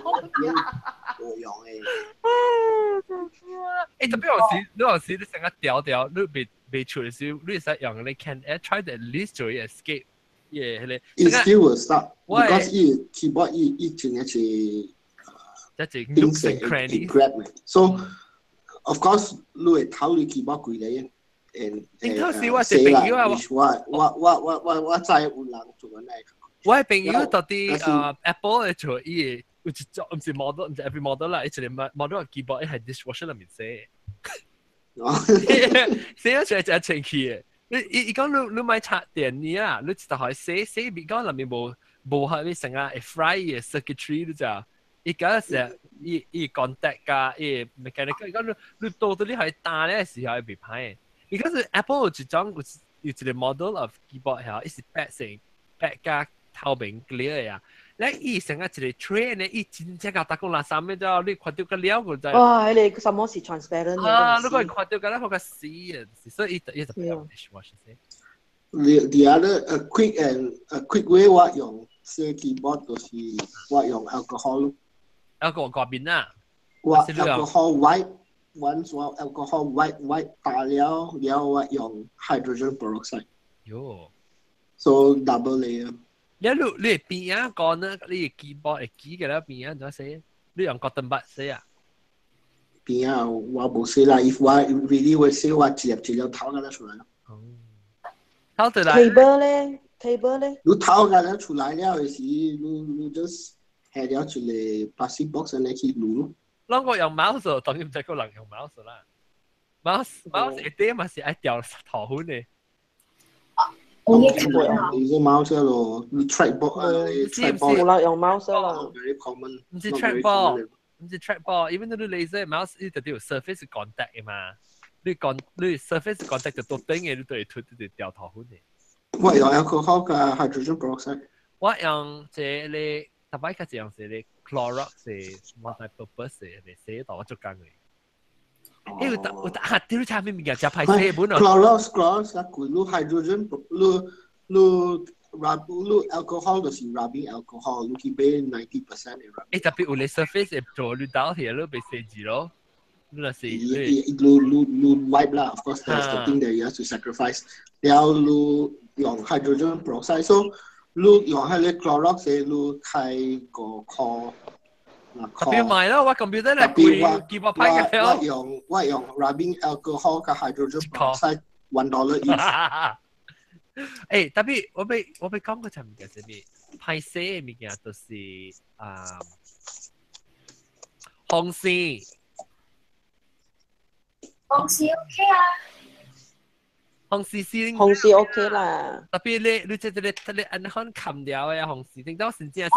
無用的。欸，特別有時，你有時你成日掉掉，你未未出的時，你會使用你 can try to at least 做 escape，耶，迄個。 It still will stop because 伊 keyboard 伊伊真係是一隻 nooks and crannies。 grab 嘅，so of course 你會偷你 keyboard 過來。and 頂頭時我是朋友啊，我我我我我我知有人做緊呢。我的朋友到底Apple 會做伊有一種毋是 model，毋是 every model 啦，伊一個 model keyboard 伊係 dishwasher 內面洗。洗咗出來就清氣的。你伊伊講你你買插電呢啊，你就可以洗洗，別講內面無無係咩成啊，會 fry 嘅 circuitry 你知啊？伊嗰時伊伊 contact 加伊 mechanical，伊講你你到到你係打咧時候會袂歹。Because Apple 有一種有有一個 model of keyboard 嚇，伊是白色白加透明 clear 的啊。咧伊成個一個 tray 呢，伊真正甲逐講垃圾咩咗，你看到個了個就。哇！彼個什麼是 transparent 啊？你看看到個咧，個死啊！所以伊伊就不要 dishwash 先。 The other a quick and a quick way 我用洗 keyboard 就是我用 alcohol。 alcohol 掛邊啊？我 alcohol wipe。once 我 alcohol wipe wipe 打了，然後我用 hydrogen peroxide。喲。 So double layer。你你你邊啊講呢？你 keyboard 會記嘅啦，邊啊怎洗？你用 cotton bud 洗啊？邊啊，我無洗啦。If 我 really 會洗，我一粒一粒頭個出來。頭對啦。 Cable 咧，cable 咧。你頭個出來了的時，你你 just 下了一個 plastic box 來去滷咯。啷個用 mouse，當然唔知個人用 mouse 啦。mouse mouse 一啲嘛是愛掉頭粉的。我也看到。你是 mouse 咯，你 trackball 啊，trackball 冇啦，用 mouse 啦。 Very common。唔是 trackball，唔是 trackball，even 你 laser mouse 伊就有 surface contact 的嘛。你講你 surface contact 就到頂嘅，你都會脫就掉頭粉的。我用 alcohol 加 hydrogen peroxide。我用這個，特擺較用這個 Clorox 是 multi-purpose 的，洗到我足工的。欸，有得有得啊！啲產品物件真歹洗本哦。 Clorox Clorox 較貴，你 hydrogen 你你 rub 你 alcohol 就是 rubbing alcohol，你去買 90% 的 rubbing。欸，特別有你 surface 會做你倒去，你袂洗字咯。你若是你你你 wipe 啦，of course that's the thing that you have to sacrifice。然後你用 hydrogen peroxide，so 你用彼個 Clorox 的，你開5塊。特別買咯，我 computer 咧貴，幾百塊嘅。我用我用 rubbing alcohol 加 hydrogen peroxide $1 each。欸，特別我欲我欲講個層物件啥物，歹洗的物件就是啊，風扇。紅絲 OK 啊。紅絲是紅絲 OK 啦。特別你這個按款冚掉的紅絲，頂到真正是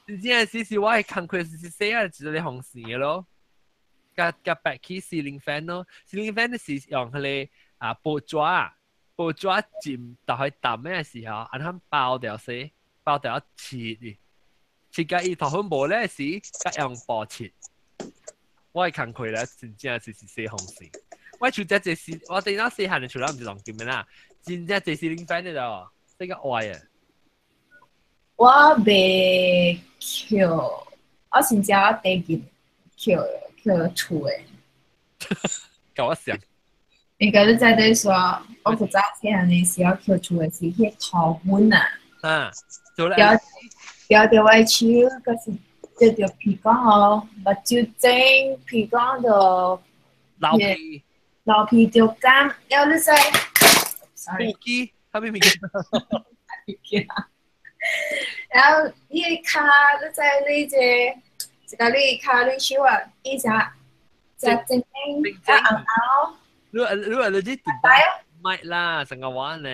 真正是我的工課是洗啊，一個紅線的咯。佮白起 ceiling fan 咯，ceiling fan 是用彼個啊報紙報紙浸落去澹的時候，按款包掉洗，包掉切的，切甲伊頭粉無咧時，佮用布切。我的工課咧真正是洗紅線。我厝這是，我頂到細漢的厝啦，毋是當今的啦，真正這 ceiling fan 的咯，這個壞啊。我袂抾，我先只我第件抾抾厝的。共我想。應該你知得說，我古早細漢的時候抾厝的是彼塗粉啊。啊，做咧。掉掉我的手，閣是掉著鼻孔哦，目睭腫，鼻孔就流鼻。流鼻就乾，了你知？sorry。機，啥物物件？然後你的跤，你知你這一個你跤你手啊，伊只只整整啊紅紅。你你這唔啦，成個玩呢。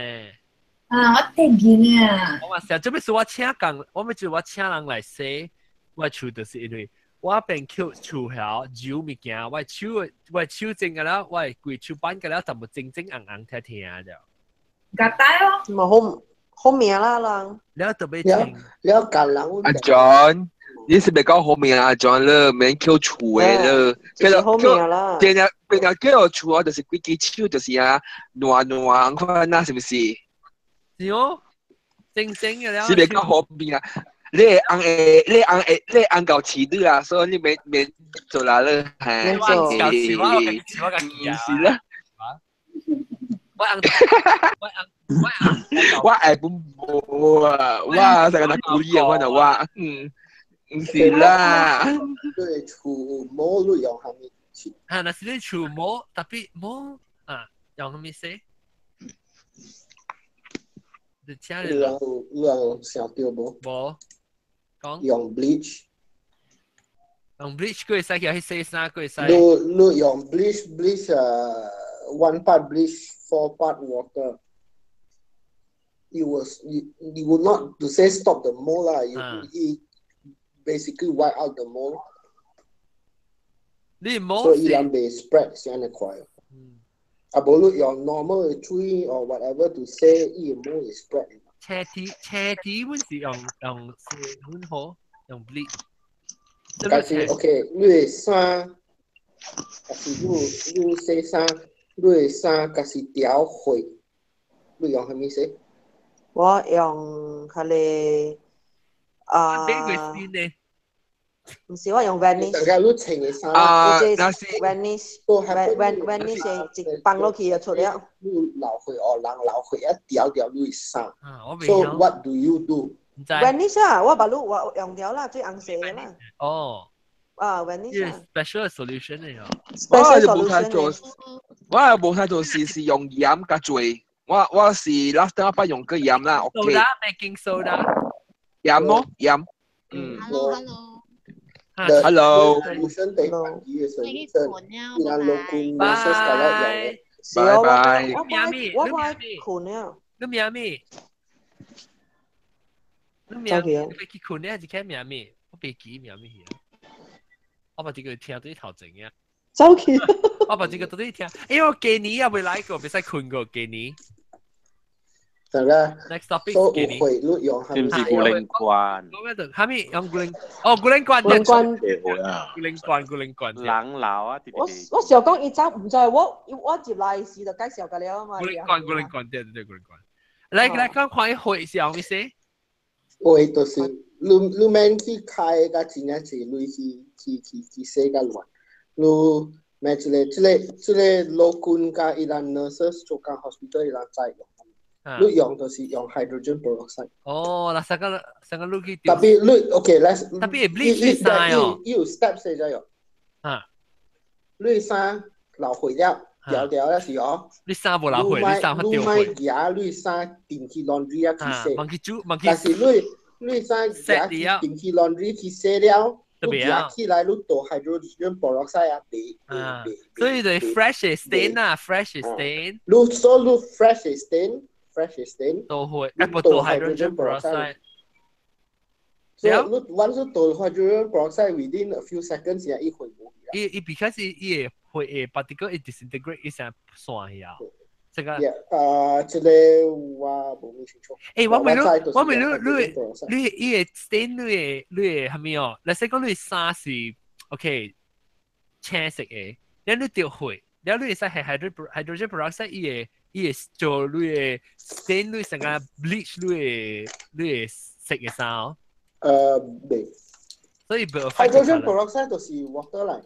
啊，我頂緊啊！我嘛想，這邊是我請工，我欲就我請人來洗，我厝就是因為我變抾厝曉揉物件，我手整個了，我規手板個了，全部整整紅紅疼疼就。夾帶哦。嘛好好命啦人。了特別清。了教人。阿 John，你是咪講好命阿 John 了，免抾厝的了。就是好命啦。變了變了抾厝啊，就是規支手就是啊，軟軟款啊，是毋是？是哦，正正嘅了。是袂講好命啊！你紅會，你紅會，你紅夠飼你啊，所以你免免做啦了，免做。夠飼我，夠飼我家己啊。是啦。我紅，我紅，我紅。我會本無啊，我成個故意啊，我就我，嗯，毋是啦。對，厝毛你用啥物？啊，若是你厝毛特別毛啊，用啥物洗？你請你有想著無？無，講用 bleach。用 bleach 閣會使去洗衫，閣會使。你用 bleach bleach 1 part bleach 4 part water。You will not to say stop the mold 啦，you basically wipe out the mold。你毛所以伊人袂 spread 是按呢快。啊，無你用 normal 的水 or whatever to say 伊的毛會 spread。車體車體阮是用用洗粉好，用 bleach。但是 OK，你的衫，但是你洗衫，你的衫若是掉血，你用啥物洗？我用彼個啊。買過新的。毋是我用 vanish。大家你穿的衫，啊，那是 vanish，vanish 一放落去就出了。你流血哦，人流血一掉掉你的衫。So what do you do？ vanish 啊，我捌你我用掉啦，最紅色的啦。哦。啊，vanish 啊。 Special solution 嚟哦。我就無太做，我也無太做是是用鹽佮水。我是 last time 我捌用過鹽啦，OK。 Soda，baking soda。鹽咯，鹽。嗯。 Hello，hello。 Hello。拜拜拜。我愛睏了。你名咩？你名咩？你去睏了，一個名咩？我袂記名咩去。我把這個聽到頭前啊。走去。我把這個到底聽，因為我今年也未來過，袂使睏過今年。大家。 Next topic 今年。會你用是毋是古靈罐？講咩就？啥物用古靈？哦，古靈罐。古靈罐。古靈罐，古靈罐。人老啊！我想講伊早毋知，我入來時就介紹過了嘛。古靈罐，古靈罐，對對對，古靈罐。來來，講看伊血是用咩色？血就是你免去開甲真正濟鐳去洗甲亂，你免一個這個老君佮伊人 nurses 做工 hospital 伊人知用。你用就是用 hydrogen peroxide。哦，那三個三個你去。特別你 OK，來。特別 bleach 衫哦。伊有 step 說咗喲。啊。你衫流血了，掉掉了是哦。你衫無流血，你衫較掉血。你莫舉你衫定去 laundry 啊去洗。忘去煮，忘去。但是你衫舉定去 laundry 去洗了，特別啊。起來你倒 hydrogen peroxide 啊，袂啊，所以就 fresh stain 啊，fresh stain。你所你 fresh stain，fresh stain 都會，一部倒 hydrogen peroxide。所以你 once 你倒 hydrogen peroxide within a few seconds，伊會無去啊。伊伊 because 伊會會 particle 伊 disintegrate 伊成散去啊。這個。這個我無咩清楚。我問你，我問你，你你伊個 stain 你個係咪哦？你說講你衫是 OK 青色的，了你著血，了你會使係 hydrogen peroxide 伊會做你個 stain 你成個 bleach 你個色的衫哦。未。所以 hydrogen peroxide 就是 water 嚟。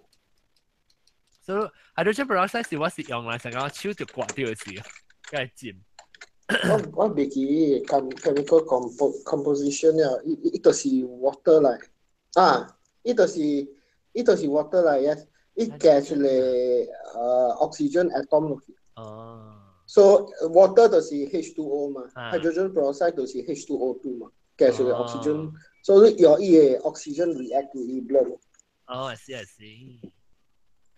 所以 hydrogen peroxide 是我是用來成個手就刮掉的時，梗係浸。我袂記 chemical composition 了，伊就是 water 嚟，啊，伊就是 water 嚟，yes，伊加一個oxygen atom 落去。哦。 So water 就是 H2O 嘛，hydrogen peroxide 就是 H2O2 嘛，加一個 oxygen，所以用伊個 oxygen react to 伊 blood。哦，I see I see。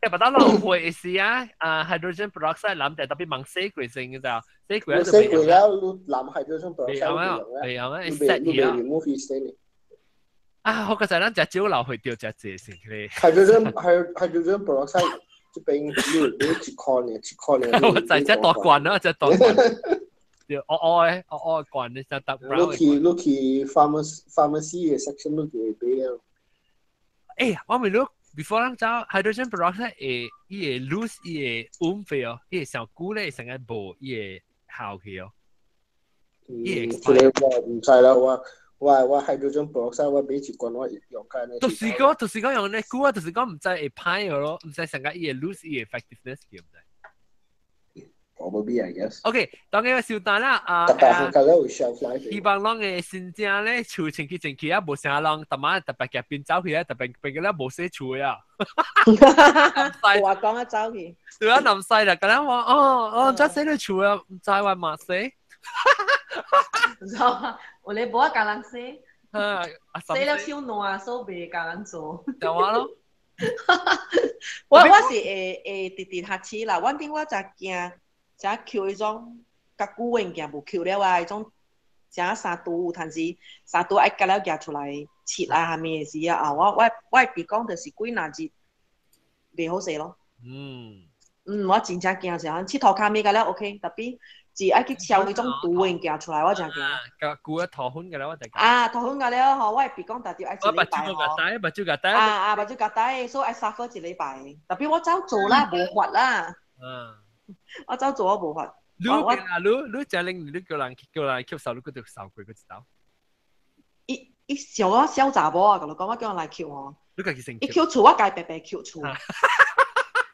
誒，不得浪費時啊！啊，hydrogen peroxide 淋就特別猛洗過先嘅就，洗過就洗過了，你淋 hydrogen peroxide 未用啊，未用啊，你未 remove 伊。啊，我嗰陣咱食酒流血掉食濟先咧。 hydrogen peroxide 這邊你1塊呢，1塊呢。我就只大罐咯，只大罐。對，黑黑的，黑黑罐，你只搭 brown。你去 pharmacy 嘅 section 你就會買了。誒，我問你。before 咱走 hydrogen peroxide 會伊會 lose 伊個溫費哦，伊會上久咧成個無伊個效去哦。伊會。這個我毋知啦，我 hydrogen peroxide 我買一罐我用緊咧。就是講用咧久啊，就是講毋知會歹咯，毋知成個伊會 lose 伊 effectiveness 去毋知。 Probably I guess。 OK，當然小等啦，啊，希望攏嘅新正咧，厝清氣清氣啊，無啥人，逐晚特別夾邊走去啊，特別邊個咧無洗厝啊。話講啊，走去。對啊，南西啦，咁樣話，哦哦，真洗你厝啊，毋知話嘛洗。唔知啊，我哋無啊教人洗。啊，洗了手爛，所以袂教人做。就話咯。我是會直直學試啦，我頂我真驚。才抾彼種較久的物件無抾了啊，彼種誠衫櫥有趁時衫櫥愛結了夾出來切啊，啥物的時啊，啊我會鼻講就是幾若日袂好勢咯。嗯，我真正驚啥，佚佗跤物個了 OK，特別是愛去敲彼種櫥的物件出來，我真驚。個舊的塗粉個了，我就。啊，塗粉個了吼，我會鼻講特別愛一禮拜吼。目睭個呆，目睭個呆。啊啊，目睭個呆，所以愛 suffer 一禮拜。特別我走做啦，無法啦。我走做我無法。你啊，你食零，你叫人吸收，你閣著受過，閣一道。伊伊想我小查某啊，共你講我叫人來吸哦。你家己先。伊吸厝，我家白白吸厝。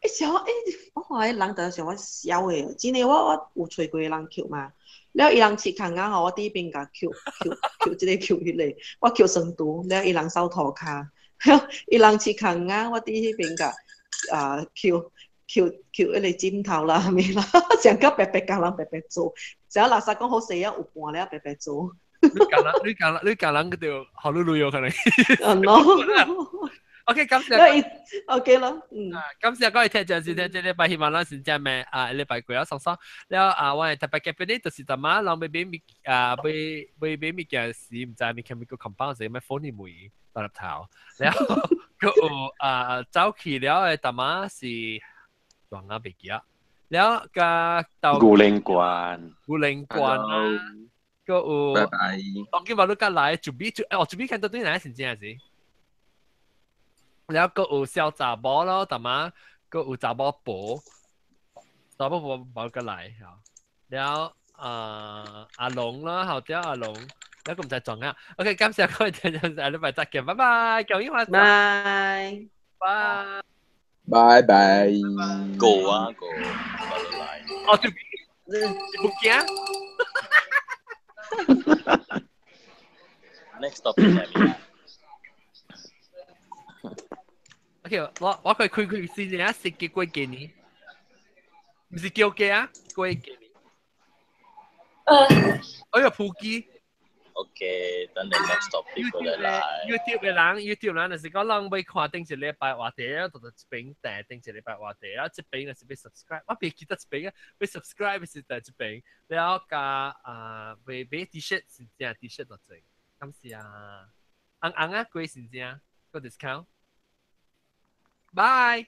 伊想欸，我看彼人就想我痟的，真的我有揣過人吸嘛。了伊人切空仔吼，我佇彼邊共吸吸吸這個吸彼個，我吸酸櫥，了伊人掃塗跤。伊人切空仔，我佇彼邊共啊吸。抾抾彼個枕頭啦，啥物啦，成個白白共人白白做，只要垃圾講好勢啊，有伴了白白做。你教人，你教人佢就好嚕嚕有可能。 No。 OK，感謝。 OK 咯，嗯。感謝各位聽眾收聽，這禮拜希望咱先正咩啊？禮拜過了爽爽了啊！我特別嘉賓呢，就是淡仔人買物啊，買買買物件時，毋知物 chemical compound 是咩 phone 梅大粒頭，了閣有啊走去了的淡仔是。撞啊袂記啊，了加到牛奶罐，牛奶罐啊，閣有，拜拜。當今嘛你甲來準備就，哦準備看到對哪是真是，了閣有小查某咯，淡仔閣有查某婆，查某婆無甲來，了啊阿龍啦，後條阿龍，了閣毋知撞啊，OK，感謝各位聽眾，下禮拜再見，拜拜，九一華，拜拜。拜拜。 Go 啊 go，來。哦，對，唔驚。 Next topic 係咩？ OK，我可以開開先啊，食嘅過幾年，唔是叫嘅啊，過幾年。哎呀，普基。OK，等你 next topic 過來。 YouTube 的人，YouTube 人就是講，人欲看頂一禮拜話題，就這邊訂頂一禮拜話題，啊，這邊就是欲 subscribe，我袂記得這邊啊，欲 subscribe 是第這邊，了加啊，欲買 T-shirt 是正 T-shirt 就做，感謝啊，紅紅啊，貴是正，個 discount，bye。